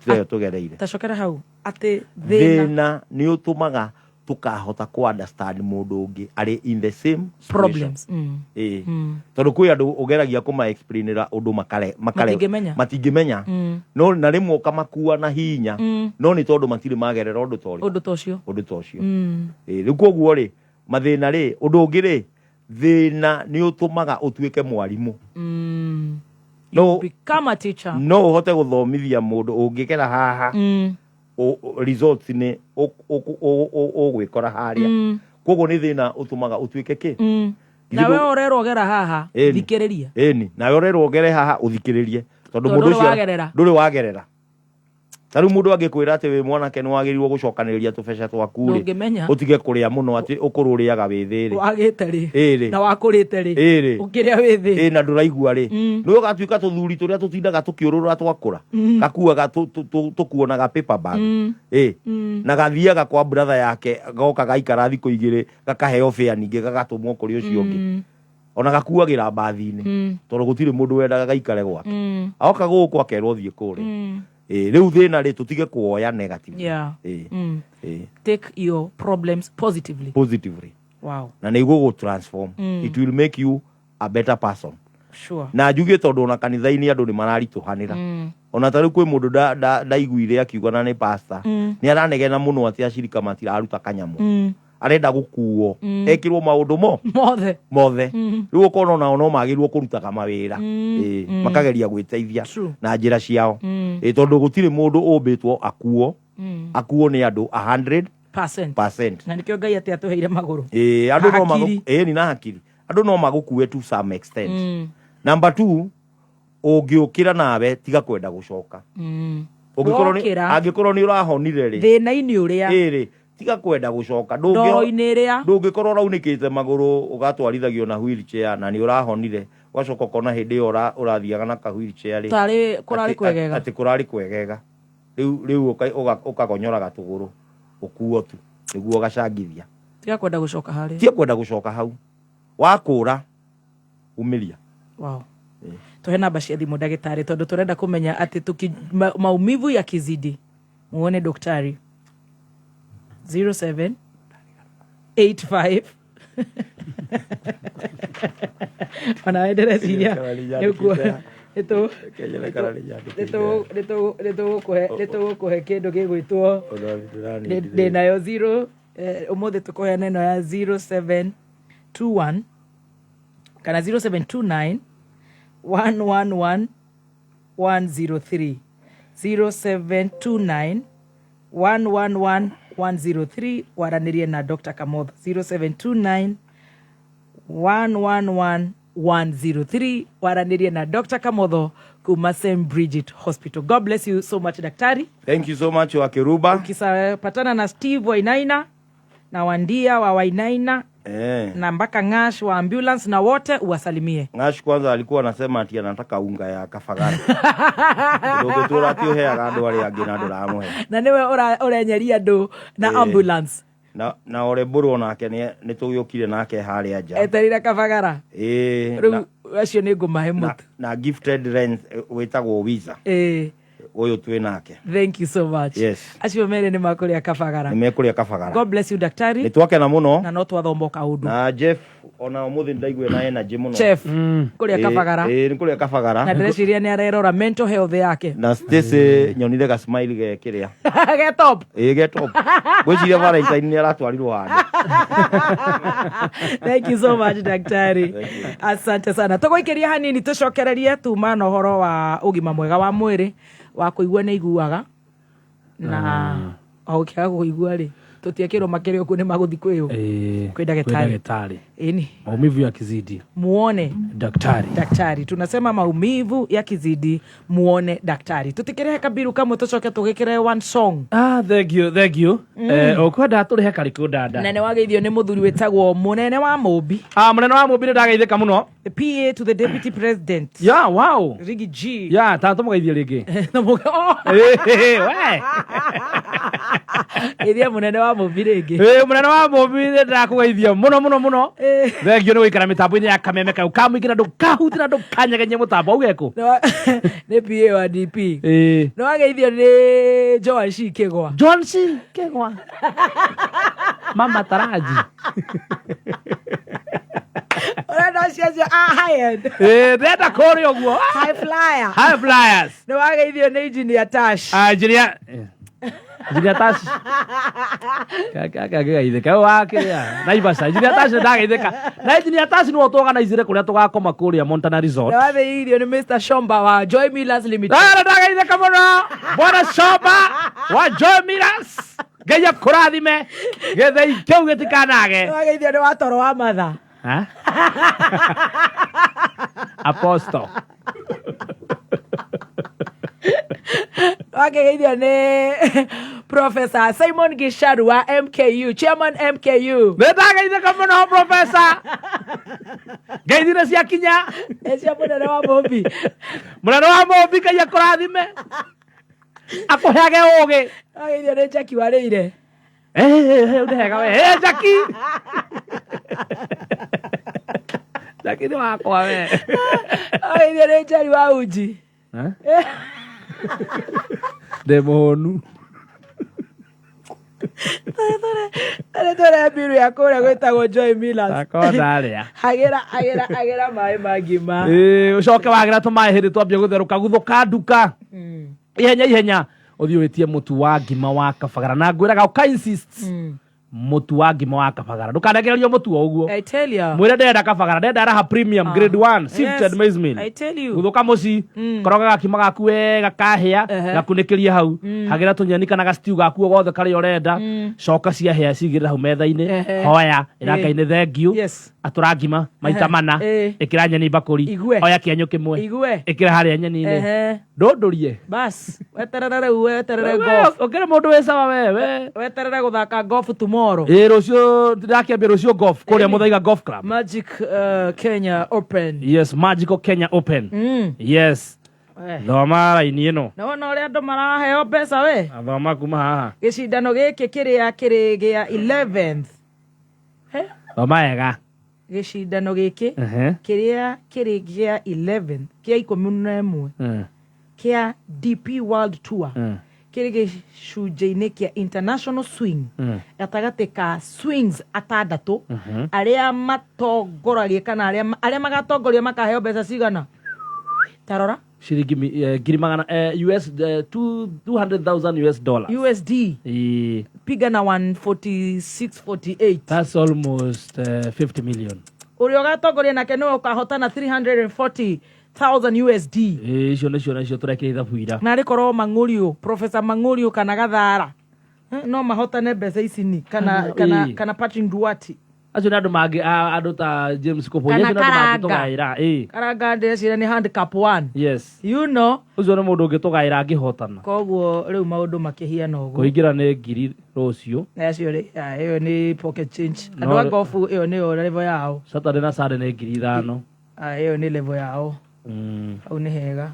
ĩyo tũgereire. Tacokera hau atĩ thĩna Thĩna nĩ ũtũmaga tũkahota kũ understand mũndũ ũngĩ arĩ in the same situation. Problems. Ĩĩ. Tondũ kwĩ andũ ũgeragia kũma explainĩra ũndũ makare makare Matingĩmenya. matingĩmenya. No na rĩmwe ũkamakua na hinya. No nĩ tondũ matirĩ magerera ũndũ ta ũrĩkũ? Ũndũ ta ũcio. Ũndũ ta ũcio. Ĩĩ, rĩu koguo rĩ, mathĩna rĩ, ũndũ ũngĩ rĩ, thĩna nĩ ũtũmaga ũtuĩke mwarimũ. No Become a teacher. No ũhote gũthomithia mũndũ ũngĩgera haha, results nĩ ũgwĩkora harĩa. Koguo nĩ thĩna ũtũmaga ũtuĩke kĩ? Githĩ Nawe ũrerwo gera haha. Ĩni. Thikĩrĩria. Ĩni, nawe ũrerwo ũgere haha ũthikĩrĩrie tondũ Tondũ mũndũ ndũrĩ ũcio wagerera. Ndũrĩ wagerera. Ta rĩu mũndũ angĩkwĩra atĩ wĩ mwanake nĩ wagĩrĩirwo gũcokanĩrĩria tũbeca twaku rĩ, Ndũngĩmenya. ũtige kũrĩa mũno atĩ ũkũrũ ũrĩaga wĩ thĩ rĩ. Wagĩte rĩ. Ĩrĩ. Na wakũrĩte rĩ. Ĩrĩ. Ũkĩrĩa wĩ thĩ. Ĩ, na ndũraigua rĩ, nĩ ũgatuĩka tũthuri tũrĩa tũtindaga tũkĩũrũra twakũra. Gakuaga tũkuonaga paper bag. Ĩ. Na gathiaga kwa brother yake goka gaikara thikũ igĩrĩ gakaheo fare ningĩ gagatũmwo kũrĩ ũcio ũngĩ. Ona gakuagĩra mbathi-inĩ. Tondũ gũtirĩ mũndũ wendaga gaikare gwake. Aoka gũkũ akerwo thiĩ kũrĩa. Ĩ, rĩu thĩna rĩ, tũtige kuoya negative. Ĩ. Ĩ. Take your problems positively. Positively. Wow. Na nĩ igũgũ transform. It will make you a better person. Na njuge tondũ ona kanitha-inĩ andũ nĩ mararitũhanĩra. Ona ta rĩu kwĩ mũndũ ndaiguire akiuga na nĩ pastor. Nĩ aranegena mũno atĩ acirika matiraruta kanyamũ. Arenda gũkuo. Ekĩrwo maũndũ mo mothe. Mothe. Rĩu ũkona onao no magĩrĩirwo kũrutaga mawĩra. Ĩĩ, makageria gwĩteithia na njĩra ciao. Ĩĩ, tondũ gũtirĩ mũndũ ũmbĩtwo akuo. Akuo nĩ andũ 100 percent. Percent. Na nĩkĩo Ngai atĩ atũheire magũrũ. Ĩĩ, andũ no Hakiri. ĩĩ, ni na hakiri. Andũ no magũkue to some extent. Number 2, ũngĩũkĩra nawe tiga kwenda gũcoka. Ũngĩkorwo nĩ Wokĩra. angĩkorwo nĩ ũrahonire rĩ. Thĩna-inĩ ũrĩa. Ĩĩ rĩ, tiga kwenda gũcoka. Ndoro-inĩ ĩrĩa. Ndũngĩkorwo ũraunĩkĩte magũrũ ũgatwarithagio na wheelchair na nĩ ũrahonire, ũgacoka ũkona hĩndĩ ĩyo ũrathiaga na ka wheelchair rĩ. Tarĩ kũrarĩ kwegega. Atĩ kũrarĩ kwegega. Rĩu rĩu ũkagonyoraga tũgũrũ ũkuo tu nĩguo ũgacangithia. Tiga kwenda gũcoka harĩa. Tiga kwenda gũcoka hau. Wakũra umĩria. Wow. Tuhe namba cia thimũ ndagĩtarĩ tondũ tũrenda kũmenya atĩ maumivu ya kizidi muone daktari 07 85 ona we ndĩreciria nĩtũgũkũhe kĩndũ gĩgwĩtwo ndĩnayo 0 ũmũthĩ tũkũheana ĩno ya 0721 kana 0729 111 103, 0729 111 103 waranĩrie na Dr. Kamotho 0729 111 103 waranĩrie na Dr. Kamotho kuma St. Bridget Hospital. God bless you so much, daktari. Thank you so much, Wakiruba. Ukisapatana na Steve Wainaina na Wandia wa Wainaina na mpaka Ng'ash wa ambulance na wote uwasalimie. Ng'ash kwanza alikuwa anasema ati anataka unga ya kafagara. Ndũngĩtũra ati ũheaga andũ arĩa angĩ na ndũramũhe. Na nĩwe ũrenyeria andũ na ambulance. Na Ole Mbũrũ onake nĩ tũgĩũkire nake harĩa nja. Eterire kabagara. Ĩĩ, Rĩu acio nĩ ngũmahe mũtu. Na gifted lens, wĩtagwo Wiza. Ũyũ twĩ nake. Thank you so much. Yes. Acio merĩ nĩ makũrĩa kabagara. Nĩ mekũrĩa kabagara. God bless you, daktari. Nĩ twakena mũno. Na no twathoma kaũndũ. Na Jeff ona ũmũthĩ ndaigua na energy mũno. Jeff, kũrĩa kabagara. Ĩĩ, nĩ kũrĩa kabagara. Na ndĩreciria nĩ arerora mental health yake. Na Stacy nyonire ga smile ge kĩrĩa. Ge top. Ĩĩ, ge top. Ngwĩciria Valentine nĩ aratwarirwo handũ. Thank you so much, daktari. Thank you. Asante sana. Tũgũikĩria hanini tũcokererie tuma na ũhoro wa ũgima mwega wa mwĩrĩ wa kũigua nĩ iguaga na o ũkĩaga kũigua rĩ. Tũtiekĩrwo makĩrĩ ũguo nĩ magũthi kwĩũ. Eh, Kwĩ ndagĩtarĩ. Kwĩ ndagĩtarĩ. Ĩni. Maumivu yakizidi. Muone daktari. Daktari. Tunasema maumivu yakizidi muone daktari. Tũtikĩrehe kabiru kamwe tũcoke tũgĩkĩre one song. Ah, thank you, thank you. Eh, ũkwenda tũrĩhe karĩkũ dada? Na nĩ wageithio nĩ mũthuri wĩtagwo mũnene wa Mũmbi. Ah, mũnene wa Mũmbi nĩ ndageithĩka mũno. The PA to the deputy president. Yeah, wow. Rigi G. Yeah, ta tũmũgeithie rĩngĩ. Oh. Eh, we. Geithia mũnene wa Mũmbi rĩngĩ. Eh, mũnene wa Mũmbi nĩ ndakũgeithia mũno mũno mũno. Thank you nĩ gũikara mĩtambo-inĩ ya kameme kau kamũingĩ na ndũkahutĩra ndũkanyegenye mũtambo auge kũ. Nĩ PA wa DP. Eh. Nĩ wageithio nĩ Joan C Kĩgwa. Joan C Kĩgwa. Mama Taraji. Ũrenda acio acio a high end. Eh, ndĩrenda kũrĩa ũguo. High flyer. High flyers. Nĩ wageithio nĩ engineer Tash. Ah, engineer. Engineer Tash. Kagageithĩka wakĩrĩa Naivasha. Engineer Tash ndageithĩka. Na engineer Tash nĩwe ũtũorganizire kũrĩa tũgakoma kũrĩa Montana Resort. Nĩ wageithio nĩ Mr. Shomba wa Joy Millers Limited. Ah, ndageithĩka mũno. Bwana Shomba wa Joy Millers. Ngai akũrathime. Gĩthĩi kĩu gĩtikanage. Nĩ wageithio nĩ watoro wa matha. Ha? Apostle. Wageithio nĩ Professor Simon Gisharu wa MKU, Chairman MKU. Nĩ ndageithĩka mũno Professor. Ngeithi nĩ ciakinya. Nĩ cia mũnene wa Mũmbi. Mũnene wa Mũmbi Ngai akũrathime. Akũheage ũgĩ. Wageithio nĩ Jackie Warĩire. Eh, eh, eh, nĩ hega we. Eh, Jackie. Jackie nĩ wakwa we. Wageithio nĩ Njeri wa Uji. Eh? Ndĩ mũhũnu. Tũrĩ tũrĩ mbiru ya kũrĩa gwĩtagwo Joy Millers. Takorwo ndarĩa. Hagĩra hagĩra hagĩra maĩ ma ngima. Ĩĩ, ũcoke wagĩra tũmaĩ hĩndĩ twambia gũtherũka guthũka nduka. Ihenya ihenya ũthiĩ wĩtie mũtu wa ngima wa kabagara na ngwĩraga ũka insist mũtu wa ngima wa kabagara ndũkanengererio mũtu o ũguo. I tell ya. Mwĩre ndĩrenda kabagara ndĩrenda raha premium Ah. grade 1 sifted Yes, maize meal. I tell you. Guthũka mũci koroga gakima gaku wega kahĩa gakunĩkĩrie hau hagĩra tũnyeni kana ga stew gaku o gothe karĩa ũrenda coka ciahĩa cigĩrĩra hau metha-inĩ Ehe. hoya ĩra Eh. Ngai nĩ thank you Yes. atũra ngima maita mana Eh. ĩkĩra nyeni mbakũri Igue. oya kĩenyũ kĩmwe Igue. ĩkĩra harĩa nyeni-inĩ Ehe. ndũndũrie Bas, weterere rĩu weterere We- golf. ũkĩrĩ mũndũ wĩ sawa we we Weterere gũthaka golf tomorrow. ĩ rũciũ ndĩrakĩambia rũciũ golf kũrĩa Mũthaiga Golf Club. Magic Kenya Open. Yes, Magical Kenya Open. Yes. Eh. Thoma raini ĩno. Na wona ũrĩa andũ maraheo mbeca we. Thoma kuma haha. Gĩcindano gĩkĩ kĩrĩa kĩrĩ gĩa 11th. He? Thoma wega. Gĩcindano gĩkĩ Ehe. kĩrĩa kĩrĩ gĩa 11th kĩa 11 kĩa DP World Tour kĩrĩ gĩcunjĩ-inĩ kĩa International Swing gatagatĩ ka swings atandatũ arĩa matongoragia kana arĩa arĩa magatongoria makaheo mbeca cigana tarora Ciringi ngiri magana US 200,000 US dollars. USD Ĩĩ. piga na 146.48. That's almost 50 million. Ũrĩa ũgatongoria nake nĩwe ũkahotana 340,000 USD. Ĩĩ, icio nĩcio nacio tũrekire ithabu ira. Na rĩkorwo Mang'ũriũ, Professor Mang'ũriũ kana Gathara no mahotane mbeca ici ni kana Ah, kana ĩĩ. kana Patrick Duarte. Acio nĩ andũ mangĩ andũ ta James Kobo. Kana Acio nĩ andũ Karanga. mangĩtũgaĩra. Ĩĩ. Karanga ndĩreciria nĩ handicap 1. Yes. You know. Ũcio nĩ mũndũ ũngĩtũgaĩra angĩhotana. Koguo rĩu maũndũ makĩhiana ũguo. Kũingĩra nĩ ngiri rũciũ. Acio rĩ, ĩyo nĩ pocket change. No, Andũ a golf ĩyo nĩyo level yao. Saturday na Sunday nĩ ngiri ithano. Ĩyo nĩ level yao. Hau nĩ hega.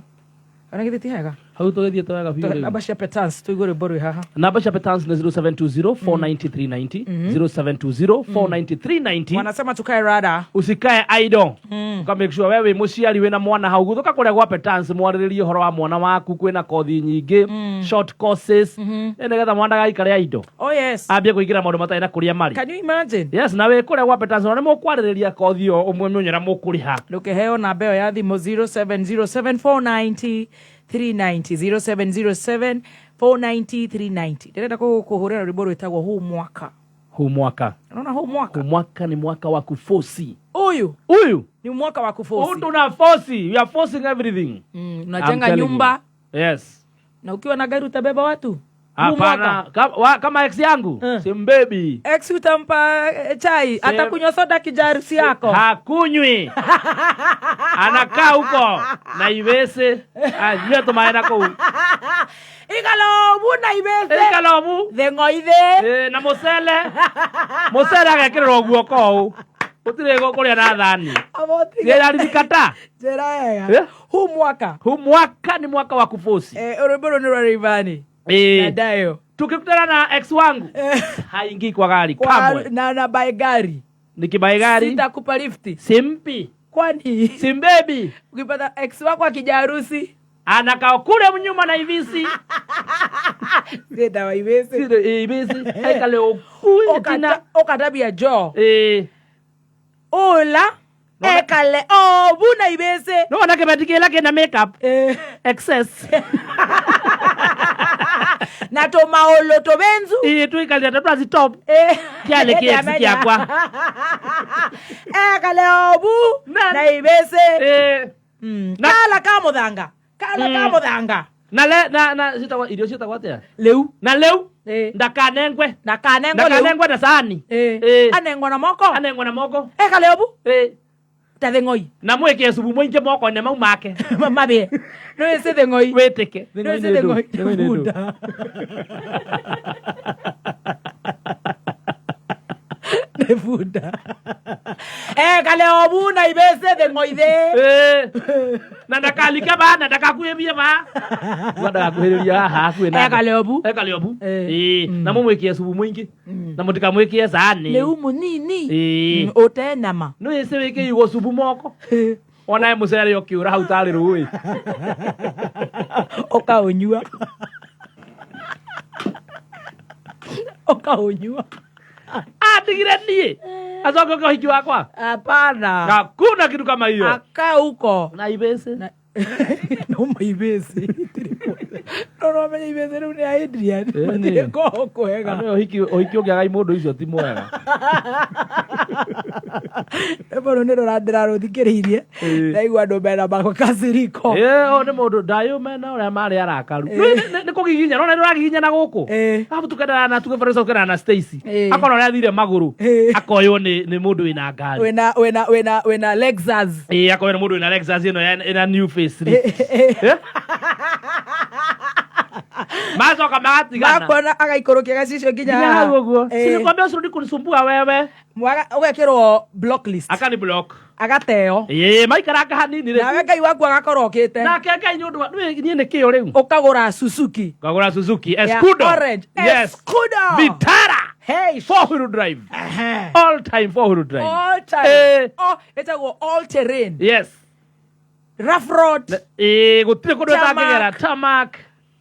Ona githĩ ti hega? Hau tũgĩthiĩte wega biũ rĩu. Namba cia Petans tũigue rwĩmbo rwĩ haha. Namba cia Petans nĩ 0720 490 390 0720 490 390. Wanasema tukae rada. Usikae idle. Uka make sure we wĩ mũciari wĩna mwana hau gũthũka kũrĩa gwa Petans mwarĩrĩrie ũhoro wa mwana waku kwĩna kothi nyingĩ short courses nĩgetha mwana ndagaikare idle. Oh yes. Ambie kũingĩra maũndũ matarĩ na kũrĩa marĩ. Can you imagine? Yes, na wĩ kũrĩa gwa Petans ona nĩ mũkwarĩrĩria kothi ĩyo ũmwe mĩonyo na mũkũrĩha. Ndũkĩheo namba ĩyo ya thimũ 0707 490 390 0707 490 390. Ndĩrenda kũhũrĩra rwĩmbo rwĩtagwo huu mwaka. Huu mwaka. Unaona huu mwaka? Huu mwaka ni mwaka wa kufosi. Huyu. Huyu. Ni mwaka wa kufosi. Huu tuna fosi. We are forcing everything. Unajenga I'm telling nyumba. you. Yes. Na ukiwa na gari utabeba watu. Hapana, kama ex yangu simbebi. Ex utampa chai, atakunywa soda kijarusi yako. Hakunywi. Anakaa huko na ibese anywe tumaĩ na kũu. Ikalobu na ibese. Ikalobu. Theng'oithe. Na mũcere. Mũcere agekĩrĩrwo guoko ũũ. Gũtirĩ kũrĩa na thani. Ririkata. Njĩra wega. Hu mwaka. Hu mwaka ni mwaka wa kufosi. Rwĩmbo rũu nĩ rwa Rayvanny. Na Dayo. Tukikutana na ex wangu haingii kwa gari kamwe. Na by gari. Nikibai gari. Sitakupa lifti. Simpi. Kwani? Simbebi. Ukipata ex wako akija harusi anakaa kule mnyuma na ivisi. Sita wa ivisi. Sita ivisi. Aikale okui Okatabia jo. Ola. Ekale obu na ibese. No wanake batikela kena makeup. Excess. Na to maolo to benzu. Tu ikalia tatu azitop. Kiale kiasi kiakwa. Ekale obu na ibese. Kala kamuthanga. Kala kamuthanga. Na le na na sitagwa irio ciĩtagwo atĩa? Leu. Na leu. Ndakanengwe. Ndakanengwe leu. Ndakanengwe na sahani. Anengwa na moko. Anengwa na moko. Ekale obu. Ta theng'oi. Na mwĩkĩre cubu mũingĩ moko-inĩ mau make. Mabĩe. No ĩce theng'oi. Wĩtĩke. No ĩce theng'oi. Bunda. Nĩ bunda. Ekale obu na ibese theng'oithe. Na ndakalike ba na ndakakuhĩrie ba. Ndagakuhĩrĩria haha hakuhĩ na. Ekale obu. Ekale obu. Na mũmwĩkĩre cubu mũingĩ. Na mũtikamwĩkĩre sahani. Leu mũnini. Ũte nyama. No ĩce wĩkĩirwo cubu moko. Ona mũcere ũkĩũra hau tarĩ rũĩ. Ũkaũnyua. Ũkaũnyua. Atigire niĩ. Acoke ũke ũhiki wakwa. Hapana. Hakuna kitu kama hiyo. Akaa huko. Na ibese. No maibese. No no menya ibese rĩu nĩ ya Adrian. Matirĩ koho kwega. Nĩ ũhiki ũngĩaga mũndũ icio ti mwega. Rwĩmbo rũu nĩ rũrandĩra rũthikĩrĩirie. Ndaigua andũ mena makasiriko. Ũyũ nĩ mũndũ ndayũ mena ũrĩa marĩ arakaru. Nĩ kũgiginya, nona nĩ ũragiginyana gũkũ. Habu tukendana na tuge Farisa tukendana na Stacy. Akona ũrĩa athire magũrũ. Akoywo nĩ mũndũ wĩna ngari. Wĩna Lexus. Akoywo nĩ mũndũ wĩna Lexus ĩno ĩna new facelift. Macoka magatigana. Makona agaikũrũkia gacicio nginya hau ũguo. Sinikwambia usirudi kunisumbua wewe. Ũgekĩrwo block list. Akani block. Agateo. Maikaranga hanini rĩ. Nawe Ngai waku agakorwo okĩte. Nake Ngai nĩ ũndũ wa niĩ nĩ kĩo rĩu. Ũkagũra Suzuki. Ũkagũra Suzuki Escudo. Orange. Yes. Escudo. Vitara. Hey. 4-wheel drive. All time 4-wheel drive. All time. Oh, ĩtagwo all terrain. Yes. Rough road. Gũtirĩ kũndũ ĩtangĩgera. Tarmac.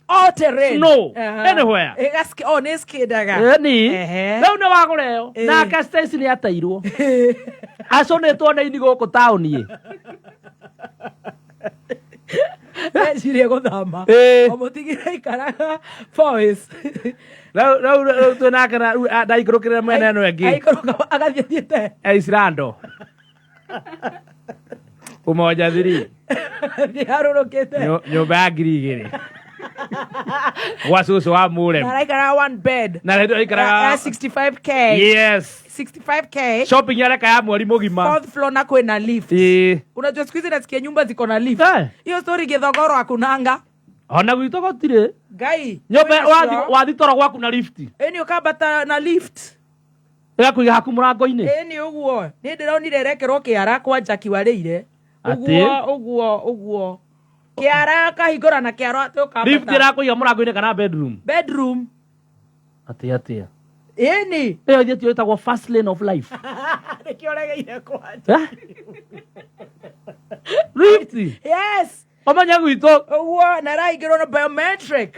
All terrain. Snow. Anywhere. Nĩ skidaga. Ni. Rĩu nĩ wagũra ĩyo. Nake Stacy nĩ ateirwo. Acũnĩtwo nĩ ini gũkũ taũni. Ecirie gũthama. Ũmũtigire aikaraga Foy's. Rĩu twĩ nake na ndaikũrũkĩrĩra mwena ĩno ĩngĩ. Aikũrũka agathiĩ thiĩte. Islando. Umoja 3. Thiĩ harũrũkĩte. Nyũmba ya 2,000. Gwa cũcũ wa mũrem. Araikaraga one bed. Na rĩu aikaraga Ya 65K. Yes. 65K. Shopping yareka ya mweri mũgima. Fourth floor na kwĩna lift. Unajua siku hizi nasikia nyumba ziko na lift. Hiyo story Githogoro hakunanga. Ona gwitũ gũtirĩ. Ngai. Nyũmba wathi toro gwaku na lift. Ĩni ũkambata na lift. Ĩgakũiga haku mũrango-inĩ. Ĩni ũguo. Niĩ ndĩronire ĩrekerwo kĩara kwa Jackie warĩire. Ũguo ũguo ũguo. Kĩara akahingũra na kĩara atĩ ũkambata. Lift ĩrakũiga mũrango-inĩ kana bedroom? Bedroom. Atĩ. Ĩni. Ĩyo ithuĩ tiyo ĩtagwo first lane of life. Nĩkĩo ũregeire kwanja. Lift. Yes. Ũmenye gwitũ. Ũguo na ĩrahingĩrwo na biometric.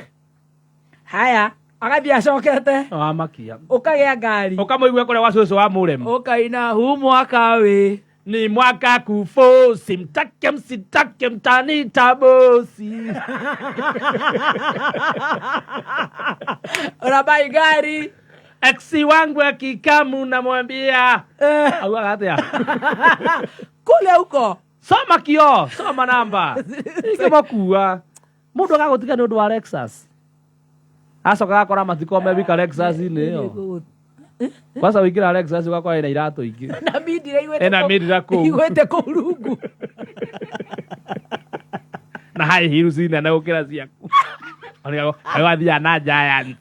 Haya. Agathiĩ acokete. Wamakia. Ũkagĩa ngari. Ũkamũigua kũrĩa gwa cũcũ wa mũrem. Ũkaina hu mwaka wĩ. Ni mwaka kufosi, mtake msitake mtanita bosi. Unabai gari. Ex wangu akikamu namwambia. Augaga atĩa? Kule huko. Soma kio, soma namba. Ikĩmakua. Mũndũ agagũtiga nĩ ũndũ wa Lexus. Acoka agakora matiko me wika Lexus-inĩ ĩyo. Kwanza wĩingĩra Lexus ũgakora ĩna iratũ ingĩ. Na mindira igwĩte. Ĩna mindira kũu. Igwĩte kũu rungu. Na high heels nene gũkĩra ciaku. Harĩ wathiaga na Giant.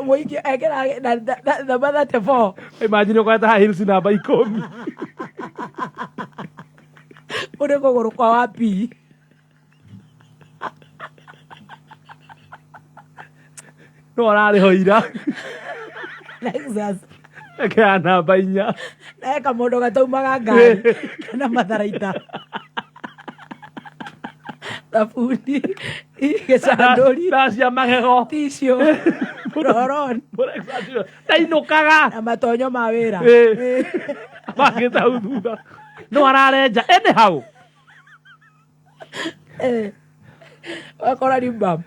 Mũingĩ ekĩra namba 34. Imagine ũkorete high heels namba 10. Ũrĩ kũgũrũ kwa wapi. No ararĩ ho ira. Lexus. Ekĩra namba 4. Na kamũndũ gataumaga ngari kana matharaita. Thabuni, gĩcandũri. Ndawa cia magego. Tissue. Roll-on. Ndainũkaga. Na matonyo ma wĩra. Mangĩte hau thutha. No ararenja anyhow. Wakora rimbam.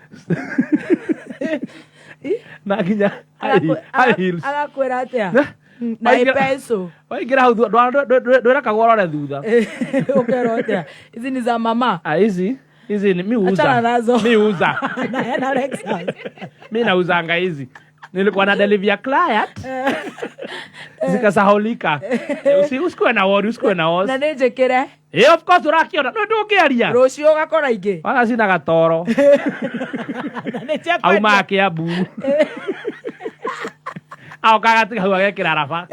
Na nginya high heels. Agakwĩra atĩa? Na ipeso. Waingĩra hau ndwĩra ũrore thutha. Ũkerwo atĩa? Hizi ni za mama. Ah, hizi hizi ni mi huuza. Achana nazo. Mi huuza. Na ena Lexus. Mi nauzanga hizi. Nilikuwa na deliver client. Zikasahaulika. Usikuwe na worry, usikuwe na worry. Na nĩ njĩkĩre. Eh, of course ũrakĩona. No ndũngĩaria. Rũciũ ũgakora ingĩ. Wala cina gatoro. Na nĩ cia Auma kwendia. Kiambu. Aoka agatiga hau agekĩra raba.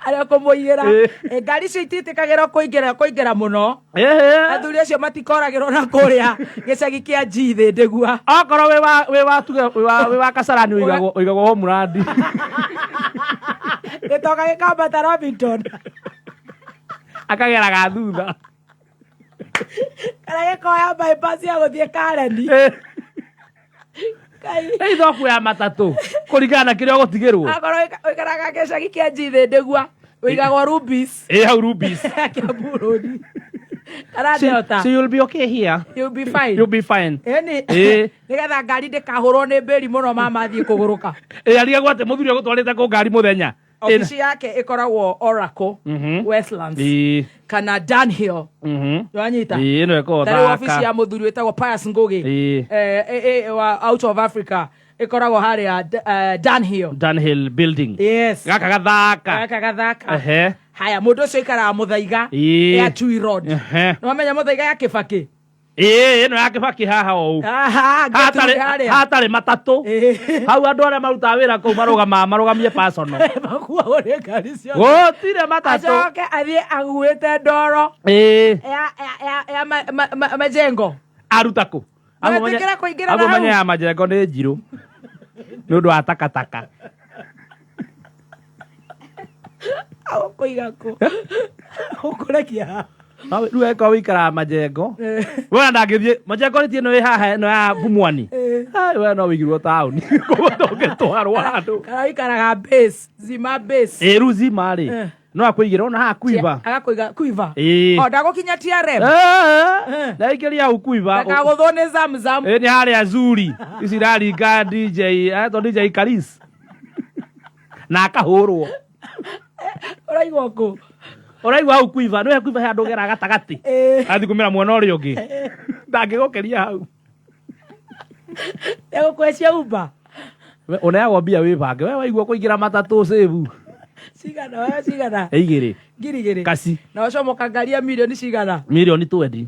Arĩa kũmũigĩra. Ngari icio itiĩtĩkagĩrwo kũingĩra mũno. Athuri acio matikoragĩrwo na kũrĩa gĩcagi kĩa G thĩ ndĩgua. Okorwo wĩ wa tuge wĩ wa Kasarani ũigagwo Homeland. Gĩtoka gĩkambata Robinson. Akageraga thutha. Kana gĩkoya bypass ya gũthiĩ Kareni. Nĩ ithoku ya matatũ kũringana na kĩrĩa ũgũtigĩrwo. Akorwo ũikaraga gĩcagi kĩa G thĩ ndĩgua ũigagwo Rubis. Ĩ hau Rubis. Kiambu Road. Kana Delta. So you'll be okay here. You'll be fine. You'll be fine. Ĩni. Ĩ. Nĩgetha ngari ndĩkahũrwo nĩ mbĩri mũno mama athiĩ kũgũrũka. Ĩ arigagwo atĩ mũthuri ũgũtwarĩte kũ ngari mũthenya. Obici yake ĩkoragwo Oracle, Westlands kana Dunhill. Wanyita? Ĩ ĩno ĩkoragwo Ta rĩu obici thaka. ya mũthuri wĩtagwo Pius Ngugi. Ĩ. Wa Out of Africa ĩkoragwo harĩa Dunhill. Dunhill building. Yes. Gaka gathaka. Gaka gathaka. Ehe. Haya, mũndũ ũcio aikaraga Mũthaiga Ĩ. ya Chui Road. Ehe. Nĩwamenya Mũthaiga ya Kĩbakĩ? Ĩ ĩno ya Kĩbakĩ haha ũũ. Aha, Gertrude harĩa. Hatarĩ matatũ. Hau andũ arĩa marutaga wĩra kũu marũgamaga marũgamie personal. Makuagwo nĩ ngari ciothe. Gũtirĩ matatũ. Acoke athiĩ aguĩte ndoro Ĩ. ya majengo. Aruta kũ? Ndwetĩkĩra kũingĩra na Amu hau. menye ya majengo nĩ njirũ. Nĩ ũndũ wa takataka. Ũkũiga kũ? Ũkũrekia. Rĩu angĩkorwo wĩikaraga majengo. We ndangĩthiĩ majengo nĩ ĩno ĩ haha ĩno ya Bumwani. Ai we no wĩigirwo taũni. Koguo ndũngĩtwarwo handũ. Kana ũikaraga base, Zima base. Ĩ rĩu Zima rĩ. No akũigĩra ona haha Quiver. Agakũiga Quiver. Ĩ. O ndagũkinya TRM. Ndaingĩria hau Quiver. Ndakagũthwo nĩ Zamzam. Ĩ nĩ harĩa Zuri. Ici iraringa DJ, etwo DJ Karis. Na akahũrwo. Ũraigua kũ? Ũraigua hau Quiver, nĩwe Quiver he handũ ũgeraga gatagatĩ. Athiĩ kumĩra mwena ũrĩa ũngĩ. Ndangĩgũkĩria hau. Egũkwecia Uber. We ũneagwo mbia wĩbange. We waigua kũingĩra matatũ save. Cigana, we cigana? 2. 2,000. Kaci. Na ũcomoka ngari ya mirioni cigana? Mirioni 20.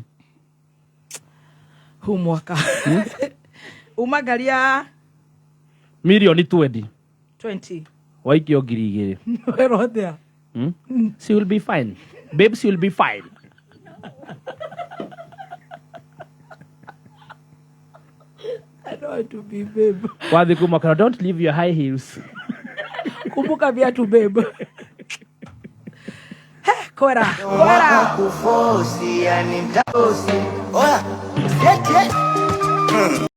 Hu mwaka. Uma ngari ya Mirioni 20. 20. Waikio 2,000. Werwo atĩa? She will be fine. Babes, she will be fine. I don't want to be babe. Wathiĩ kuma kana don't leave your high heels. Kumbuka viatu babe. He, kwera, kwera. Kufosi, yani mtafosi. Oya, yet, yet.